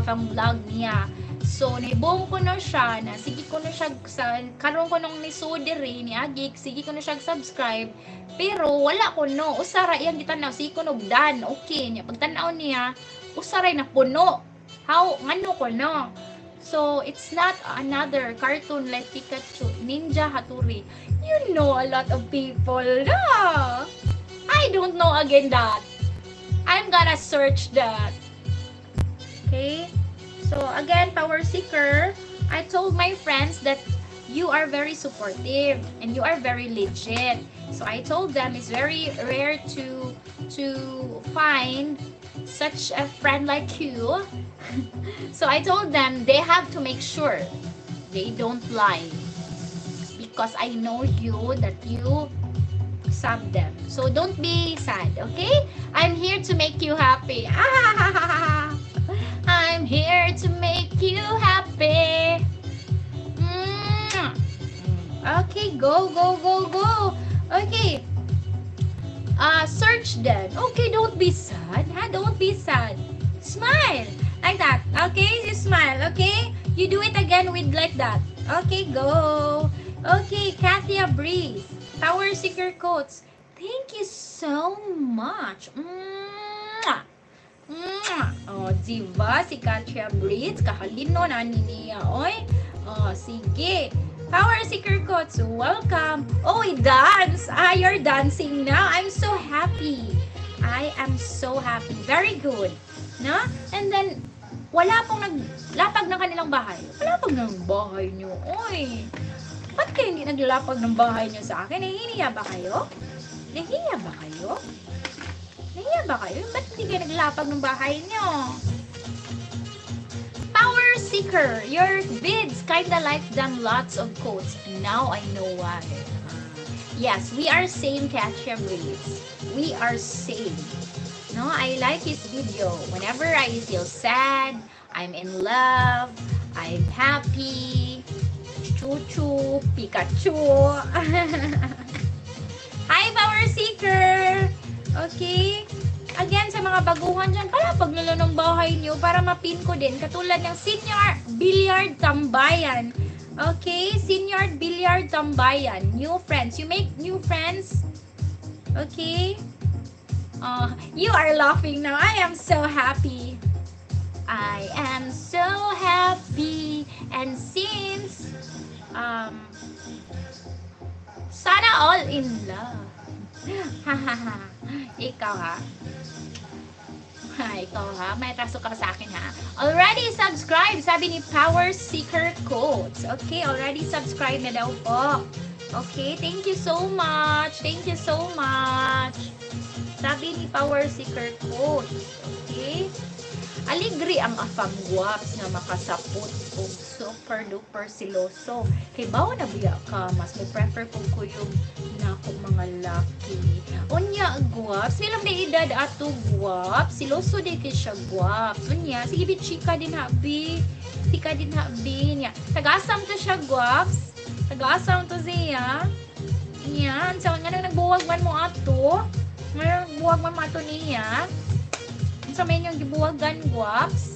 S1: pang vlog niya. So, nibong ko na siya na sige ko na siya sa karon ko nung nisud diri ni Agik, sige ko na siya subscribe. Pero wala ko no, usa ra iyang gitanaw, sige ko nog done. Okay niya. Pagtan-aw niya, usa ra na puno. How ngano ko no? So, it's not another cartoon like Pikachu, Ninja Hattori. You know a lot of people. Ah, I don't know again that. I'm gonna search that. Okay? So, again, Power Seeker, I told my friends that you are very supportive and you are very legit. So, I told them it's very rare to find such a friend like you. So, I told them they have to make sure they don't lie because I know you, that you sub them. So don't be sad, okay? I'm here to make you happy. I'm here to make you happy. Mwah. Okay, go, go, go, go. Okay. Search then. Okay, don't be sad. Ha? Don't be sad. Smile. Like that. Okay? You smile, okay? You do it again with like that. Okay, go. Okay, Kathia Breeze. Power Seeker Quotes. Thank you so much. Mwah! Mwah! Oh, diba? Si Kathia Breeze. Kahalino na ni niya. Oy. Oh, sige. Power Seeker Quotes, welcome. Oh, we dance. Ah, you're dancing now. I'm so happy. I am so happy. Very good. No? And then, wala pong naglapag ng kanilang bahay. Palapag ng bahay niyo. Oy. Ba't kayo hindi naglalapag ng bahay niyo sa akin? Nahihiya ba kayo? Nahihiya ba kayo? Nahihiya ba kayo? Ba't hindi kayo naglalapag ng bahay niyo? Power Seeker, your vids kinda like them, lots of quotes. Now I know why. Yes, we are same, Katia Breeze. We are same. No, I like his video. Whenever I feel sad, I'm in love, I'm happy, Choo-choo, Pikachu. Hi, Power Seeker! Okay? Again, sa mga baguhan dyan, palapag na lang ng bahay nyo para mapin ko din. Katulad ng Senior Billiard Tambayan. Okay? Senior Billiard Tambayan. New friends. You make new friends. Okay? You are laughing now. I am so happy. I am so happy. And since, sana all in love. Ikaw ha. Ha, ikaw ha. May traso ka sa akin ha. Already subscribe, sabi ni Power Seeker Quotes. Okay, already subscribe na daw po. Okay, thank you so much. Thank you so much. Sabi ni Power Seeker Quotes. Okay. Aligri ang afam, guwaps, nga makasapot og super duper siloso. Kay bawo na biya ka, mas mo prefer kog kuyog na akong mga laki. Unya, guwaps, bilang may edad ato, guwaps, siloso di kay siya, guwaps. Unya, sige bi, chika din ha, bi. Chika din ha, bi. Nya, tagasam to siya, guwaps. Tagasam to siya. Yan, sa nga nang nagbuwag man mo ato. Nga nagbuwag man mo ato niya. Sa may inyong gibuwagan, guwaps.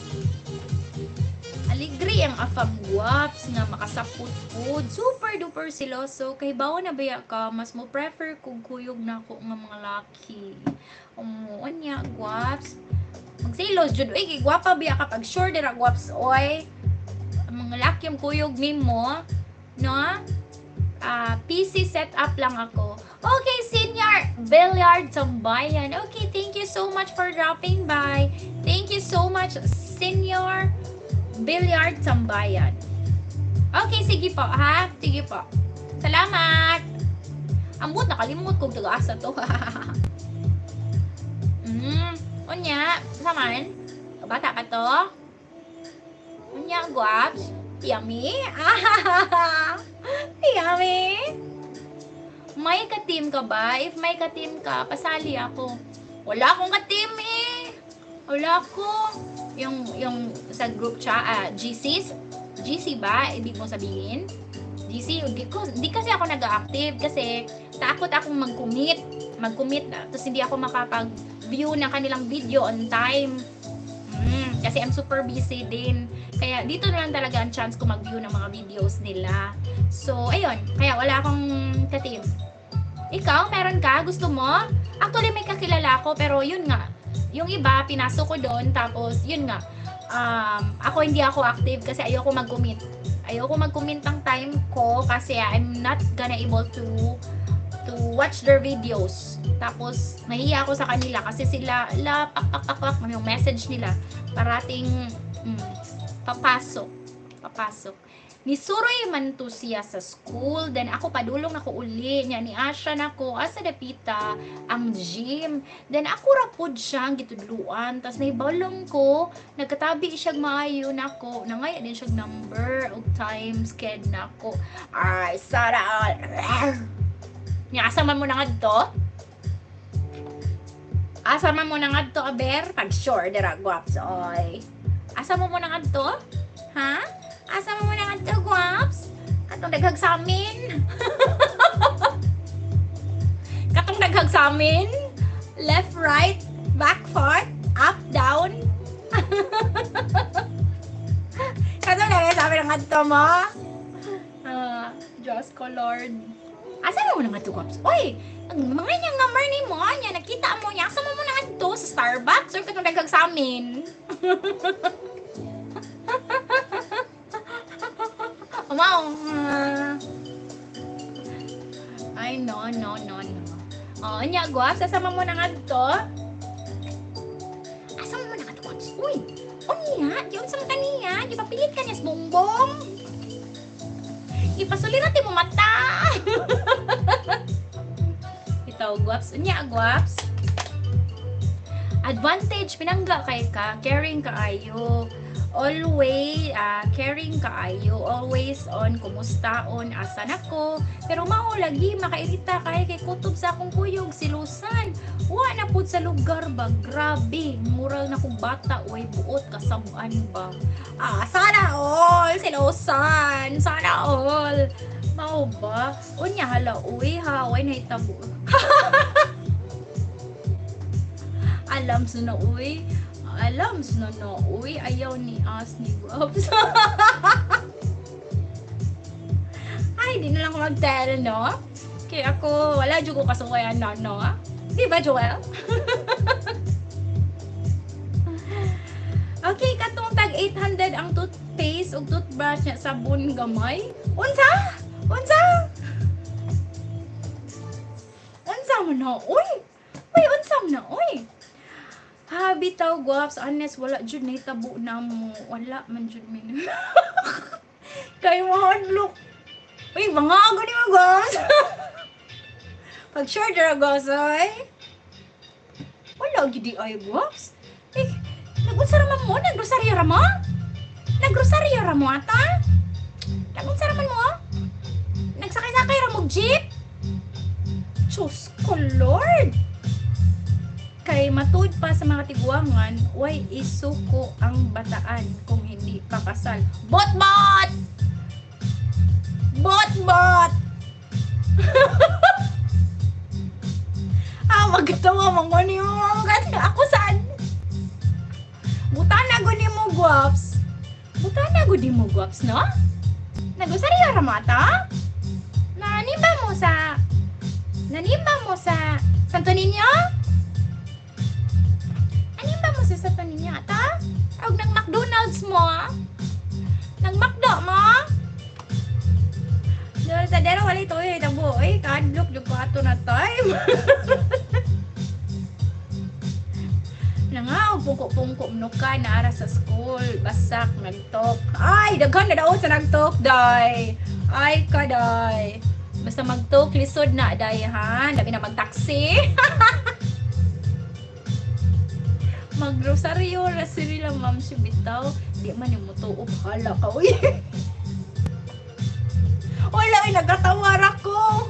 S1: Aligri ang afam, guwaps, nga makasapot pod. Super duper siloso. Kay bawo na baya ka, mas mo prefer kog kuyog na ako nga mga laki. Umuon niya, guwaps. Magsilos jud oy, kay gwapa biya ka pag sure dira, guwaps, oy. Ang mga laki ang kuyog nimo, no? Ah, PC setup lang ako. Okay, Senior Billiard Tambayan. Okay, thank you so much for dropping by. Thank you so much, Senior Billiard Tambayan. Okay, sige po, ha? Sige po. Salamat! Ambot, nakalimot kong taga-asa to. Unya, saman? Bata pa to? Unya, guwaps? Yummy? Yummy? May ka-team ka ba? If may ka-team ka, pasali ako. Wala akong ka-team eh. Wala ako. Yung sa group chat, GCs? GC ba? Ibig mo sabihin? GC, hindi kasi ako nag-active kasi takot akong mag-commit. Mag-commit, tapos hindi ako makapag-view ng kanilang video on time. Kasi I'm super busy din. Kaya dito na lang talaga ang chance ko mag-view ng mga videos nila. So, ayun. Kaya wala akong ka-team. Ikaw, meron ka? Gusto mo? Actually, may kakilala ako, pero yun nga. Yung iba, pinasok ko doon, tapos, yun nga. Ako hindi ako active kasi ayoko mag-commit. Ayoko mag-commit ng time ko kasi I'm not gonna able to to watch their videos. Tapos, nahiya ako sa kanila kasi sila, la, pak, pak, pak, pak, yung message nila, parating, papasok, papasok. Ni Suroy man to siya sa school, then ako padulong nako uli niya ni Asha nako asa dapita ang gym. Then ako ra pud siyang gitudluan, tas nahibalong ko nagkatabi siya maayo nako, nangaya din siya number og times ked nako. Ay, sana all. Nya asa man mo na ngadto? Asa man mo na ngadto, aber? Pag sure dira guwaps oy. Asa mo mo na ngadto? Ha? Asa mo mo na ngadto, guwaps? Katong daghag sa amin. Katong daghag sa amin. Left, right, back, forth, up, down. Katong daghag sa amin ang ngadto mo. Ah, Diyos ko, Lord. Asa mo na ngadto, guwaps? Oy, ang mga niyang number ni mo, niya, nakita mo niya, asa mo mo na ngadto sa Starbucks or katong daghag sa amin? Wow. Ay, no, no, no, no. Oh, nya, guwaps, sasama mo na ngadto. Asa mo na ngadto, guwaps? Uy, unya, di unsa man kaniya, di papilit ka niya sa bongbong. Ipasulirat mo mata. Ito, guwaps. Unya, guwaps. Advantage, pinangga kay ka, caring kaayo. Always, caring kaayo, always on, kumusta on, asa nako. Pero mao lagi, makairita kay kay kutob sa akong kuyog, silusan. Wa na pud sa lugar ba, grabe. Mural na kong bata, way buot, kasaban ba. Ah, sana all, silusan, sana all. Mao ba? Unya, hala, uy ha, way nahitabo. Alam sa na, uy. Alam na no, uy, ayaw ni as ni Guaps. Ay, di na lang ako mag-tell, no? Kaya ako, wala jud ko kasuwayan na, no? Di ba, Joel? Okay, katong tag 800 ang toothpaste ug toothbrush niya, sabon gamay. Unsa? Unsa? Unsa man na, uy? Uy, unsa man na, uy? Ha, bitaw, guwaps, honest, wala jud nahitabo na mo. Wala man jud min. Kay mahadlok. Uy, mga ako ni mo, guwaps. Pag sure dira, guwaps, ay. Wala gidi ay, guwaps. Eh, nag-unsa ra man mo? Nag-rosaryo ra mo? Nag-rosaryo ra mo, ata? Nag-unsa ra man mo? Nagsakay-sakay ra mo jeep? Diyos ko, Lord! Kay matud pa sa mga tiguangan, way isuko ang bataan kung hindi pa kasal. Bot-bot! Bot-bot! Ah, magkatawa mo ni mo. Ako saan? Butana go ni mo, guwaps. Butana go di mo, guwaps, no? Nagusariya ra mata? Nanimba mo sa Santo Niño? Animba mo sa Santo Niño, ata? Og nag McDonald's mo, ah? Nag McDo mo? Dol sa dero wala ito eh tabo eh kadlok jud ko ato na time. Nangaw pungko-pungko mnuka na ara sa school, basak nagtok. Ay, daghan na daw sa nagtok day. Ay kaday. Basta magtok lisod na day ha, labi na magtaksi. Magrosaryo ra sila ma'am si bitaw, di man nimo tuo bahala ka uy. Wala ay nagatawa ra ko.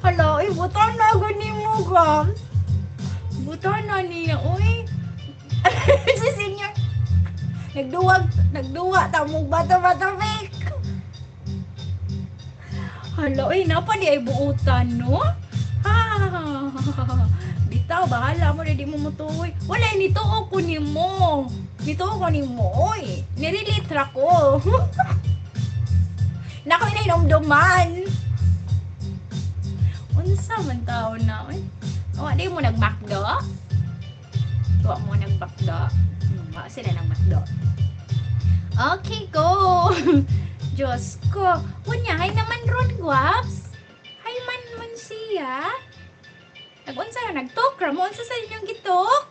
S1: Hala, ay butan na gani mo gam. Butan na niya uy. Si senior nagduwag, nagduwa ta mo bata-bata fake. Hala, uy napa di ay buutan no? Ha. Bitaw, bahala mo, di mo mutuoy. Wala, nituo ko ni mo. Nituo ko ni mo, oy. Nirelate ra ko. Nako, inainomduman. Unsa man tao na, oy. O, di mo nag-McDo? Wa mo nag-McDo? Wa sila nag-McDo. Okay, go! Diyos ko. Unya, hay naman ron, guwaps. Hay man man siya. Nag-unsa na, nag-talk ra mo. Unsa sa inyong gitok?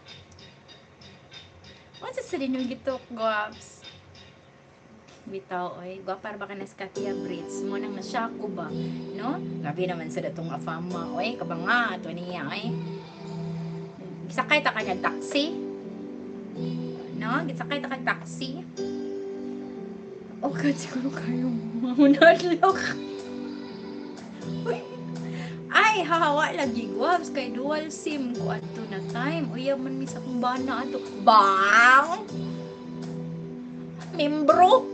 S1: Unsa sa inyong gitok, guwaps? Bitaw, oy. Gwapa ra ba ka na sa Katia Brits? Mo nang nasya ko ba? No? Grabe naman sa datong afama, oy. Kabanga, ato niya, oy. Gisakay ta kanya taxi. No? Gisakay ta kag taxi. Oh God, siguro kayo mahunadlok. Uy. Ay, hahawa lagi guwaps kay dual SIM ko adto na time. Uya man mi sa akong bana ato. Bang! Membro!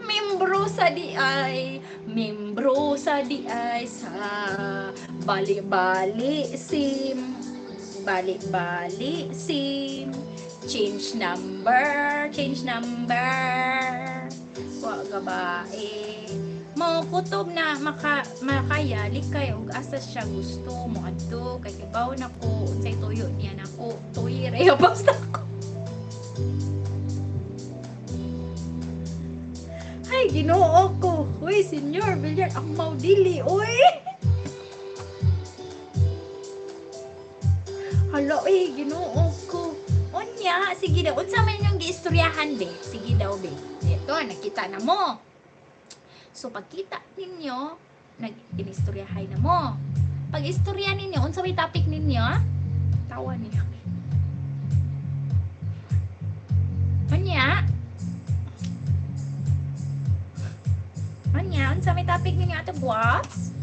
S1: Membro sa di ay, membro sa di ay sa bali-bali SIM. Bali-bali SIM. Change number, change number. Wa ka ba eh. Mo kutob na makaya likay og asa siya gusto mo adto kay kibaw na ko unsay tuyo niya nako tuyi ra basta ko. Ay, Ginoo ko. Uy, Senyor Villar, ang maudili. Uy. Hala, uy, Ginoo ko. Unya, sige daw. Unsa man inyong giistoryahan, be? Sige daw, be. Ito, nakita na mo. So, pagkita ninyo, nag-inistoryahay na mo. Pag istorya ninyo, unsa may topic ninyo? Tawa niyo. Unya. Unya, unsa may topic ninyo ato, buwas?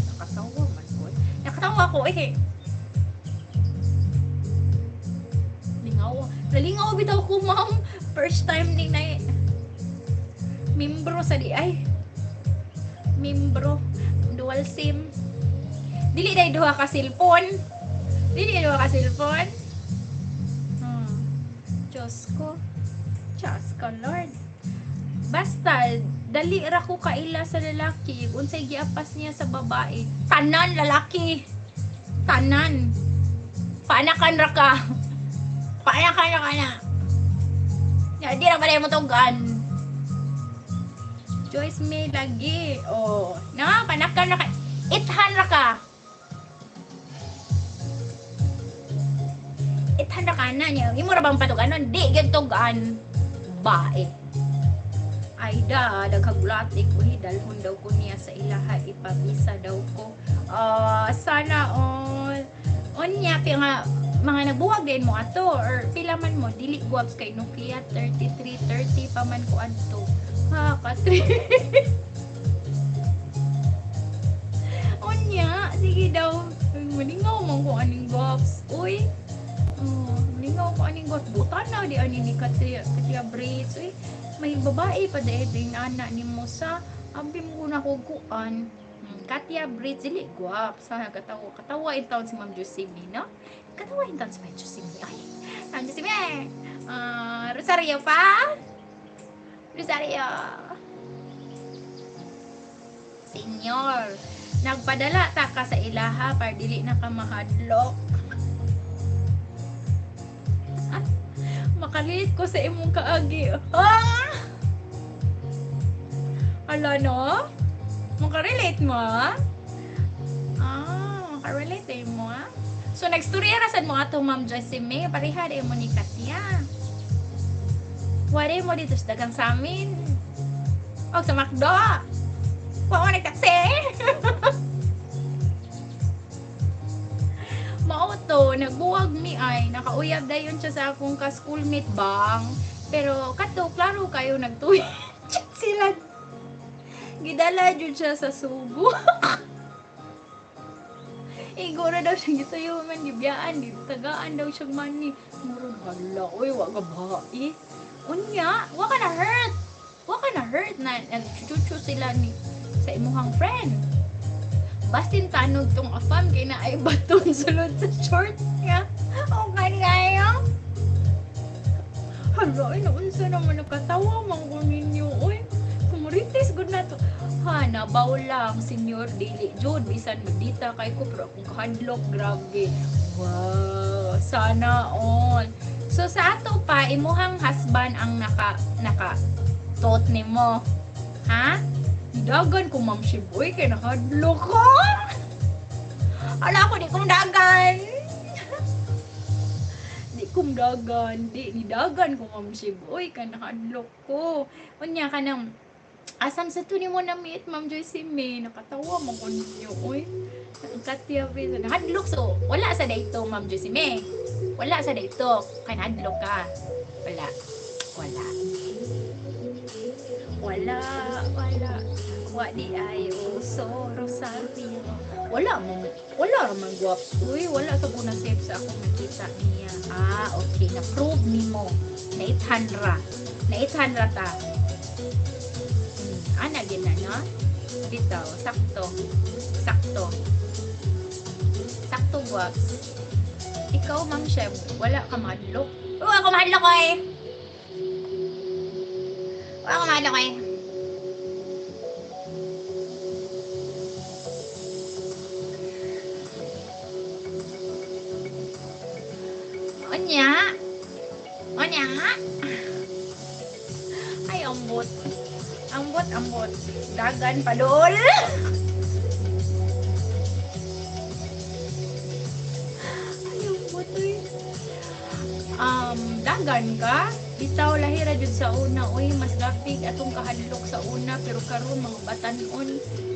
S1: Nakatawa man ko. Nakatawa ko, eh. Lingaw. Nalingaw bitaw ko, ma'am. First time ni na membro sa di ay. Membro dual SIM. Dili day duha ka cellphone. Dili duha ka cellphone. Diyos ko. Diyos ko, Lord. Basta dali ra ko kaila sa lalaki unsay giapas niya sa babae. Tanan lalaki. Tanan. Paanakan ra ka. Paanakan ra ka na. Ya, di ra ba mo tugan. Joyce May lagi. Oh, na panakan ra ka. Ithan ra ka. Ithan ra ka na niya. Imo ra bang patuganon? Di gyud tugan. Bae. Ay da, daghagulatik ko dalhon daw ko niya sa ilaha ipabisa daw ko. Sana all. Unya nga mga nagbuwag din mo ato or pila man mo dili guwaps kay Nokia 3330 pa man ko adto. Ha, katri. Unya, sige daw. Malingaw man ko aning guwaps. Uy. Oh, malingaw ko aning guwaps. Butan na di ani ni Katia, Katia Brits. Uy, may babae pa dahil din ana ni Musa. Abi mo na ko kuan. Katia Brits dili guwaps. Ha, katawa katawa in taon si Ma'am Josephine, no? Katawa in taon si Ma'am Josephine. Ay, Ma'am Josephine. Rosario pa? Rosario. Senyor, nagpadala ta ka sa ilaha para dili na ka mahadlok. Makalit ko sa imong kaagi. Ah! Ala no? Makarelate mo? Ah, makarelate mo ah. So nagstorya ra sad mo ato Ma'am Joyce May, pareha di mo ni Katia. Wala mo dito sa dagang sa amin. Og sa McDo. Wa mo nagtaksi. Mao to, nagbuwag mi ay nakauyab dayon siya sa akong ka-schoolmate bang. Pero kato klaro kayo nagtuwi sila. Gidala jud siya sa Subo. Igo ra daw siya gituyo man gibiyaan, gitagaan daw siya money. Murag hala, oy wa ka ba eh. Unya, wa ka na hurt. Wa ka na hurt na nagchuchu sila ni sa imuhang friend. Basin tanog tong afam kay na ay baton sulod sa shorts niya. Okay kayo. Hala, ay naunsa naman nakatawa man ko ninyo oy. Kumuritis gud na to. Ha, nabaw lang senyor dili jud bisan magdita kay ko pero akong kahadlok grabe. Wow, sana all. So sa ato pa, imuhang husband ang naka tot nimo. Ha? Nidagan ko, Ma'am Shiboy, kay nakadlo ko. Ala ko, di kong dagan. Di kong dagan. Di, nidagan ko, Ma'am Shiboy, kay nakadlo ko. Unya ka nang, asam sa to nimo na meet, Ma'am Joyce May? Nakatawa mo ko ninyo, oy. Ang katya, nahadlok. So, wala sa dayto, Ma'am Joyce May. Wala sa dayto. Kay nahadlok ka. Wala. Wala. Wala, wala. Wa di ay uso, Rosario. Wala mo, wala raman, guwaps. Uy, wala sa kuna safe sa akong nakita niya. Ah, okay. Na-prove nimo. Na 800. Na 800 ta. Ana gid na, no? Bitaw, sakto. Sakto. Sakto, guwaps. Ikaw, Ma'am Sheb, wala ka madlok. Wala ka madlok, oy! Wala ka madlok, oy! Onya? Onya? Ay, ambot. Ambot, ambot. Dagan pa dol. Ay, ambot, uy. Dagan ka? Bitaw, lahira jud sa una, uy, mas gapig atong kahadlok sa una, pero karon mga batan-on,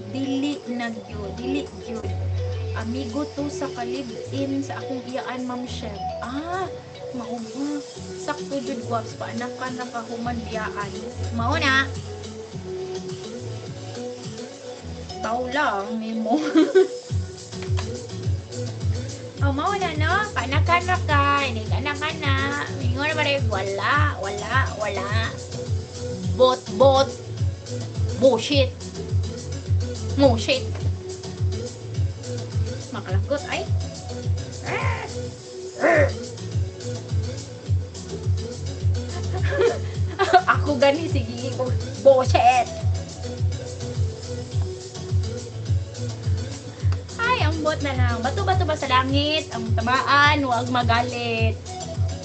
S1: dili na gyud, dili gyud. Amigo to sa kalib-in sa akong iyaan, Ma'am Sheb. Ah, mao ba? Sakto jud, guwaps, paanakan ra ka human biyaan. Mao na. Taw lang nimo. Oh, mao na, no? Paanakan ra ka, hindi ka na ka na. Mingon na ba rin? Wala, wala, wala. Bot, bot. Bullshit. Bullshit. Makalagot, ay. Ako gani, sige ko. Bullshit. Ay, ambot na lang. Bato-bato ba sa langit? Ang tamaan, huwag magalit.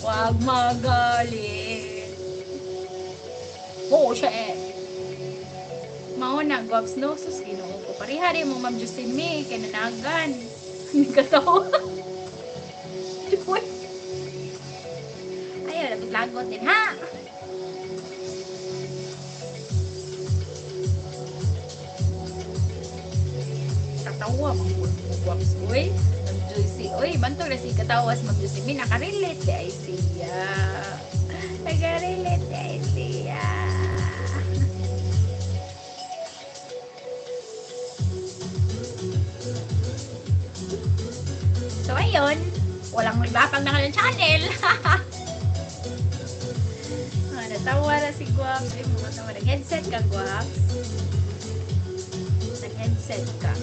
S1: Huwag magalit. Bullshit. Mao na, guwaps, no? Sus, Ginoo ko. Parihari mo, Ma'am Josephine, kay nanagan. Hindi ka tawa. Ayaw, lagot-lagot din, ha? Katawa, mga guwaps, uy. Ma'am Joyce, uy, bantog na si katawas, Ma'am Josephine. Nakarelate di ay siya. Nakarelate di ay siya. So, ayun. Walang magbapag na kanyang channel. Ah, natawa na si Guaps. Ay, mga tawa. Nag-headset ka, Guaps. Nag-headset ka.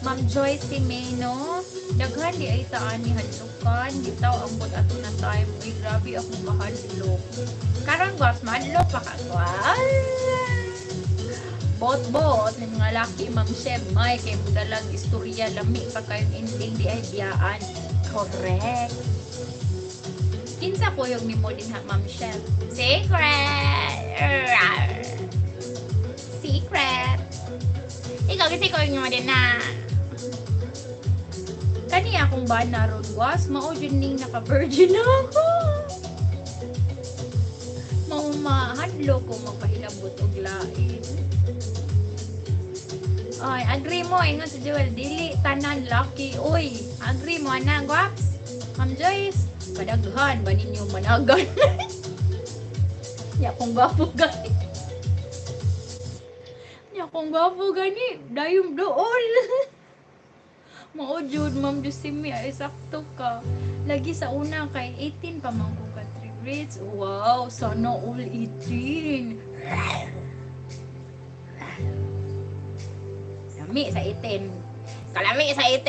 S1: Ma'am Joyce Simeno, daghan di ay taan ni hadlukan. Bitaw ang but ato na time. Uy, grabe akong kahadlok. Karon, Guaps, madlok pa ka, Guaps. Bot-bot, ng mga laki, Ma'am Sheb, may kay mudalag istorya, lami pa kayong ending, di ay biyaan. Correct. Kinsa kuyog nimo din ha, Ma'am Sheb? Secret! Secret! Ikaw, kasi kuyog nimo din na. Kani akong bana ron, was, mao jud ning naka-virgin ako. Mao mahadlo ko magpahilabot og lain. Oy, agree mo, ingon si Jewel, dili tanan lucky. Uy, agree mo ana, guwaps. Ma'am Joyce, kadaghan ba ninyo managan? Nya kong gwapo gani. Nya kong gwapo gani, dayong dool. Mao jud, Ma'am Josephine, ay sakto ka. Lagi sa una kay 18 pa man ko ka 3 grades. Wow, sana all 18. Lami sa 18. Kalami sa 18.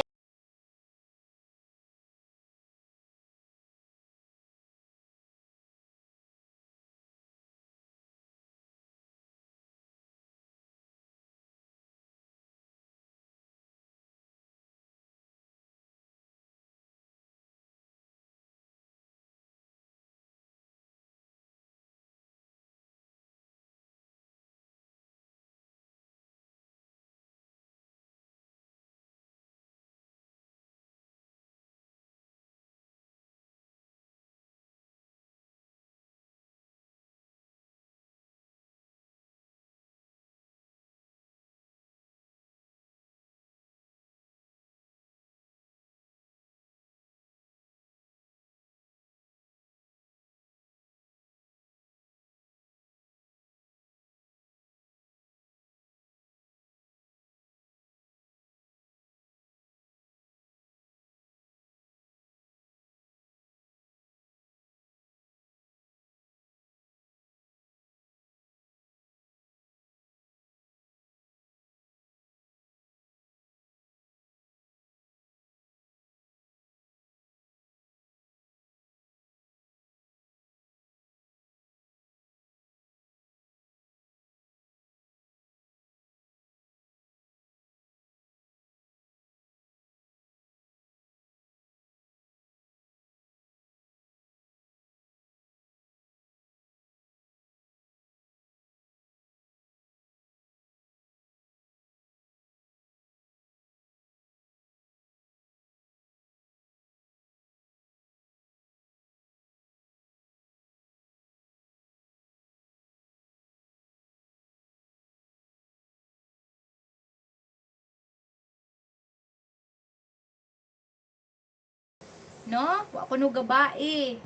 S1: No? Wa ko no gabae.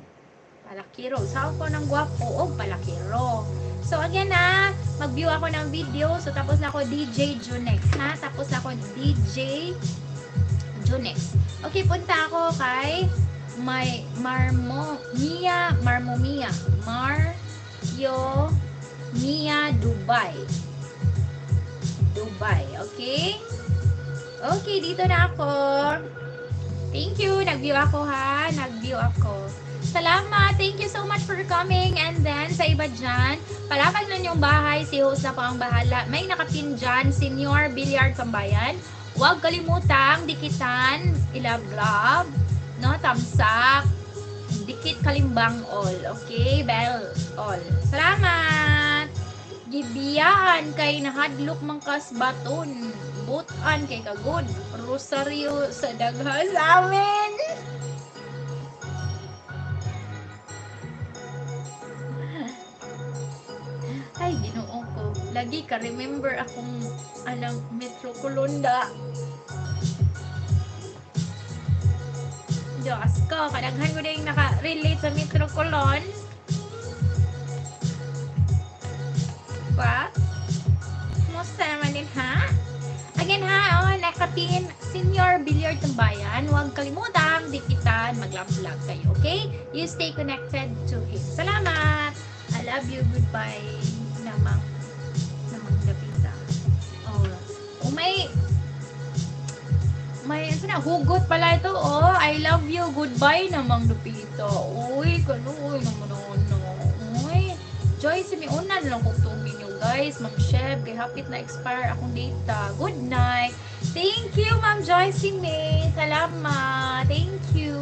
S1: Palakiro. Sao ko ng gwapo og palakiro. So again na, mag-view ako ng video. So tapos na ako DJ Junex, ha? Tapos na ako DJ Junex. Okay, punta ako kay may Marmo Mia Marmomia Mario Mia Dubai. Dubai, okay? Okay, dito na ako. Thank you. Nag-view ako ha. Nag-view ako. Salamat. Thank you so much for coming. And then, sa iba dyan, palapag na yung bahay. Si host na po ang bahala. May nakapin dyan, Senior Billiard Sambayan. Huwag kalimutang dikitan, ilove-love, no, tamsak, dikit kalimbang all. Okay? Bell all. Salamat! Gibiyaan kay nahadlok man kas baton. Butan kay kagod. Rosario sa daghan sa amin. Ay, Ginoo ko. Lagi ka remember akong anang Metro Colonda. Diyos ko, kadaghan ko din naka-relate sa Metro Colon. Ba? Kumusta naman din, ha? Again, ha, oh, nakapin, Senior Billiard ng Bayan. Huwag kalimutang dikitan, mag-vlog kayo, okay? You stay connected to him. Salamat! I love you. Goodbye. Namang, namang gapita. Oh, oh may, ano na, hugot pala ito, oh. I love you. Goodbye, namang lupita. Uy, kaluoy naman ano. Uy, Joy, simiunan lang kong tugin nyo, guys. Ma'am Sheb, kay hapit na expire akong data. Good night. Thank you, Ma'am Joy May. Salamat. Thank you.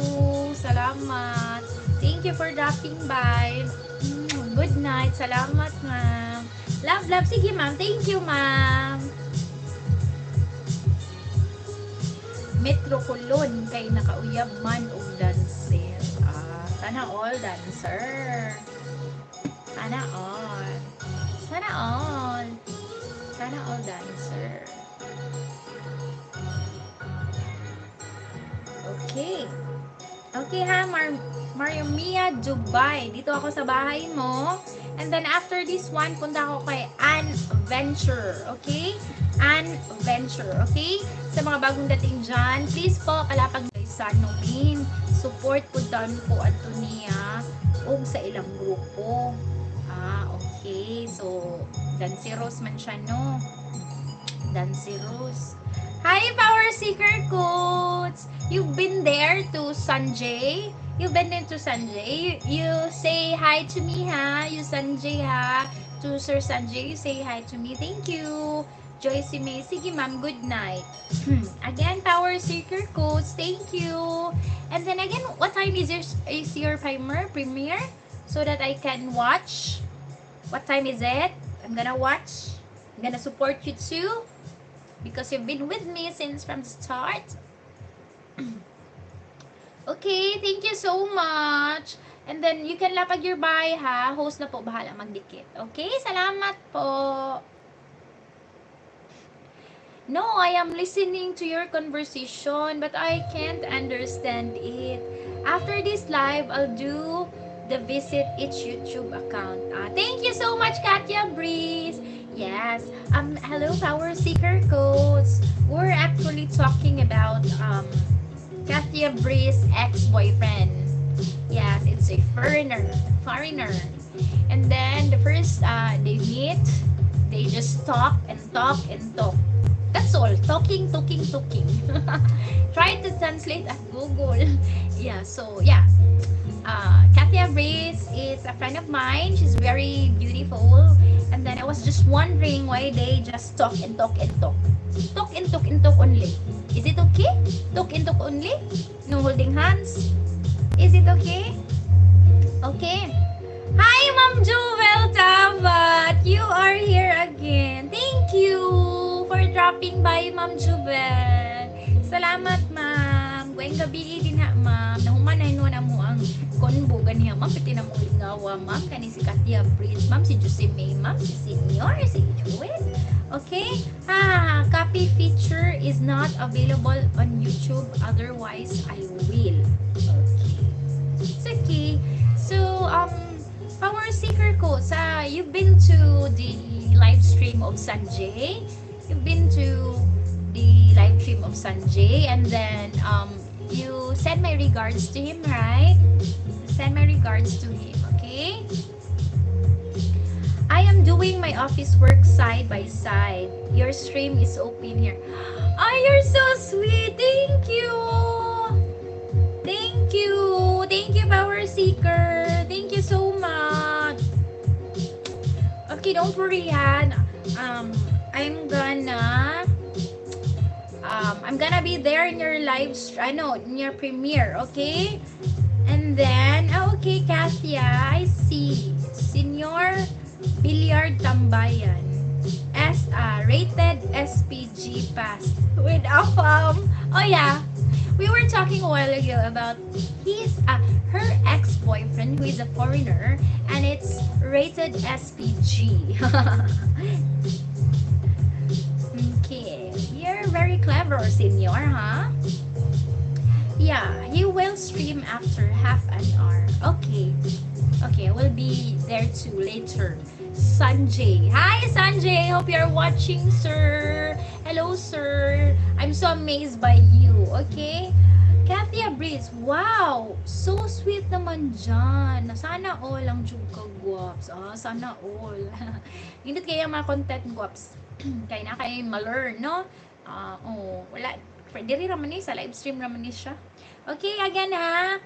S1: Salamat. Thank you for dropping by. Good night. Salamat, ma'am. Love, love. Sige, ma'am. Thank you, ma'am. Metro Colon kay nakauyab man og dancer. Ah, sana all dancer. Sana all. Sana all. Sana all dancer. Okay. Okay ha, Mario Mia Dubai. Dito ako sa bahay mo. And then after this one, punta ako kay Ann Venture. Okay? Ann Venture. Okay? Sa mga bagong dating dyan, please po, kalapag sa Nomin. Support po done po ato niya og sa ilang grupo. Ah, okay. So, Danceros man siya, no? Danceros. Hi, Power Seeker Coach! You've been there to Sanjay? You've been there to Sanjay? You say hi to me, ha? You Sanjay, ha? To Sir Sanjay, you say hi to me. Thank you. Joycey May. Sige, ma'am. Good night. Again, Power Seeker Coach, thank you. And then again, what time is your premiere? So that I can watch. What time is it? I'm gonna watch. I'm gonna support you too. Because you've been with me since from the start. Okay, thank you so much. And then, you can lapag your bye, ha? Host na po, bahala magdikit. Okay, salamat po. No, I am listening to your conversation, but I can't understand it. After this live, I'll do the visit each YouTube account. Thank you so much, Katya Breeze. Yes. Hello, Power Seeker Coach. We're actually talking about Katya Breeze ex-boyfriend. Yes, it's a foreigner. Foreigner. And then the first they meet, they just talk and talk and talk. That's all. Talking, talking, talking. Try to translate at Google. Yeah, so yeah. Katya Breeze is a friend of mine. She's very beautiful. And then I was just wondering why they just talk and talk and talk. Talk and talk and talk only. Is it okay? Talk and talk only? No holding hands? Is it okay? Okay. Hi, Ma'am Jewel Tabat! You are here again. Thank you for dropping by, Ma'am Jewel. Salamat, ma'am. Buweng gabi din ha, ma'am. Nahuman na inuan mo ang konbo ganiya, ma'am. Piti na mong lingawa, ma'am. Kani si Katya Breeze, ma'am. Si Jose May, ma'am. Si Senior, si Jewel. Okay? Ah, copy feature is not available on YouTube. Otherwise, I will. Okay. It's okay. So, Power Seeker ko, sa, you've been to the live stream of Sanjay. You've been to the live stream of Sanjay and then you send my regards to him, right? Send my regards to him, okay? I am doing my office work side by side. Your stream is open here. Oh, you're so sweet. Thank you. Thank you. Thank you, Power Seeker. Thank you so much. Okay, don't worry, Han. I'm gonna be there in your live, ano, in your premiere, okay? And then, oh, okay, Kathia, I see. Senior Billiard Tambayan. S rated SPG pass with Afam. Oh yeah, we were talking a while ago about his her ex-boyfriend who is a foreigner and it's rated SPG. Okay, you're very clever, senor, huh? Yeah, he will stream after half an hour. Okay. Okay, I will be there too later. Sanjay. Hi, Sanjay. Hope you're watching, sir. Hello, sir. I'm so amazed by you. Okay? Kathia Breeze. Wow! So sweet naman dyan. Sana all ang jug ka guwaps. Ah, sana all. Hindi kaya mga content guwaps. Kaya na kayo ma-learn, no? Ah, oh, wala. Diri raman ni sa live stream raman ni siya. Okay, again ha.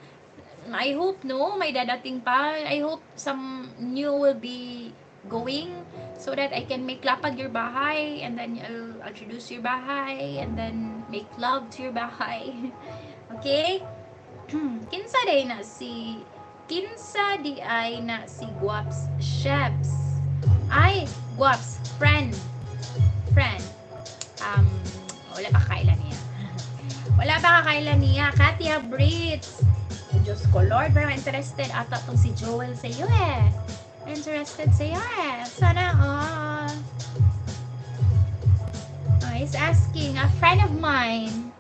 S1: I hope no, may dadating pa. I hope some new will be going so that I can make lapag your bahay and then I'll introduce your bahay and then make love to your bahay. Okay? Kinsa diay na si Guaps Chefs? Ay, Guaps, friend. Friend. Wala pa kailan niya. Wala pa kakailan niya. Katia Brits. Diyos ko, Lord, parang interested ata tong si Joel sa iyo eh. Interested sa iyo eh. Sana all. Oh, he's asking, a friend of mine.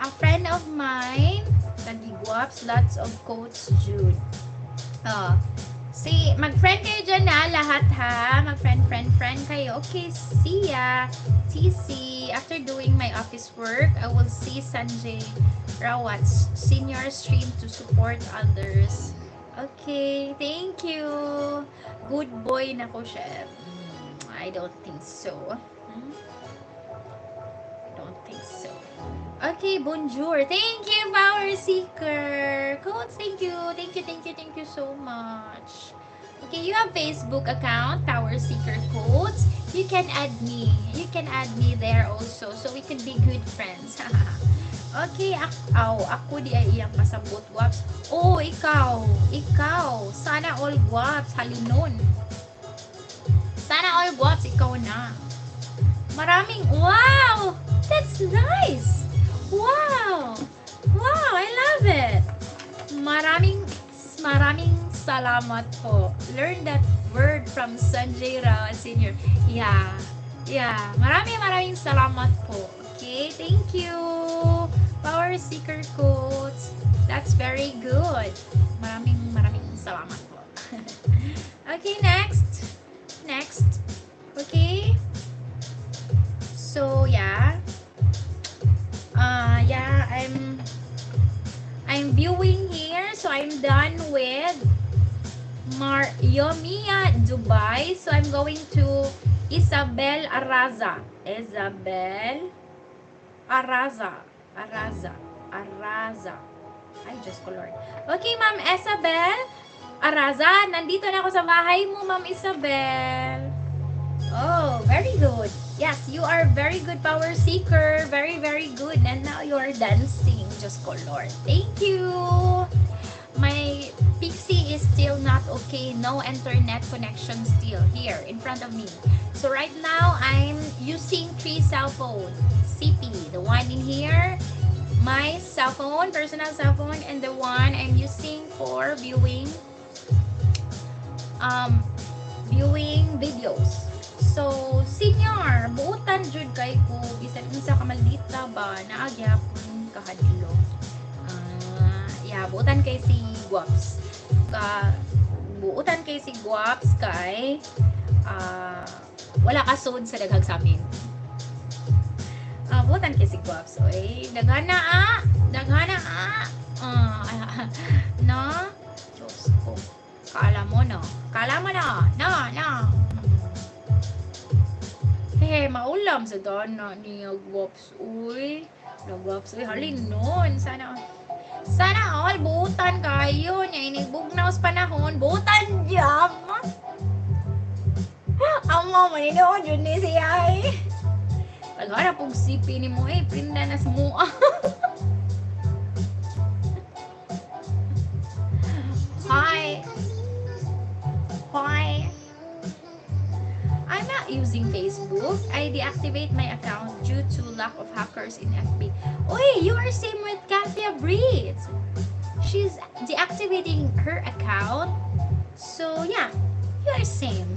S1: A friend of mine. Nagigwaps, lots of quotes, Jude. Oh. See, mag-friend kayo dyan ha, lahat ha. Mag-friend, friend, friend kayo. Okay, see ya. TC, after doing my office work, I will see Sanjay Rawat's senior stream to support others. Okay, thank you. Good boy na ko siya. I don't think so. I don't think so. Okay, bonjour. Thank you, Power Seeker. Coach, thank you. Thank you, thank you, thank you so much. Okay, you have Facebook account, Power Seeker Codes. You can add me. You can add me there also so we can be good friends. Okay, aw, ako diay iyang pasabot, guwaps. Oh, ikaw. Ikaw. Sana all guwaps. Halinon. Sana all guwaps, ikaw na. Maraming, wow! That's nice! Wow! Wow, I love it! Maraming, maraming salamat po. Learn that word from Sanjay Rawat Sr. Yeah. Yeah. Maraming maraming salamat po. Okay, thank you. Power Seeker Quotes. That's very good. Maraming maraming salamat po. Okay, next. Next. Okay. So, yeah. Yeah, I'm viewing here. So, I'm done with Mar Yomia Dubai. So, I'm going to Isabel Araza. Isabel Araza. Araza. Araza. Ay, Diyos ko, Lord. Okay, Ma'am Isabel Araza. Nandito na ako sa bahay mo, Ma'am Isabel. Oh, very good. Yes, you are very good power seeker. Very, very good. And now you are dancing. Diyos ko, Lord. Thank you. My PC is still not okay. No internet connection still here in front of me. So right now, I'm using three cell phone. CP, the one in here, my cell phone, personal cell phone, and the one I'm using for viewing videos. So, senior, buutan jud kay ko bisan unsa ka maldita ba, naa gyapon kahadlok. Ah, yeah, buutan kay si Guaps. Ka buutan kay si Guaps kay wala kasud sa daghag samin. Ah, buutan kay si Guaps. Oy, daghana ah. Daghana ah. Ah, no? Diyos ko. Kala mo no. Kala mo no. No, no. Hey, maulam sa dana niya, Guaps. Uy. Guaps. Uy, halin nun. Sana sana all buutan kayo niya inigbugnaw sa panahon. Buutan jam. Amo maninood yun ni siya eh. Pagharap og CP ni mo eh, prinda na sa mua. Hi. Hi. I'm not using Facebook. I deactivate my account due to lack of hackers in FB. Oy, you are same with Kathia Breeds. She's deactivating her account. So yeah, you are same.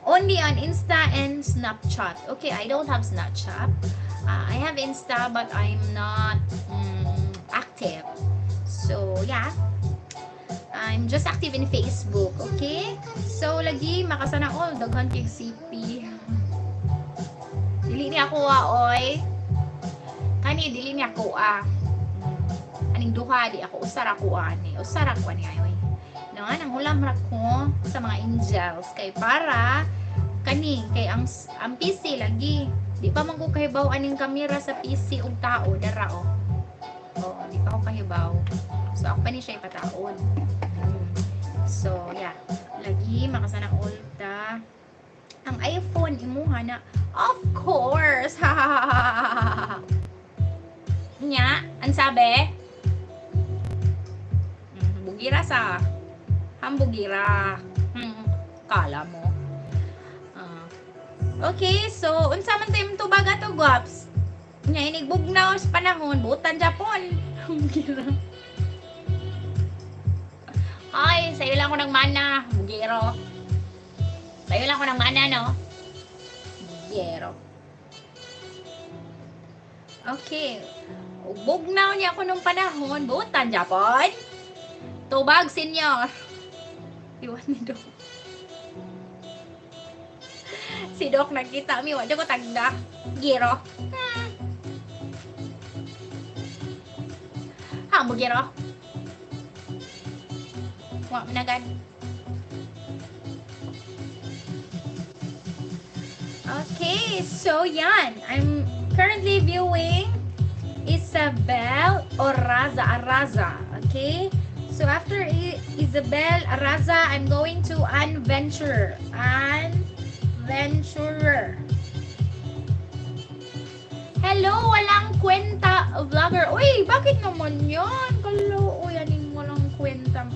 S1: Only on Insta and Snapchat. Okay, I don't have Snapchat. I have Insta, but I'm not active. So yeah, I'm just active in Facebook, okay? So lagi makasana all daghan kay CP. Dili niya ako ah, oy. Kani dili niya ako ah. Aning duha di ako usara ko ani. Usara ko ani ay oy. No, nang hulam ra ko sa mga angels kay para kani kay ang PC lagi. Di pa man ko kahibaw aning kamera sa PC ug tao dara oh. Oh, di pa ko kahibaw. So ako pa ni siya ipataon. So, yeah. Lagi makasana all ta. Ang iPhone imuha na, of course. Nya, ang sabi? Bugira sa hambugira. Kala mo. Okay, so unsa man tayo tubag ato, Guaps? Nya inigbugnaw sa panahon, butan Japon. Bugira. Ay, sa'yo lang ako ng mana, bugero. Sa'yo lang ako ng mana, no? Bugero. Okay. Bugnaw niya ako nung panahon, butan Japon. Tubag, senyor. Iwan ni Doc. Si Doc nakita mi, wala ko tagda. Gero. Ha, bugero. Wa man agad. Okay, so yan. I'm currently viewing Isabel Oraza Araza. Okay? So after Isabel Araza, I'm going to Anventurer. Anventurer. Hello, walang kwenta vlogger. Uy, bakit naman yan? Kalo, uy, aning walang kwenta.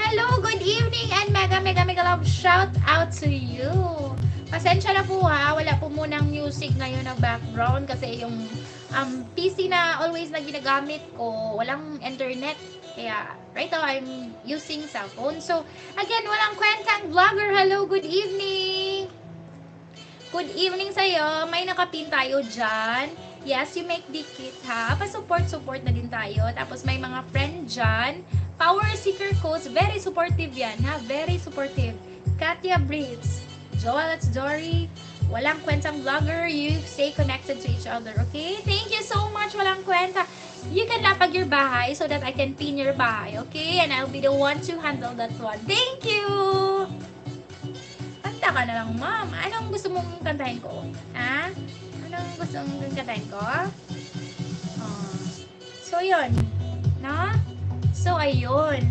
S1: Hello, good evening and mega mega mega love shout out to you. Pasensya na po ha, wala po munang music ngayon na background kasi yung PC na always na ginagamit ko, walang internet. Kaya right now I'm using cellphone. So again, walang kwentang vlogger. Hello, good evening. Good evening sa'yo. May nakapin tayo dyan. Yes, you make dikit ha. Pa-support-support na din tayo. Tapos may mga friend dyan. Power Seeker Coach, very supportive yan ha. Very supportive. Katia Briggs, Joel at Dory, walang kwentang vlogger. You stay connected to each other, okay? Thank you so much, walang kwenta. You can lapag your bahay so that I can pin your bahay, okay? And I'll be the one to handle that one. Thank you! Kanta ka na lang, ma'am. Anong gusto mong kantahin ko? Ha? Anong gusto mong kantahin ko? So, yun. No? So, ayun.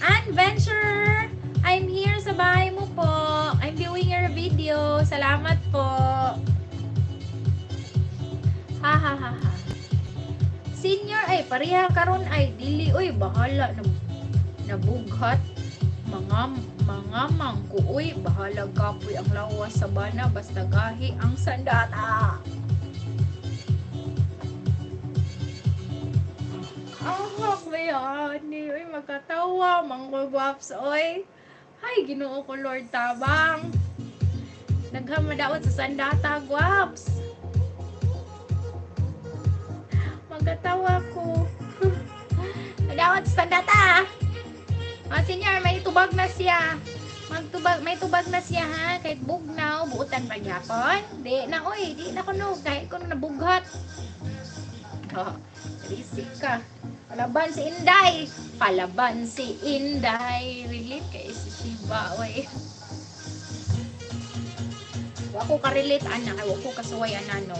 S1: Adventure! I'm here sa bahay mo po. I'm viewing your video. Salamat po. Ha ha ha ha. Senior ay pareha karon ay dili oy bahala na nabughat mga mangkuoy bahala kapoy ang lawas sa bana basta gahi ang sandata. Ahak bayani oy magkatawa manggugwaps oy. Hay Ginoo ko Lord tabang. Daghan madaot sa sandata, guwaps. Magkatawa ko. Madaot sa sandata. Oh, senior, may tubag na siya. Magtubag, may tubag na siya ha. Kahit bugnaw, buutan pa gyapon. Di na oy, di na kuno kahit kuno nabughat. Oh, risik ka. Palaban si Inday. Palaban si Inday. Relate kay si Shiba, oy. Wa ko ka-relate ana kay wa ko kasuway ana, no.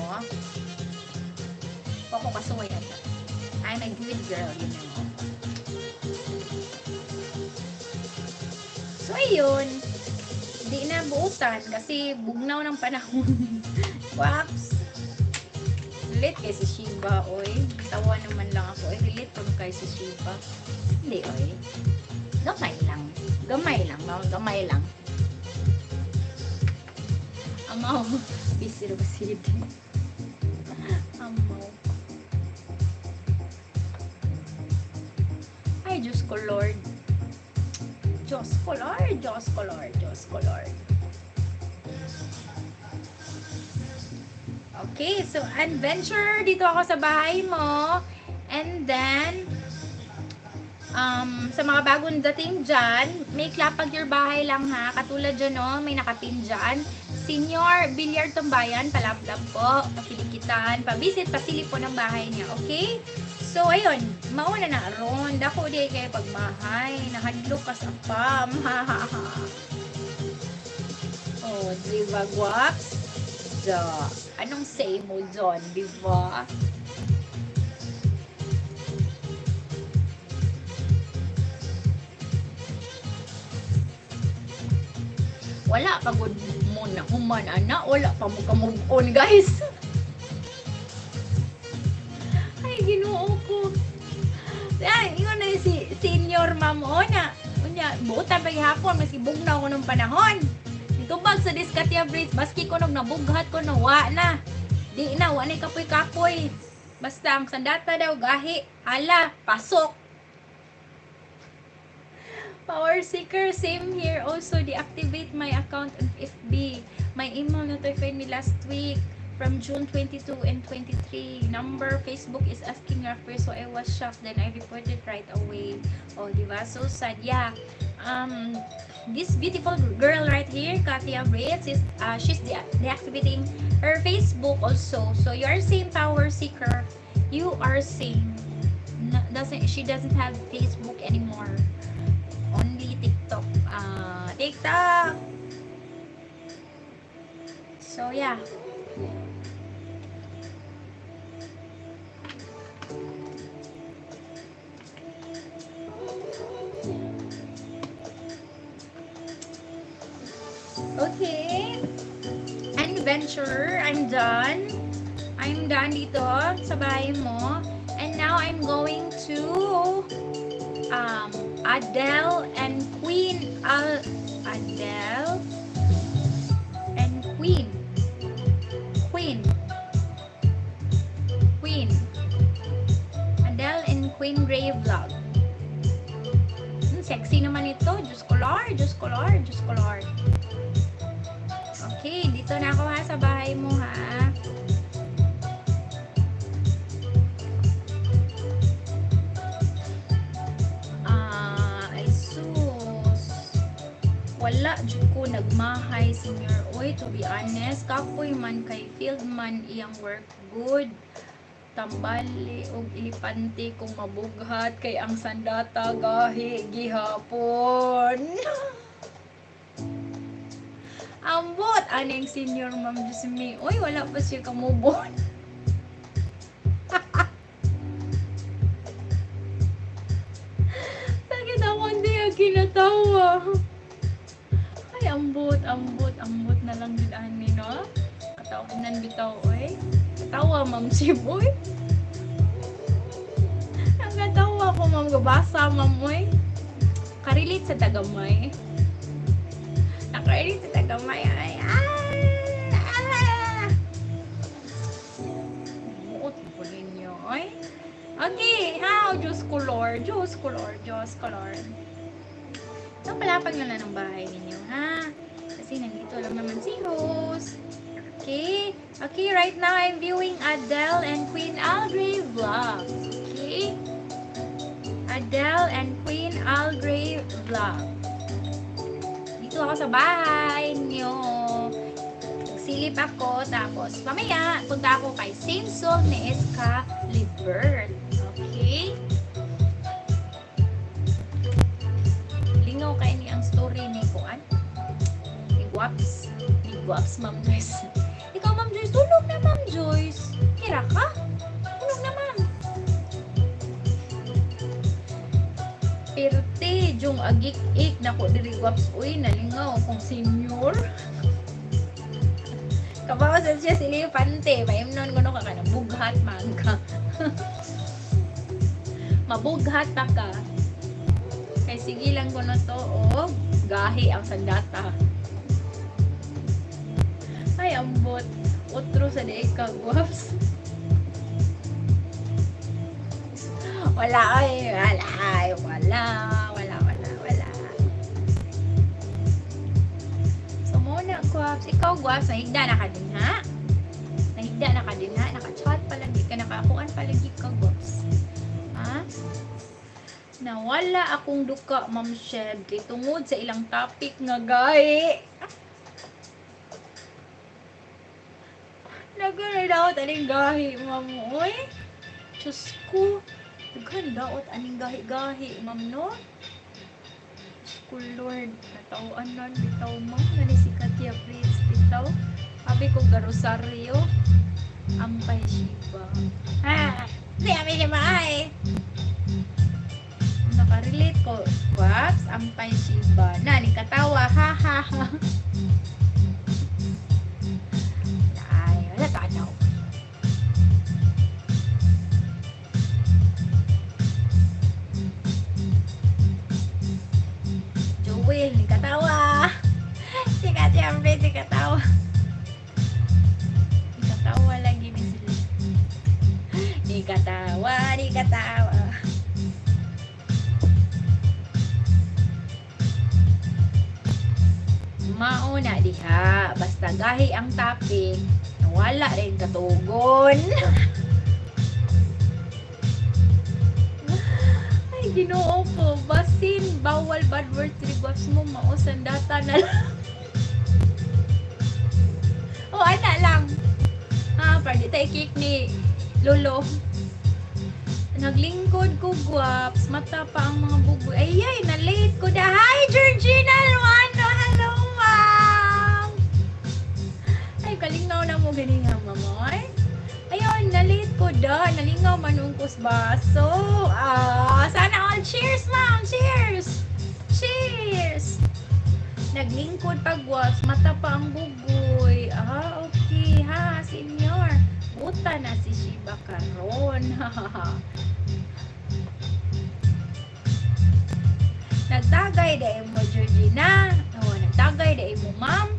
S1: Wa ko kasuway ana. I'm a good girl. So ayun, di na buutan kasi bugnaw ng panahon. Waps. Relate kay si Shiba, oy. Tawa naman lang ako. Eh, relate ko kay si Shiba. Hindi, oy. Gamay lang. Gamay lang, no? Gamay lang. Amaw. Busy ro kasi. Amaw. Ay, Diyos ko, Lord. Diyos ko, Lord. Diyos ko, Lord. Diyos ko, Lord. Okay, so adventure. Dito ako sa bahay mo. And then, sa mga bagong dating dyan, may klapag your bahay lang ha. Katulad dyan, no, may nakapin dyan. Senior Billiard Tumbayan, palaplap po, pakidikitan, pabisit, pasilip po ng bahay niya, okay? So, ayun, mauna na ron. Dako di kay pagmahay, nahadlok ka sa pam. Oh, di ba, guwaps? Da. Anong say mo dyan, di ba? Wala pa gud mo na human ana, wala pa mo ka move on, guys. Ay, Ginoo ko. Ay, ingon na si senior ma'am o na. Unya, buotan pa gihapon maski bugnaw ko nung panahon. Nitubag sa Diskatia Bridge, baski ko nung nabughat ko no, wa na. Di na, wa na kapoy-kapoy. Basta ang sandata daw, gahi, hala, pasok. Power Seeker, same here. Also, deactivate my account on FB. My email notified me last week from June 22 and 23. Number Facebook is asking refer, so I was shocked. Then I reported right away. Oh, di ba? So sad. Yeah. This beautiful girl right here, Katia Brits, is she's deactivating her Facebook also. So you are same, Power Seeker. You are same. No, doesn't she doesn't have Facebook anymore. Only TikTok. TikTok. So yeah. Okay. Adventure, I'm done. I'm done dito sa bahay mo. And now I'm going to Adele and Queen Al Adele and Queen. Queen. Queen. Adele and Queen Gray Vlog. Sexy naman ito. Diyos ko Lord, Diyos ko Lord, Diyos ko Lord. Okay, dito na ako ha, sa bahay mo ha. Ay sus. Wala jud ko nagmahay, senior. Oy, to be honest, kapoy man kay field man iyang work good. Tambali og elepante kung mabughat kay ang sandata gahi gihapon. Ambot aning senior ma'am Jasmine. Uy, wala pa siya kamubon. Sakit ako, hindi ako kinatawa. Ay, ambot, ambot, ambot na lang din ani, no? Katawanan bitaw, oy. Katawa, ma'am Chib, oy. Ang katawa ko, ma'am, gabasa, ma'am, oy. Karelate sa tagamay. Nakarelate sa tagamay, ay, ah, ah. Buot po ninyo, oy. Okay, how? Diyos ko, Lord. Diyos ko, Lord. Diyos ko, Lord. So, palapag na lang ng bahay ninyo, ha? Kasi Kasi nandito lang naman si host. Okay? Okay, right now I'm viewing Adele and Queen Algrey vlog. Okay? Adele and Queen Algrey vlog. Dito ako sa bahay niyo. Silip ako, tapos mamaya, punta ako kay Saint Sol ni Eska Libert. Okay? Lingaw kay ni ang story ni Kuan. Ni Guaps. Ni Guaps, Ma'am Joyce. Ikaw, Ma'am Joyce, tulog na, Ma'am Joyce. Kira ka? Tulog na, Ma'am. Pirti, jung agik-ik nako diri Guaps. Uy, nalingaw akong senior. Kabaw sa siya si Leopante. Maimnon ko no ka ka bughat man ka. Mabughat pa ka. Kay sige lang ko na to o gahi ang sandata. Ay, ambot. Otro sa diig ka, Guaps. Wala ay, wala ay, wala, wala, wala, wala. So, muna, Guaps. Ikaw, Guaps, nahigda na ka din, ha? Nahigda na ka din, ha? Naka-chat palagi ka, nakakuan palagi ka, Guaps. Ha? Nawala akong duka, Ma'am Sheb, kay tungod sa ilang topic nga gahi. Nagano'y daot aning gahi, ma'am, oy. Diyos ko, daghan daot aning gahi-gahi, ma'am, no? Diyos ko, Lord, natawaan na, bitaw, ma'am, nani si Katia Fritz, bitaw. Sabi ko, Garosaryo, ampay Shiba. Ha! Di, amin siya maay. Nakarelate ko, Waps, ampay Shiba. Na, ni katawa, ha, ha, ha. Ay, wala tanaw. Joel, ni katawa. Si Katia Fritz, ni katawa. Ni katawa lagi ni sila. Ni katawa, ni katawa. Mauna diha, basta gahi ang topic, wala rin katugon. Ay, Ginoo ko, basin bawal bad words request mo mausan data na lang. Oh, ana lang. Ha, para di tayo kick ni Lolo. Naglingkod ko, Guaps. Mata pa ang mga bugoy. Ay, ay, na-late ko na. Hi, Georgina Luano! Hello, ma'am! Ay, kalingnaw na mo gani nga, ma'am. Ay. Ayun, na-late ko da. Nalingaw man ko sa baso. Ah, sana all. Cheers, ma'am! Cheers! Cheers! Naglingkod pa, Guaps. Mata pa ang bugoy. Ah, okay. Ha, senyor. Buta na si Shiba karon. Nagtagay dahil mo, Georgina. Oh, nagtagay dahil mo, ma'am.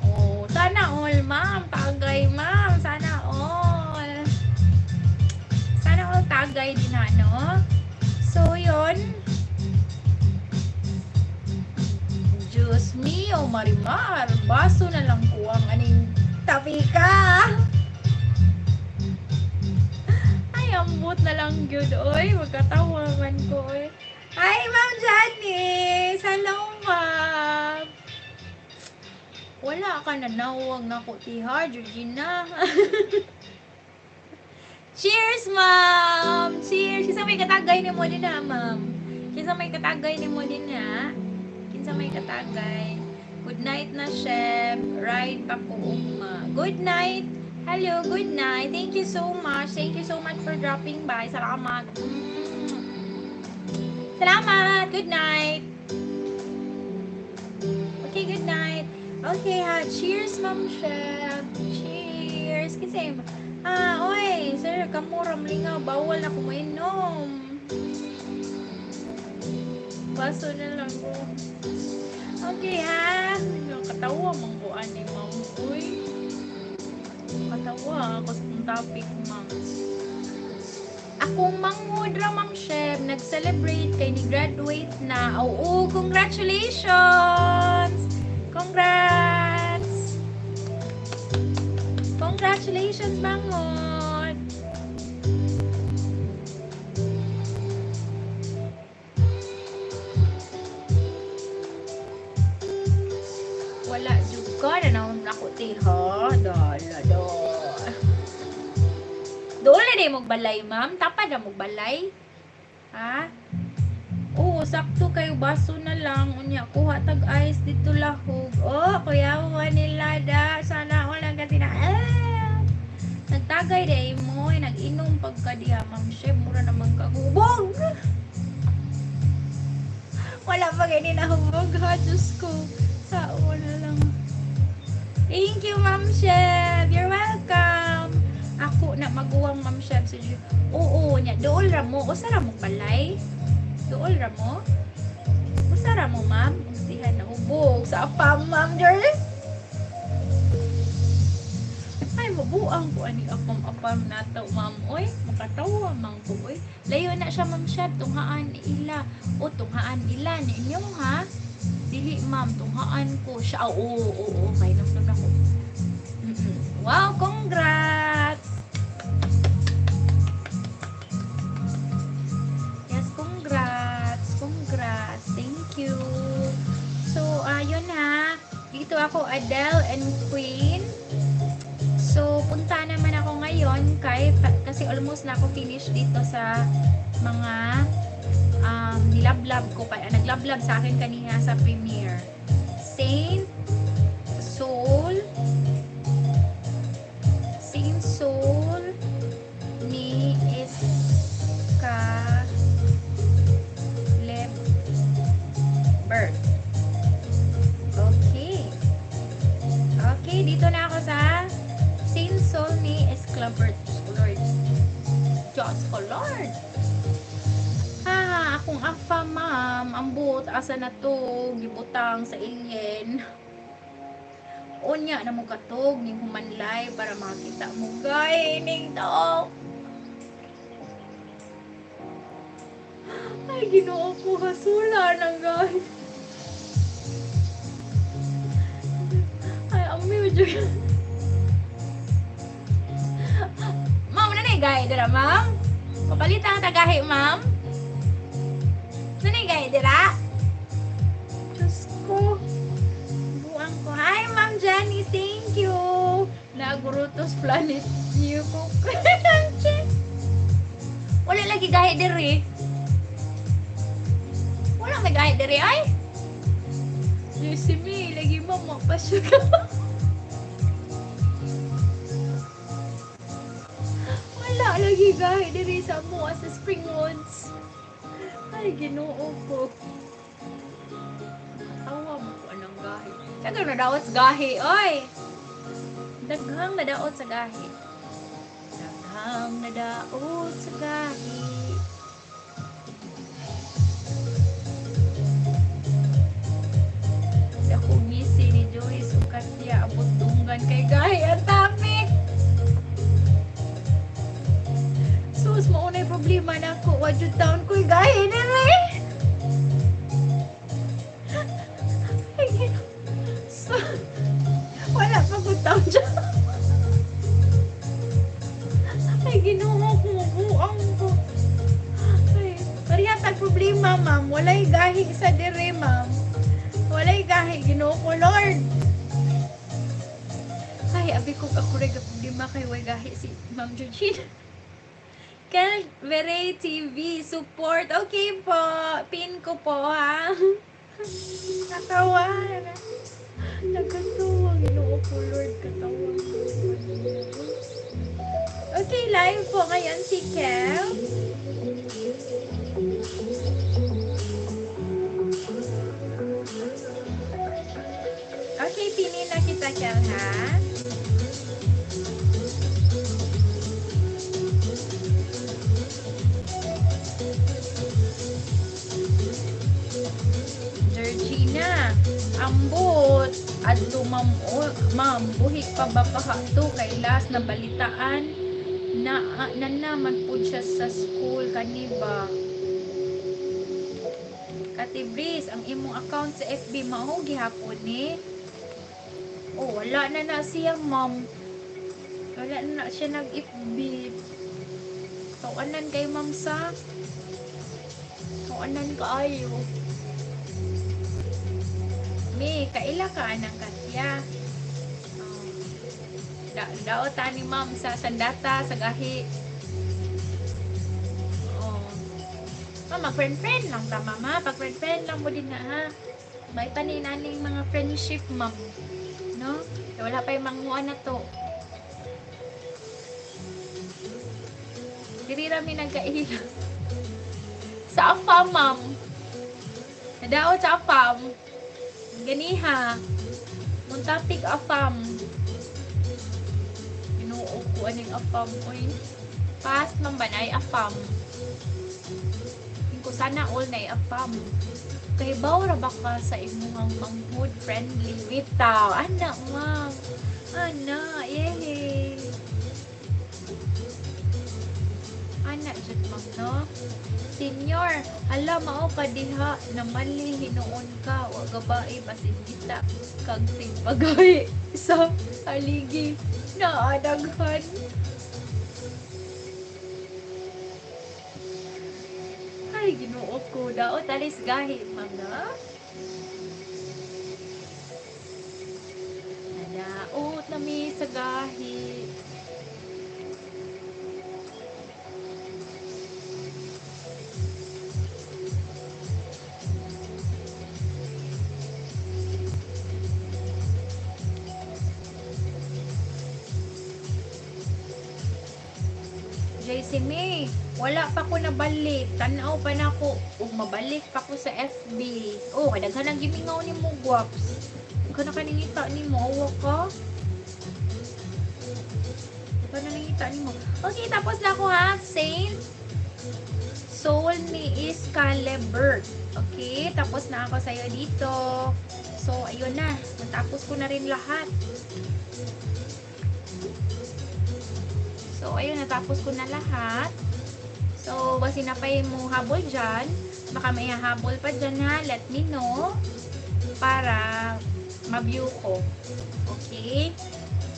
S1: Oh, sana all, ma'am. Tagay, ma'am. Sana all. Sana all tagay din na, no? So, yun. Diyos mio, Marimar. Baso na lang ko ang aning tabi ka. Ay, ambot na lang gyud, oy. Magkatawa man ko, oy. Hi, Ma'am Janice! Hello, ma'am! Wala ka na nawag na ko, tiha, Georgina. Cheers, ma'am! Cheers! Kinsa may katagay ni mo din ha, ma'am? Kinsa may katagay ni mo din ha? Kinsa may katagay? Good night na, chef. Ride pa ko ugma. Good night! Hello, good night. Thank you so much. Thank you so much for dropping by. Salamat. Salamat! Good night! Okay, good night. Okay, ha. Cheers, Ma'am Chef. Cheers. Kasi, oy, sir, kamuram lingaw. Bawal na kumainom. Baso na lang ko. Okay, ha. Katawa man ko, ani, ma'am. Uy. Katawa ako sa topic, ma'am. Akong mangudra, Ma'am Chef, nag-celebrate kay ni graduate na. Oo, congratulations! Congrats! Congratulations, Bangot! Wala jud ka na naon ako ti ha. Dala do. Doon na mog balay, ma'am. Tapad na mog balay. Ha? Oo, sakto kayo baso na lang. Unya, kuha tag ice dito lahog. Oh, kuyawa nila da. Sana wala kasi na. Ah! Nagtagay day mo, eh, nag-inom pagka diha, ma'am chef. Mura naman kagubog. Wala pa gani nahubog ha, Diyos ko. Sao na lang. Thank you, Ma'am Chef. You're welcome. Ako na maguwang Ma'am Chef sa Oo, nya dool ra mo. Usa ra mo balay. Dool ra mo. Usa ra mo, ma'am. Ultihan na hubog sa apam, Ma'am Jers. Ay, mabuang ko ani apam-apam nato, ma'am. Oy, makatawa man ko, oy. Layo na siya, Ma'am Chef. Tunghaan ila. O, tunghaan ila ninyo, ha? Dili, ma'am. Tunghaan ko siya. Oo, oo, oo. Kay namnam ako. Wow, congrats! Yes, congrats. Congrats. Thank you. So, ayun ha. Dito ako, Adele and Queen. So, punta naman ako ngayon kay, kasi almost na ako finish dito sa mga nilablab ko pa. Naglablab sa akin kanina sa premiere. Saint Soul Saint Soul ni Iska Lebert. Okay. Okay, dito na ako sa Saint Soul ni Esclabert. Diyos ko, Lord. Diyos ko, Lord. Ha, akong afa, ma'am. Ambot, asa na to? Gibutang sa alien. Unya na mo katog ning humanlay para makita mo gay ning tao. Ay, Ginoo ko, hasula na gay. Ay, ang music. Ma'am, na gay dira, ma'am? Papalitan ang tagahi, ma'am? Na gay dira? Diyos ko. Buang ko. Hi, Ma'am Janice. Thank you. Nagrutos Planet New ko. Wala lagi gahi diri. Wala may gahi diri ay. Lucy me, lagi mo mo pa siya. Wala lagi gahi diri sa mo sa Springwoods. Ay, Ginoo ko. Tawa mo ko anong gahi. Daghang nadaot sa gahi, oy. Daghang nadaot sa gahi. Daghang nadaot sa gahi. Ako ngisi ni Joyce ug Katya abot dunggan kay gahi ang topic. Sus, maunay problema na ako. Wa jud taon ko'y gahi nila. Ay, so, wala pa ko taon dyan. Ay, Ginoo ko, mabuang ko. Ay, pareha tag problema, ma'am. Walay gahi sa dire, ma'am. Walay gahi, Ginoo ko, Lord. Ay, abi ko ako rin problema kay way gahi si Ma'am Georgina. Kel Vere TV support. Okay po. Pin ko po, ha? Katawa. Nagkatawa. Ginoo ko, Lord. Katawa ko. Okay, live po ngayon si Kel. Okay, pinin na kita, Kel, ha? Georgina, ambot adto ma'am, oh, ma'am, buhi pa ba kaha to kay last na balitaan na na naman pud siya sa school kaniba. Kati Brice, ang imong account sa FB mao gihapon ni. Oh, wala na na siya, ma'am. Wala na na siya nag-FB. Tawanan kay ma'am sa. Tawanan kaayo. Mi, kaila ka anang Katya? Oh. Daot ni ma'am sa sandata, sa gahi. Oh. Ma'am, mag-friend-friend lang ta, mama. Pag friend-friend lang mo din na, ha? May paninaning mga friendship, ma'am. No? Eh, wala pa yung manguan na to. Diri rami nagkaila. Sa AFAM, ma'am. Nadaot sa AFAM. Ganiha. Muntapig AFAM. Ginoo ko aning AFAM, oy. Past man ba na ay AFAM? Ko sana all na AFAM. Kay ra ba ka sa imuhang manghud friendly bitaw? Ana, ma'am. Ana, yehey. Ana, jud ma'am, no? Senior, hala mao ka diha na mali hinuon ka wa gabae basin kita kag tigpagahi sa haligi na daghan. Ay, Ginoo ko, daot alis gahi, ma'am, no? Nadaot na mi sa gahi. JC May, wala pa ko nabalik. Tan-aw pa na ko. Ug mabalik pa ko sa FB. Oh, kay daghan ang gimingaw nimo, guwaps. Daghan na kaningita nimo, awa ka. Daghan na nangita nimo. Okay, tapos na ako ha. Saint Soul ni Iscalibur. Okay, tapos na ako sa'yo dito. So, ayun na. Natapos ko na rin lahat. So, ayun, natapos ko na lahat. So, basin na pa yung mo habol dyan. Baka may habol pa dyan ha. Let me know. Para ma-view ko. Okay?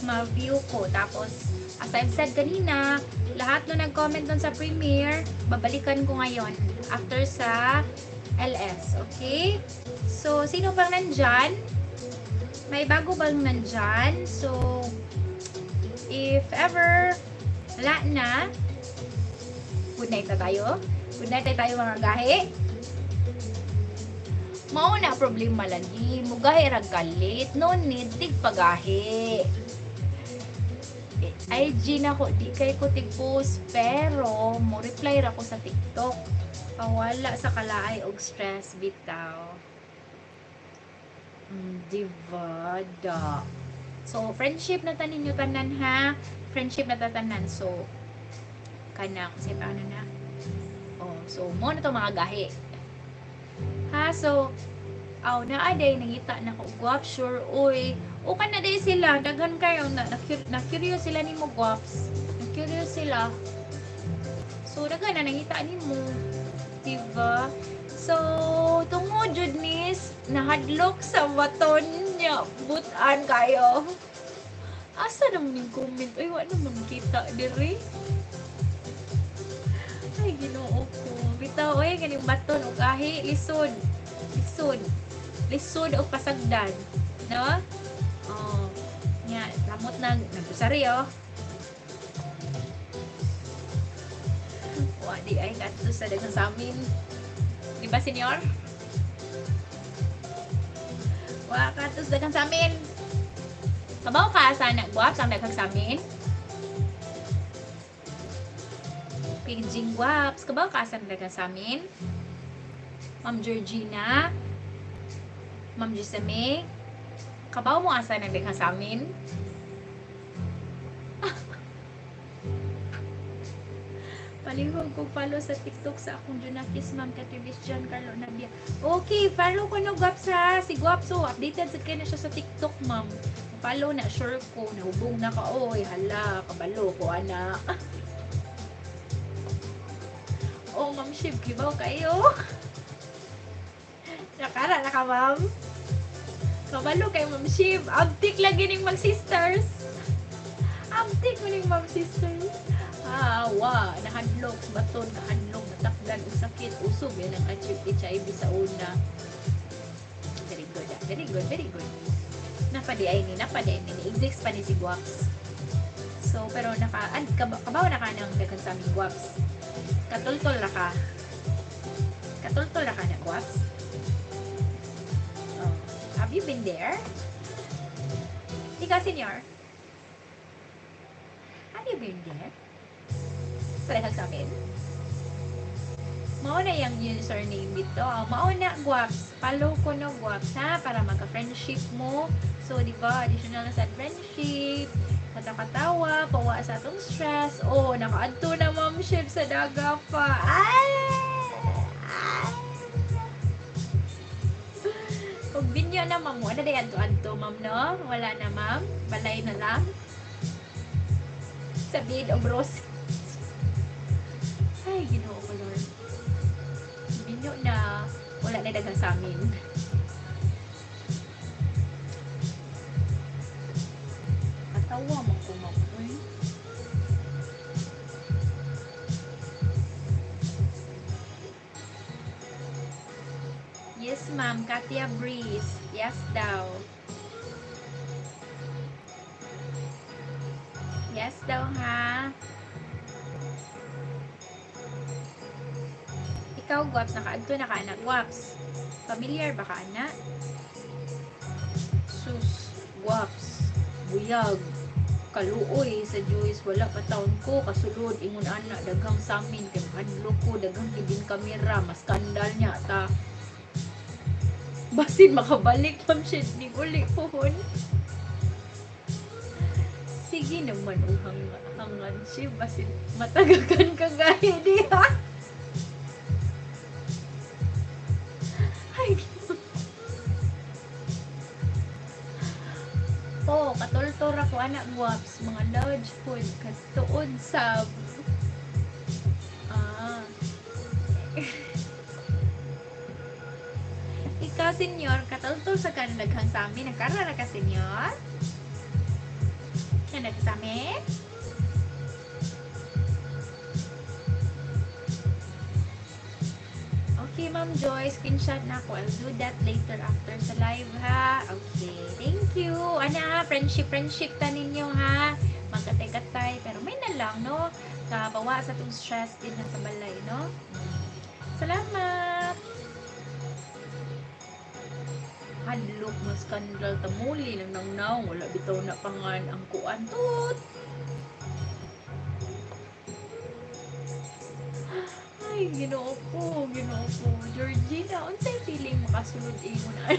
S1: Ma-view ko. Tapos, as I've said kanina, lahat no nag-comment dun sa premiere, babalikan ko ngayon. After sa LS. Okay? So, sino bang nandyan? May bago bang nandyan? So, if ever wala na, good night na tayo. Good night na tayo mga gahi. Mao na problema lagi. Mugahi ra galit. No need tig pagahi. IG na ko, di kay ko tig post, pero mo reply ra ko sa TikTok. Pawala sa kalaay og stress bitaw. Diba? Da. So, friendship na tanin nyo tanan ha. Friendship na tatanan. So, kanang, kasi paano na? Oh, so, mo na to mga gahi. Ha? So, aw, naa day, nangita na ko, guwap, sure, uy. O ka na day sila, daghan kayo, na-curious sila ni mo, guwaps. Na-curious sila. So, daghan na, nangita ni mo. Diba? So, tungod jud nis, nahadlok sa baton niya, butan kayo. Asa naman yung comment? Ay, wala naman kita diri. Ay, Ginoo ko. Bitaw, oy, ganing baton og ahi, lisod. Lisod. Lisod og pasagdan. No? Oh. Nya, lamot na nagusari oh. Wa di ay kadto sa daghang sa amin. Di ba, senyor? Wa kadto sa daghang sa amin. Kabaw ka sa nagwap sa daghang sa amin? Pidging guwaps, kabaw ka sa daghang sa amin? Ma'am Georgina, Ma'am Gisame, kabaw mo asa nagdaghang sa amin? Palihog ko follow sa TikTok sa akong Junakis, Ma'am Katribis John Carlo Nabia. Okay, follow ko no guwaps ha. Si Guwaps, so updated sa kanya siya sa TikTok, ma'am. Follow na, sure ko. Nahubog na ka, oy, hala, kabalo ko, ana. Oh, Ma'am Shiv, kibaw kayo. Nakara na ka, ma'am. Kabalo kay Ma'am Shiv. Abtik lagi ning mag-sisters. Abtik mo ning mag-sisters. Ah, wa, nahadlok, baton, kahadlok, natakdan, og sakit, usog, yan ang HIV sa una. Very good, ah. Very good, very good. Napadi ay ni, napadi ay ni, exist pa ni si Guaps. So, pero naka, an, kabaw na ka ng daghan sa aming Guaps. Katultol na ka. Katultol na ka na, Guaps. Oh. Have you been there? Ikaw, senyor? Have you been there? Sa daghang sa amin? Mao na yung username dito. Mao na, Guaps. Follow ko no, Guaps, ha? Para magka-friendship mo. So, di ba, additional na sa friendship. Katawa-katawa, pawa sa atong stress. Oh, nakaadto na Ma'am Shiv sa daga pa. Ay! Ay! Kung binyo na, ma'am, wala na adto-adto, ma'am, no? Wala na, ma'am. Balay na lang. Sa bed of roses. Ay, Ginoo ko, Lord. Binyo na, wala na daghang sa amin. Katawa man ko, ma'am. Uy. Yes, ma'am. Katia Breeze. Yes daw. Yes daw, ha? Ikaw, Guaps, nakaadto na ka, anak. Guaps, familiar ba ka, anak? Sus, Guaps, buyag, kaluoy sa Joyce, wala pa taon ko, kasulod, ingon anak, daghang samin, kay mahadlok ko, daghang hidden camera, mas skandal niya, ta. Basin makabalik, ma'am, shit, ni uli pohon. Sige naman, uhang hangan siya, basin matagakan ka gaya diha. Ay, oh, katultor ako, anak, Guaps, mga lodge food, katuod sa, ah. Ikaw, senyor, katultol sa kanadaghang sa amin. Nagkarara ka, senyor? Nagkarara ka sa amin? Okay, Ma'am Joy, screenshot na ako. I'll do that later after sa live, ha? Okay, thank you. Ana, friendship, friendship ta ninyo, ha? Magkatay-katay. Pero may na lang, no? Kabawa sa itong stress din na sa balay, no? Salamat! Hadlok mo skandal tamuli lang nang naong wala bitaw na pangan ang kuan tut. Ay, Ginoo ko, Ginoo ko. Georgina, unsay feeling makasulod ingon na?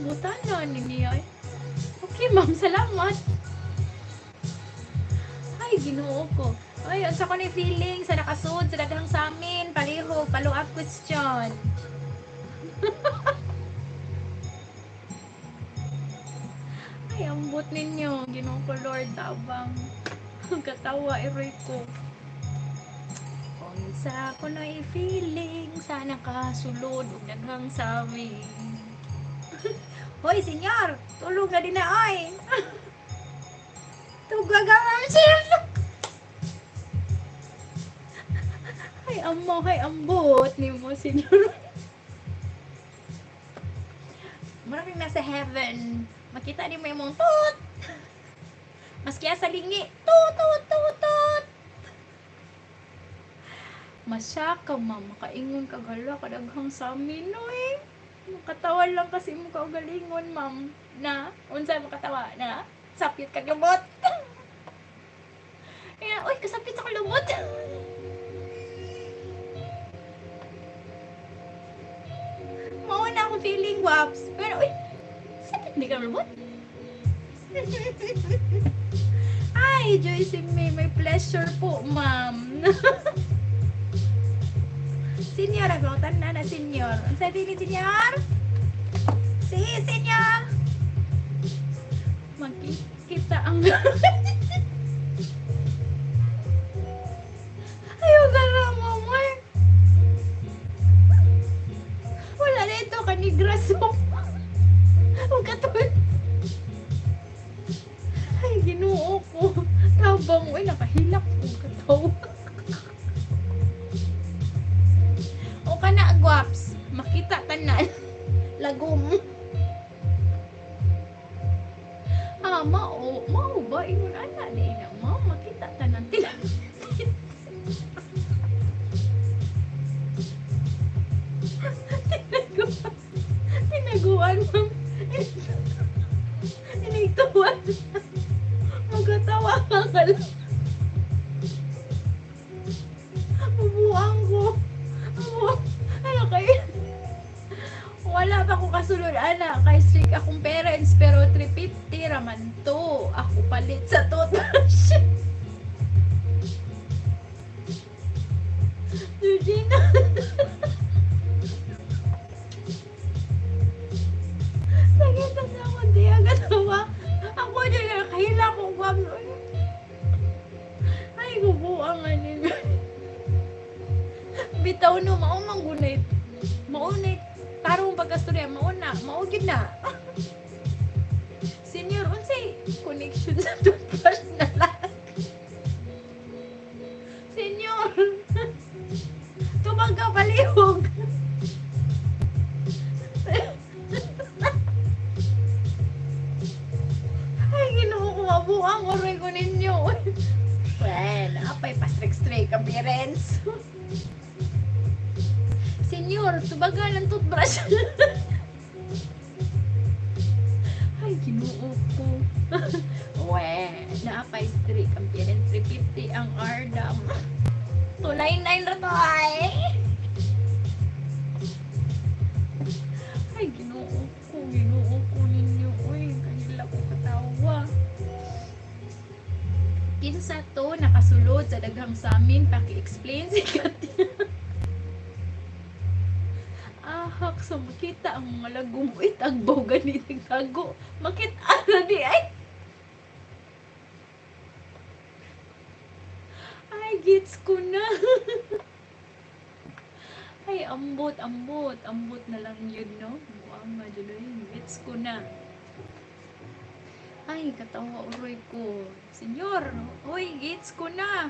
S1: Buta na ni niya. Okay, ma'am, salamat. Ay, Ginoo ko. Ay, unsa ko ni feeling sa nakasud sa daghang samin, palihog, follow up question. Ay, ambot ninyo, Ginoo ko Lord, tabang. Katawa iroy ko. Unsa ko na feeling sa nakasulod og daghang samin. Hoy, senyor, tulog na din na oy. Tugag ang sir. Ay, amo, ay, ambot ni mo, senyor. Maraming nasa heaven. Makita ni mo imong tut. Maski sa lingi, tut, tut, tut, tut. Masya ka, ma'am. Makaingon ka, gala, kadaghang sa amin, no, eh. Makatawa lang kasi mo kaugalingon, ma'am. Na, unsa makatawa, na, sapit ka lumot. Kaya, uy, kasapit sa lumot. Mao na akong feeling, Waps. Pero, uy, sapit di ka lumot. Ay, Joyce May, may pleasure po, ma'am. Senyor, ako, tanan na, senyor. Ang sabi ni senyor? Si, senyor! Magkikita ang... Ayaw ka na, mama. Kahilak ko katawa. O kana guaps, makita tanan. Lagom. Ah, mao, mao ba ingon ana di na mao makita tanan tila. Tinaguan ma'am. Inigtuwan. Magkatawa ka lang. Bubuang ko. Ano kay? Wala pa ko kasulod ana kay strict akong parents pero 350 raman to. Ako palit sa toothbrush. Georgina. Sakit na ako, di agad tawa. Ako dyan na kahila ko guwap. Ay, gubuang ano. Bitaw no, mao man gunay. Mao na tarong pagkastorya, mao na, mao gyud na. Senior, unsay connection sa toothbrush na lang? Senior, tubag ka palihog. Ay, Ginoo ko, mabuang oray ko ninyo. Well, apay pa-strike-strike ang parents. Senyor, tubagan ang toothbrush. Ay, Ginoo ko. We, naapay streak ang parents. 350 ang RDAM. 299 ra to ay. Ay, Ginoo ko ninyo. Uy, kanila ko katawa. Kinsa to nakasulod sa daghang samin, paki-explain si Katia. Ahak sa makita ang mga lagom. Uy, tagbaw gani nagtago. Makita na di ay. Ay, gets ko na. Ay, ambot, ambot. Ambot na lang yun, no? Buang nga dyan, ay, gets ko na. Ay, katawa uroy ko. Senyor, uy, gets ko na.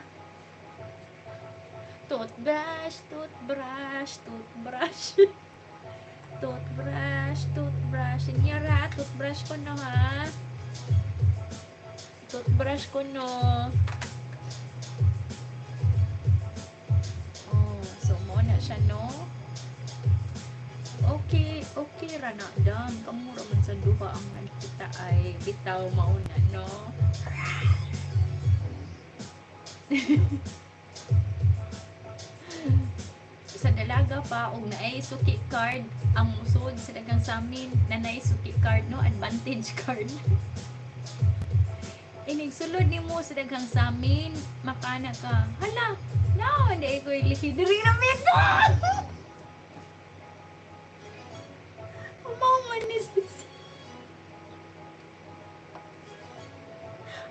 S1: Toothbrush, toothbrush, toothbrush. Toothbrush, toothbrush. Senyor, ha? Toothbrush ko no, ha? Toothbrush ko no. Oh, so mo na siya, no? Okay, okay ra na, dam. Kamura man sa duha ang nakita ay bitaw mauna, no? Sa dalaga pa og naay suki card ang musod sa daghang samin na naay suki card, no? Advantage card. Inig sulod nimo sa daghang samin, makana ka. Hala, no, hindi ko ilihi diri na mito. Mao man ni sis.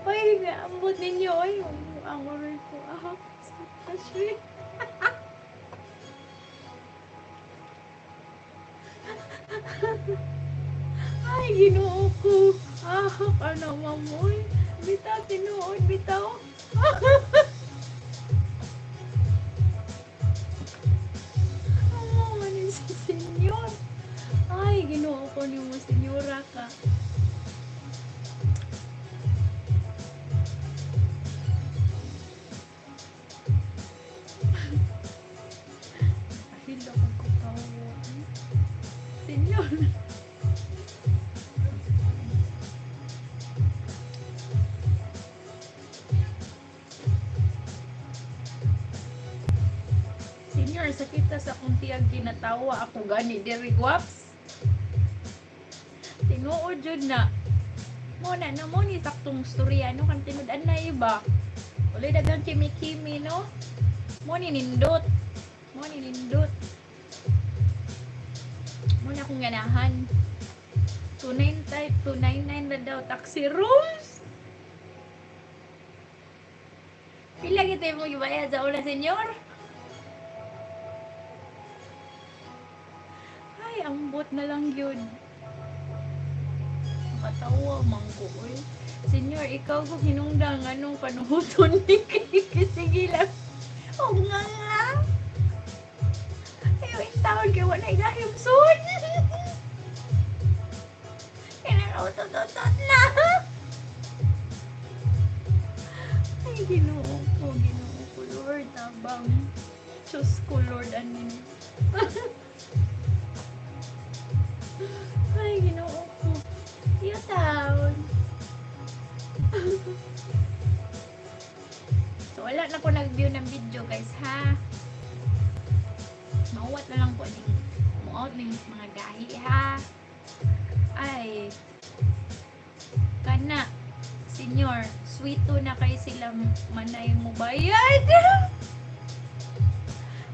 S1: Oy, ambot ninyo oy, ang oray ko. Ah, sa Ay, Ginoo ko. Ah, ano mamoy. Bitaw, tinuod, bitaw. Amo man ni si senyor. Ay, Ginoo ko nimo, senyora ka. Ahilo kag kutawo. Senyor. Senyor, sakita sa akong tiyag ginatawa ako gani diri guwaps. Tinuod jud na. Mo na na mo ni saktong storya no kan tinud-an na iba. Walay daghang kimi-kimi no. Mo ni nindot. Mo ni nindot. Mo na akong ganahan. 299 na daw taxi rooms. Pila kita mo gibayad sa una, senyor? Ay, ambot na lang yun. Makatawa man ko, oy. Senyor, ikaw ko hinungdan anong panuhuton ni sige lang. O nga nga. Ayaw in taon kay wala gahimson. Kailangan utot-utot na. Ay, Ginoo ko, Ginoo ko, Lord, tabang. Diyos ko, Lord, anin. Ay, Ginoo ko. Iyo taon. So, wala na ko nag-view ng video, guys, ha? Mauwat na lang ko ning muot ning mga gahi, ha? Ay, kana, senyor, sweeto na kay sila manay mo bayad.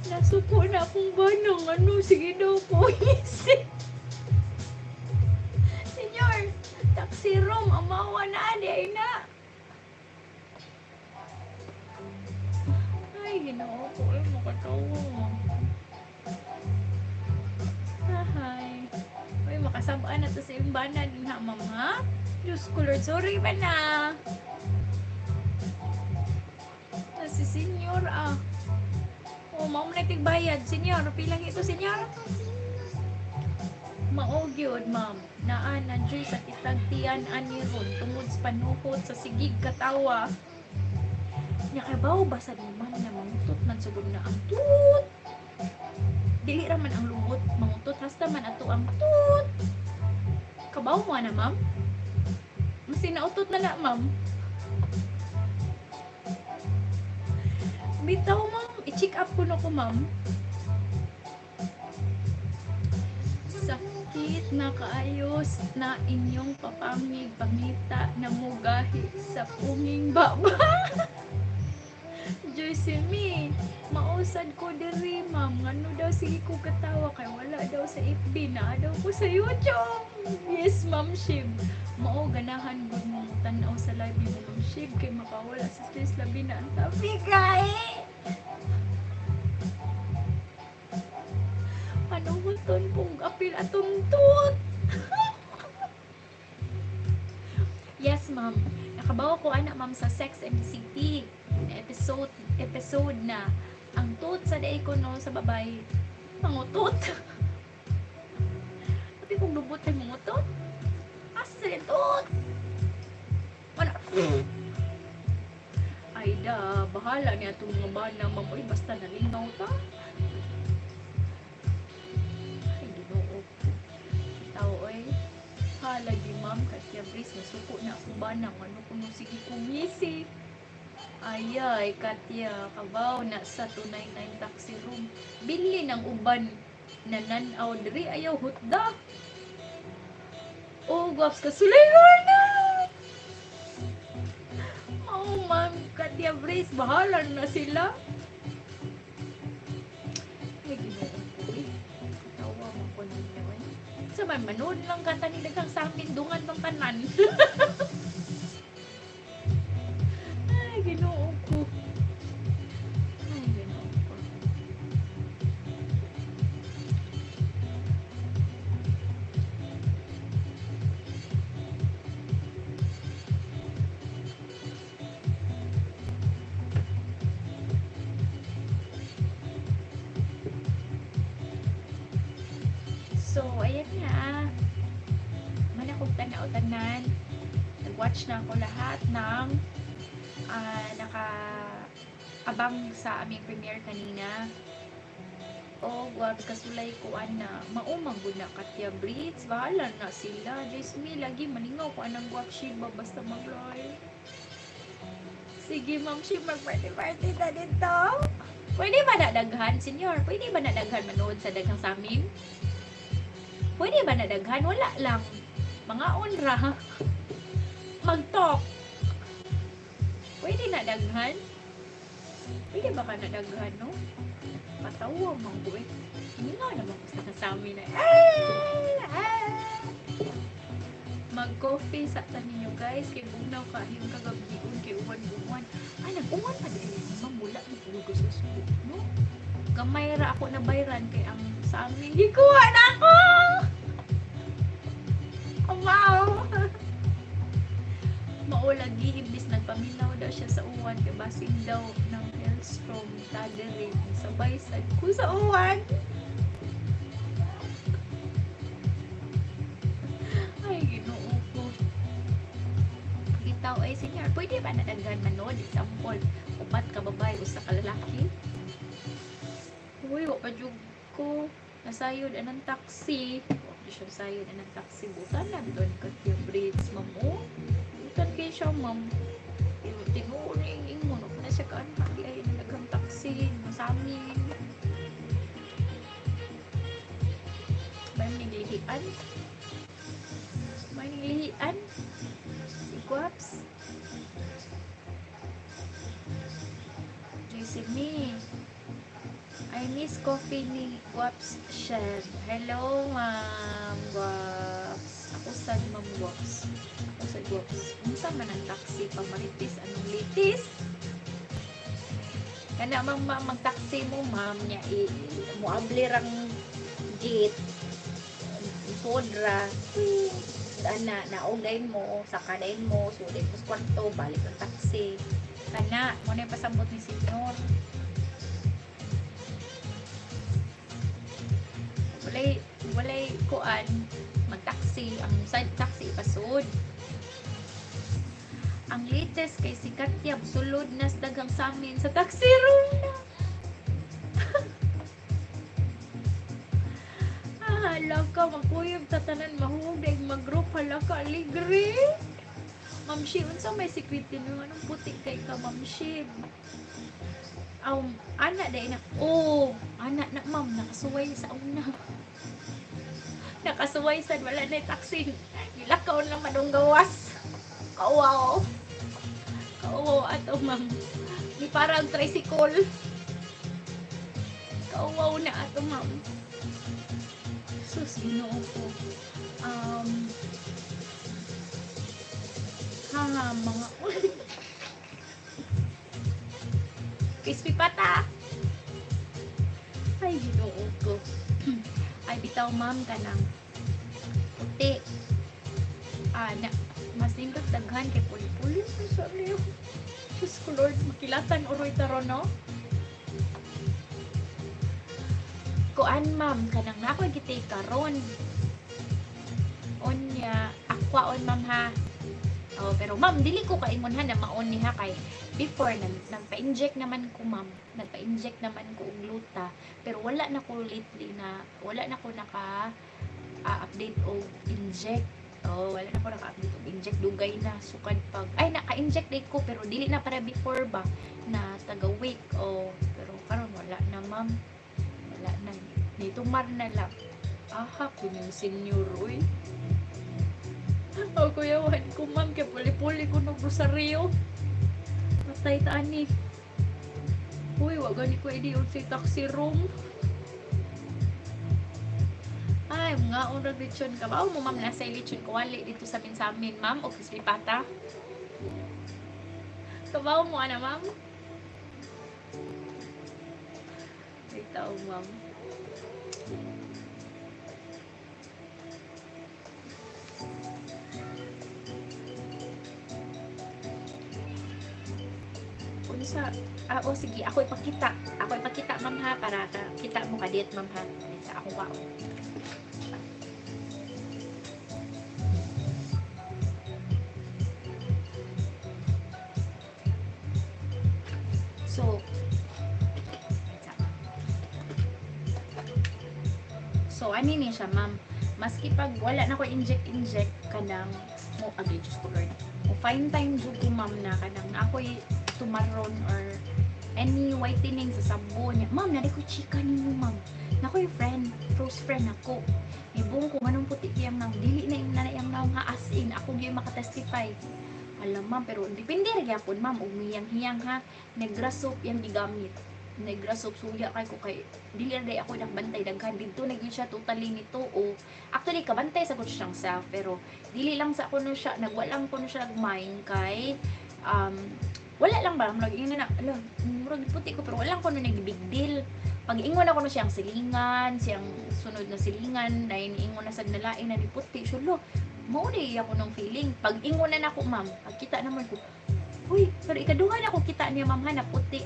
S1: Nasuko na akong banang, ano, sige daw po, Senyor, taxi room, amawa na, di ay na. Ay, Ginoo ko, ay, makatawa. Hi. Uy, makasabaan na to sa imbana din ha, ma'am, ha? Diyos ko, Lord, sorry ba na? Na si senyor, ah. Oh, mao man tigbayad, senyor. Pila ito, senyor? Mao gyud, ma'am. Naa na dyoy sa kitag tiyan ani ron tungod sa panuhot sa sigig katawa. Nya kabaw ba sa ni ma'am na mangutot man sugod na ang tut. Dili ra man ang lumot, mangutot hasta man ato ang tut. Kabaw mo na, ma'am? Mas sinautot na na, ma'am. Bitaw, ma'am. I-check up ko na ko, ma'am. Sakit na kaayos na inyong papangig pangita na mugahi sa punging baba. Joyce me, mausad ko diri, ma'am. Ngano daw sige ko katawa kay wala daw sa FB na daw ko sa YouTube. Yes, ma'am Shib. Mao ganahan gud mo tan-aw sa live ni ma'am Shib kay makawala sa stress labi na ang topic ay. Panuhuton pong apil atong tut. Yes, ma'am. Nakabaw ko ana, ma'am, sa Sex and the City na episode episode na ang tut sa day ko no sa babay mangutot. Sabi kong lubot ay mangutot. Asa sa tut? Wala. Ay da, bahala niya itong mga bana, ma'am. Uy, basta nalingaw ta. Ay, Ginoo. Tao, oy. Halagi, ma'am. Katya Brice, nasuko na akong bana. Ano kuno sige kong ngisi. Ayay, Katya, kabaw na sa 299 taxi room. Bili ng uban na nanaw diri ayaw hutda. Oh, gwaps ka sulay na. Oh, ma'am, Katya Brice, bahala na sila. Ay, Ginoo ko, eh. Katawa mo ko ninyo, eh. Sa man, manood lang ka tani daghang sa amin, dungan tong tanan. Ay, Ginoo ko. Ay, Ginoo ko. So, ayan na. Manakog tanaw tanan. Nag-watch na ako lahat ng naka-abang sa aming premiere kanina. Oh, guwab kasulay ko ana. Maumang gud na Katya Brits. Bahala na sila. Diyos me, lagi malingaw ko anang guwap Shiba basta mag-live. Sige, ma'am Shiba, mag-party-party na dito. Pwede ba na daghan, senyor? Pwede ba na daghan manood sa daghang sa amin? Pwede ba na daghan? Wala lang. Mga onra. Mag-talk. Pwede na daghan? Pwede ba ka na daghan, no? Patawa man ko eh. Hindi nga naman ko sa amin na. Ah! Mag-coffee sa tanin ninyo, guys. Kay bugnaw ka. Yung kagabion kay uwan-uwan. Ay, nag-uwan pa din. Mamula mo ko sa school, no? Gamay ra ako na bayran kay ang sa amin. Gikuha na ako! Wow! Maula Lagi imbis nagpaminaw daw siya sa uwan kay basig daw ng hailstorm ta diri, sabay sad ko sa uwan. Ay, Ginoo ko. Bitaw ay senior, pwede ba na daghan manood? Example, upat ka babae, usa ka lalaki. Uy, wa pa jud ko nasayod anang taxi. Wa pa siya nasayod anang taxi. Butan na doon ka Bridge, ma'am. Oh, butan kay siya, ma'am. Tinuod na yung ingon. Wa na siya kaan. Di ay nalagang taxi. Masamin. May niglihian. May niglihian. Si Guaps. JC me. I miss coffee ni Guaps Chef. Hello, Ma'am Guaps. Ako sad, Ma'am Guaps. Ako sad, Guaps. Unsa man ang taxi pa Marites? Anong litis? Kana ma'am, ma'am, mag-taxi mo, ma'am, niya, i, muabli rang gate, sodra, ana, naugay mo, sakadain mo, sulit mo sa kwarto, balik ang taxi. Kana, mo na yung pasambot ni senyor. Walay, walay kuan, mag-taxi, ang side taxi ipasud. Ang latest kay si Katyab, sulod na sa daghang samin sa taxi room na. Ah, hala ka, magkuyog tatanan, mahuog dahil mag-group, hala ka, aligre. Ma'am Shib, unsa may secret din anong puti kay ka, Ma'am Shib? Ana dahil na, oh, ana na, ma'am, nakasuway sa una. Nakasuway sad, wala na taxi. Gilakaw na madong gawas. Kauwaw. Kauwaw ato, ma'am. Di parang tricycle. Kauwaw na ato, ma'am. Sus, Ginoo ko. Ha, mga crispy pata. Ay, Ginoo ko. Ay, bitaw, ma'am, kanang puti. Ah, na, mas nindot daghan kay puli-puli sa liyo. Diyos ko, Lord, makilatan uroy taron, no? Kuan, ma'am, kanang na ako gitay karon. Onya, aqua on, ma'am, ha. Oh, pero ma'am, dili ko kaingon ha na maon ni ha kay before nagpa-inject naman ko, ma'am. Nagpa-inject naman ko og gluta, pero wala na ko lately na wala na ko naka update og inject. Oh, wala na ko naka-update og inject, dugay na sukad pag ay naka-inject day ko pero dili na para before ba na taga week. Oh, pero karon wala na, ma'am. Wala na. Nitumar na lang. Aha, kunyang senior, uy. Oh, kuyawan ko, ma'am, kay puli-puli ko ng rosaryo. Patay ta ani. Uy, wa gani ko idi sa taxi room. Ay, mga unang lechon ka ba? Oh, mo ma'am, nasa lechon kawali dito sa min, ma'am, o crispy pata. Kabaw mo, ana, ma'am? Ay, tao, ma'am. Unsa? Ah, oh, sige, ako ipakita. Ako ipakita, ma'am, ha, para ka, kita mo ka dit, ma'am, ha. Sa akong kaon. So, so, ano ni siya, ma'am? Maski pag wala na ko inject-inject, kanang, mo, agay, Diyos ko, Lord. O, fine time jud ko, ma'am, na kanang ako'y tumaron or any whitening sa sabon niya. Ma'am, nari ko chika ninyo, ma'am. Nakoy friend, close friend ako. Ibong ko anong puti kiyang nang dili na yung nanayang naong ha, as in, ako gyud makatestify. Alam, ma'am, pero depende ra gyapon, ma'am, og miyang-hiyang ha, Negra soap yang gigamit. Negra soap suya kay ko kay dili ra day ako nakbantay daghan didto na gyud siya totally nito o actually kabantay sa ko siyang self pero dili lang sa kuno siya nagwalang kuno siya nagmind kay wala lang ba murag ingon na ala murag puti ko pero wala lang kuno nag big deal. Pag ingon ako no siyang silingan, siyang sunod na silingan, dahil ingon na sad nalain na ni puti siya lo. Mao ni ako ng feeling. Pag ingon na nako, ma'am, pagkita naman ko, uy, pero ikaduha na ko kita niya, ma'am, ha, na puti.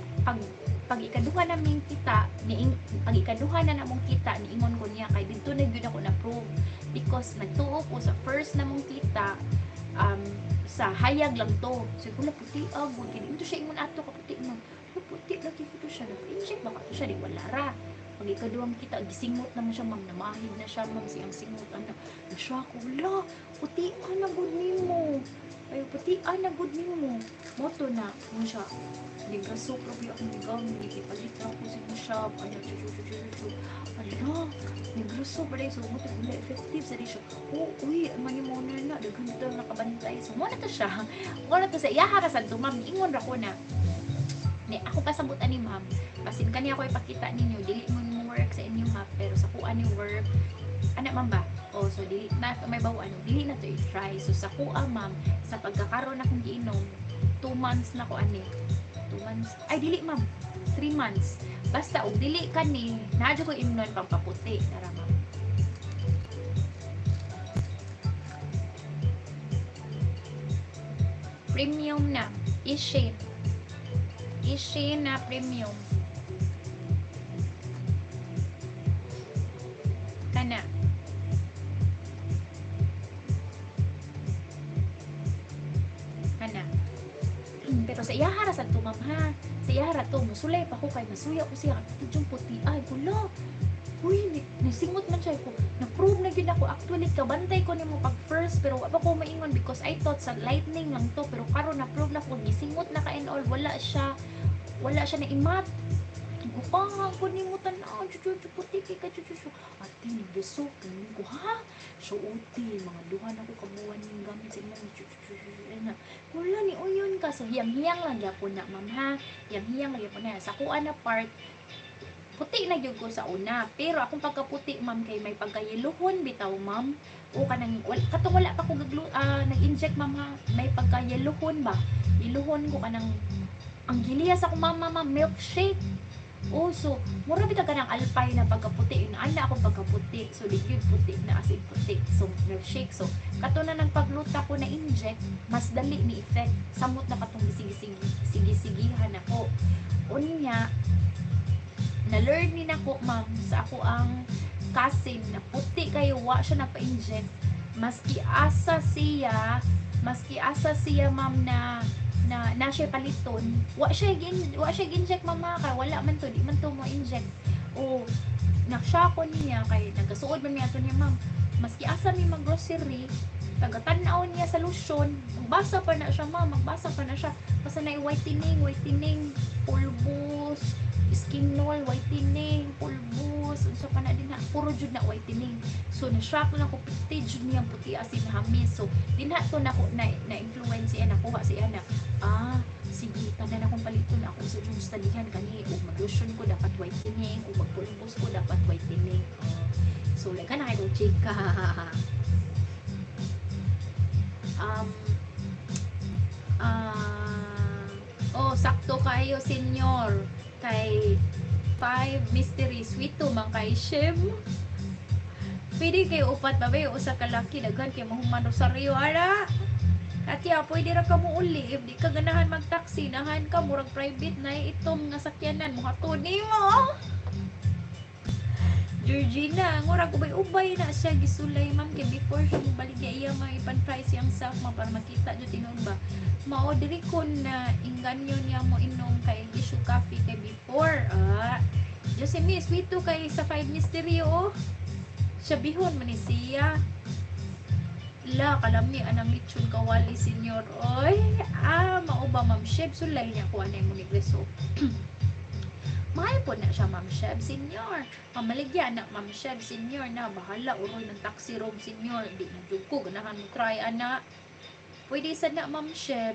S1: Pag ikaduha naming kita, ni pag ikaduha na namong kita, niingon ko niya kay didto na gyud ako na prove because nagtuo ko sa first namong kita, sa hayag lang to. So wala puti ah, gud kay dito siya ingon ato kaputi man. Wala puti lagi ko to siya, nag-inject baka to siya, di wala ra. Pag ikaduhang kita, gisingot naman siya, ma'am, namahid na siya, ma'am, siyang singot ana. Na-shock ko, wala, puti na gud nimo. Ay, puti na gud nimo. Moto na, mo siya, nag-soap ra akong gigamit, ipalit ra ko sa shop, ano, chu chu chu chu chu. Ala, nag-soap ra so mo wala effective sa di siya. Oh, uy, man mo na na, daghan to nakabantay. So mo na to siya. Mo na to sa iyaha ra sad to, ma'am, ingon ra ko na. Ni ako pasabot ani, ma'am. Basin kani ako ipakita ninyo, dili mo mo work sa inyo ha, pero sa kuan ni work ana, ma'am ba? Oh, so dili na may bawo ano, dili na to i-try. So sa kuha, ma'am, sa pagkakaroon akong giinom, 2 months na ko ani. 2 months. Ay dili, ma'am, 3 months. Basta og dili kani, naa ko imnon pampaputi. Tara, ma'am. Premium na. Ishin. Ishin na premium. Kana. Kana. Pero sa iyaha ra sad to, ma'am, ha. Sa iyaha ra to, musulay pa ko kay masuya ko siya kay yung puti ay kulo. Uy, nisingot man siya ko. Na-prove na gyud ako actually kabantay ko nimo pag first pero wa pa ko maingon because I thought sa lightning lang to, pero karon na-prove na ko gisingot na ka and all, wala siya na imat. Gupang ko nimo tan-aw, chu chu puti kay ka chu chu chu. Ate ni beso ko ha. So uti mga duha na ko kabuan ning gamit sa imong chu chu chu na. Wala ni uyon ka, so hiyang-hiyang lang gyapon na, ma'am, ha. Hiyang-hiyang lang gyapon na sa kuan na part, puti na gyud ko sa una pero akong pagkaputi, ma'am, kay may pagkayelohon bitaw, ma'am, o kanang wal, katong wala pa ko gaglu, nag-inject, ma'am, ha, may pagkayelohon ba, yelohon ko kanang ang giliya sa akong mama, ma'am, milkshake. Oh, so mura bitaw kanang alpay na pagkaputi, yun ana akong pagkaputi. So di gyud puti na as in puti. So milkshake. So kato na nang pagluta ko na inject, mas dali ni effect. Samot na katong sige-sigihan ako. Unya, na-learn ni nako, ma'am, sa ako ang cousin na puti kayo, wa siya napa-inject. Maski asa siya, ma'am, na na na siya paliton, wa siya inject, mama, kay wala man to, di man to mo inject. O naksya ko niya kay nagkasuod man niya ato niya, ma'am, maski asa mi mag grocery, taga-tan-aw niya sa lotion, magbasa pa na siya, ma'am, magbasa pa na siya basta na whitening, whitening pulbos, Skinol whitening pulbos, unsa pa na din na, puro jud na whitening. So na shock na ko, puti jud niyang puti as in hamis. So dinha to nako na na influence siya, nakuha siya na ah sige, tanan akong paliton ako sa jud studyhan kani ug mag-lotion ko dapat whitening ug magpulbos ko dapat whitening. Oh. So like na kay chika. Oh, sakto kayo, senyor, kay 5 mystery sweet man kay Shem. Pwede kayo upat ba ba usa ka laki, daghan kay mahuman rosaryo ara. Katya, pwede ra ka mo uli if di ka ganahan mag-taxi, nahan ka murag private na itom nga sakyanan mohatod nimo. Georgina, ngurag ubay-ubay na siya gisulay, ma'am, kay before siya mobaligya iya mga ipan price siyang self, ma'am, para makita jud tinuod ba. Mao diri ko na inganyo niya mo inom kay issue coffee kay before. Ah, Jose Miss, sweet kay sa 5 mystery oh. Siya bihon man ni siya. La kalami anang lechon kawali, senyor. Oy, ah mao ba, ma'am Sheb, sulay niya ko anay mo negreso. Mahal po na siya, Ma'am Sheb, senyor. Pamaligya na, Ma'am Sheb, senyor, na bahala uroy ng taxi room, senyor. Di na jud ko ganahan mo try ana. Pwede sa na, Ma'am Sheb.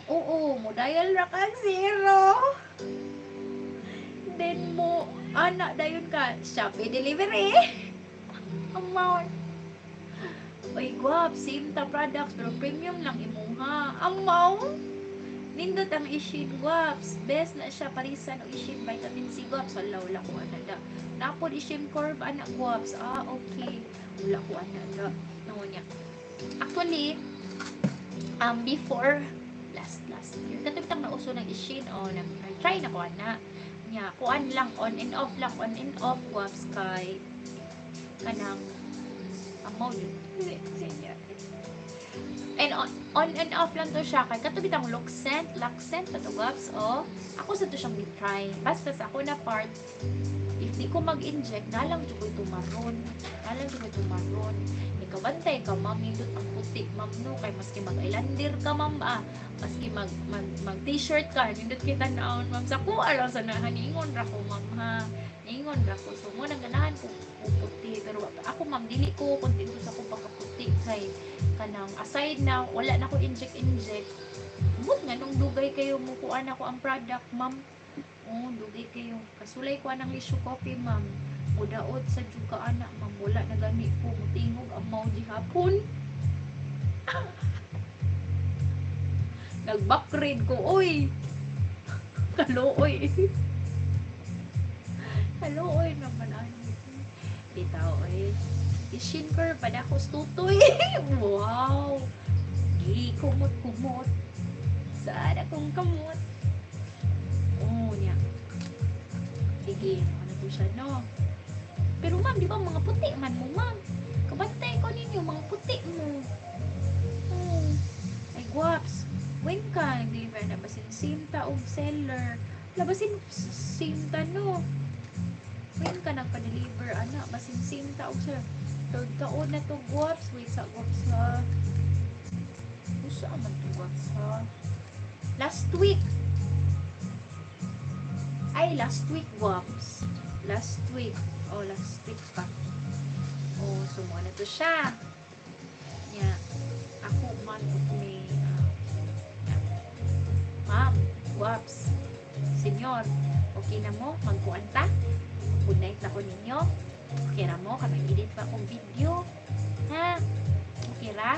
S1: Oo, mo dial ra kag zero. Then mo ana dayon ka Shopee delivery. Amount. Oy, guwap, same ta products pero premium lang imuha. Amount. Nindot ang Ishin, guwaps. Best na siya parisan og Ishin vitamin C, guwaps. Wala, wala ko ana da. Napod Ishin Curve ana, guwaps. Ah, okay. Wala ko ana da. No, niya. Actually, before last last year, kato bitang nauso ng Shein, oh, nag try na ko ana. Nya, kuan lang, on and off lang, on and off, guwaps, kay kanang amaw yun. And on and off lang to siya kay kato bitang Luxent, Luxent pa to, guwaps, oh. Ako sa to siyang try. Basta sa ako na part, if di ko mag-inject, nalang jud ko'y tumaron. Nalang jud ko'y tumaron. Ikabantay ka, ma'am, nindot ang puti, ma'am, no, kay maski mag-islander ka, ma'am, ah, maski mag t-shirt ka, nindot kita naon, ma'am. Sa kuha lang sa nahaningon ra ko, ma'am, ha. Ningon ra ko. So, mo nang ganahan ko puti. Pero ako, ma'am, dili ko kontento sa akong pagkaputi kay kanang aside na wala na ko inject inject. Mut nga nung dugay kayo mo kuan ako ang product, ma'am. Oh, dugay kayo. Kasulay ko anang Lisyo Coffee, ma'am. Mudaot sa juga ana, ma'am. Wala na gani ko. Mutingog ang mao gihapon. Nag-backread ko, oy. Kaluoy. Kaluoy naman ani. Bitaw, oy. Ishinker pa na ako tutoy. Wow. Gi kumot-kumot. Saan akong kamot? Oh, niya. Sige, ano to siya, no? Pero ma'am, di ba mga puti man mo, ma'am? Kabantay ko ninyo, mga puti mo. Oh. Ay, guwaps. When ka nag-deliver na basin same ta og seller? Labasin same ta, no? When ka nagpa-deliver, ana, basin same ta og seller. Third taon na to, guwaps. Wait sa guwaps, ha? Usa man to, guwaps, ha? Last week. Ay, last week, guwaps. Last week. Oh, last week pa. Oh, so mo na to siya. Nya, ako man of May. Ma'am, guwaps. Senyor, okay na mo? Magkuan ta? Good night na ko ninyo. Okay ra mo? Kaya mag-edit pa akong video. Ha? Okay ra?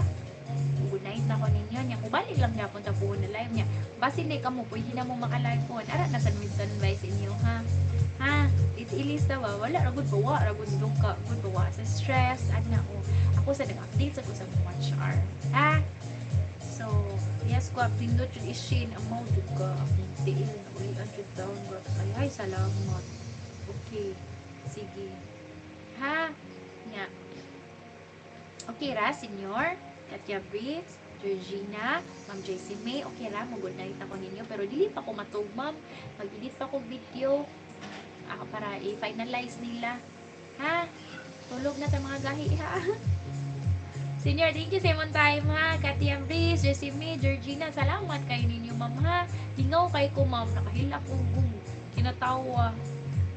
S1: Good night na ko ninyo. Nya, mubalik lang yapon ta buon na live niya. Basin di ka mo, pwede na mo maka-live po. Ara na sa standby sa inyo, ha? Ha? Itilis na ba? Wala, ragod ba? Wa, ragod duka. Good ba? Wa. Sa stress, ana o. Ako sa nag-update sa ko sa watch hour. Ha? So, yes, ko, pindot yun ishin. Ang mau duka. Akong tiil na ulian jud down. Ay, ay, salamat. Okay. Sige. Ha? Nya. Okay ra, senyor? Katya Briggs, Georgina, Ma'am JC May, okay ra, mo good night ako ninyo. Pero dili pa ko matug, ma'am. Mag-edit pa ko video. Ako para i-finalize nila. Ha? Tulog na ta mga gahi, ha? Senior, thank you sa imong time, ha. Katya Briggs, JC May, Georgina, salamat kayo ninyo, ma'am, ha. Lingaw kay ko, ma'am. Nakahilak ko kinatawa.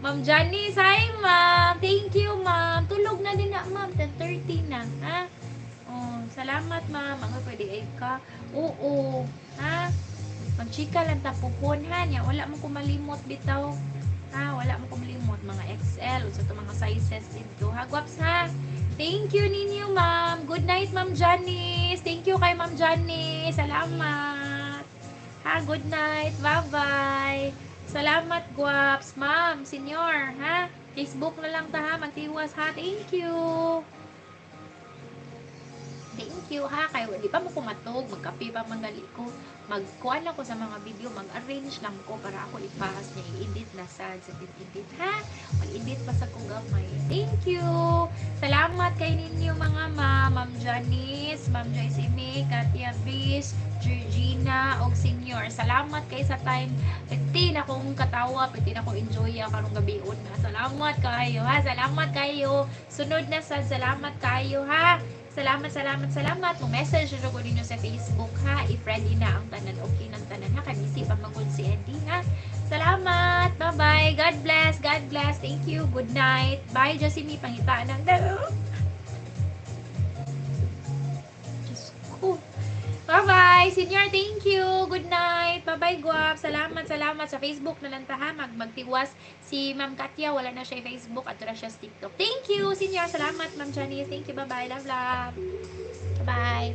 S1: Ma'am Janice, hi, ma'am. Thank you, ma'am. Tulog na din na, ma'am. 10:30 na, ha? Oh, salamat, ma'am. Ang pwede ay ka. Oo, ha? Magchika lang ta puhon, ha? Nya, wala mo kumalimot bitaw. Ha? Wala mo kumalimot. Mga XL, sa to mga sizes dito. Ha, guwaps, ha? Thank you ninyo, ma'am. Good night, Ma'am Janice. Thank you kay Ma'am Janice. Salamat. Ha, good night. Bye-bye. Salamat, guwaps. Ma'am, senyor, ha? Facebook na lang ta, ha? Magtiwas, ha? Thank you. Thank you, ha? Kayo, di pa mo kumatog. Magkape pa manggali ko. Magkuan ako sa mga video. Mag-arrange lang ko para ako i-pass niya. I-edit na sad sa edit, ha? Mag-edit pa sa kong gamay. Thank you. Salamat kay ninyo mga ma'am. Ma'am Janice, Ma'am Joyce May, Katia Bis, Georgina, og senior. Salamat kay sa time. Pwede na akong katawa, pwede na akong enjoy karong gabion na. Salamat kayo, ha? Salamat kayo. Sunod na sa salamat kayo, ha? Salamat, salamat, salamat. Mo-message na ko ninyo sa Facebook, ha? If ready na ang tanan, okay ng tanan, ha? Kay busy pa magod si Eddie, ha? Salamat. Bye-bye. God bless. God bless. Thank you. Good night. Bye, Jasmine. Pangitaan ng Diyos ko. Bye-bye. Senior, thank you. Good night. Bye-bye, guwap. Salamat, salamat. Sa Facebook na lang ta, ha. Magtiwas si Ma'am Katya. Wala na siya Facebook at wala siya sa TikTok. Thank you, Senior. Salamat, Ma'am Janice. Thank you. Bye-bye. Love, love. Bye-bye.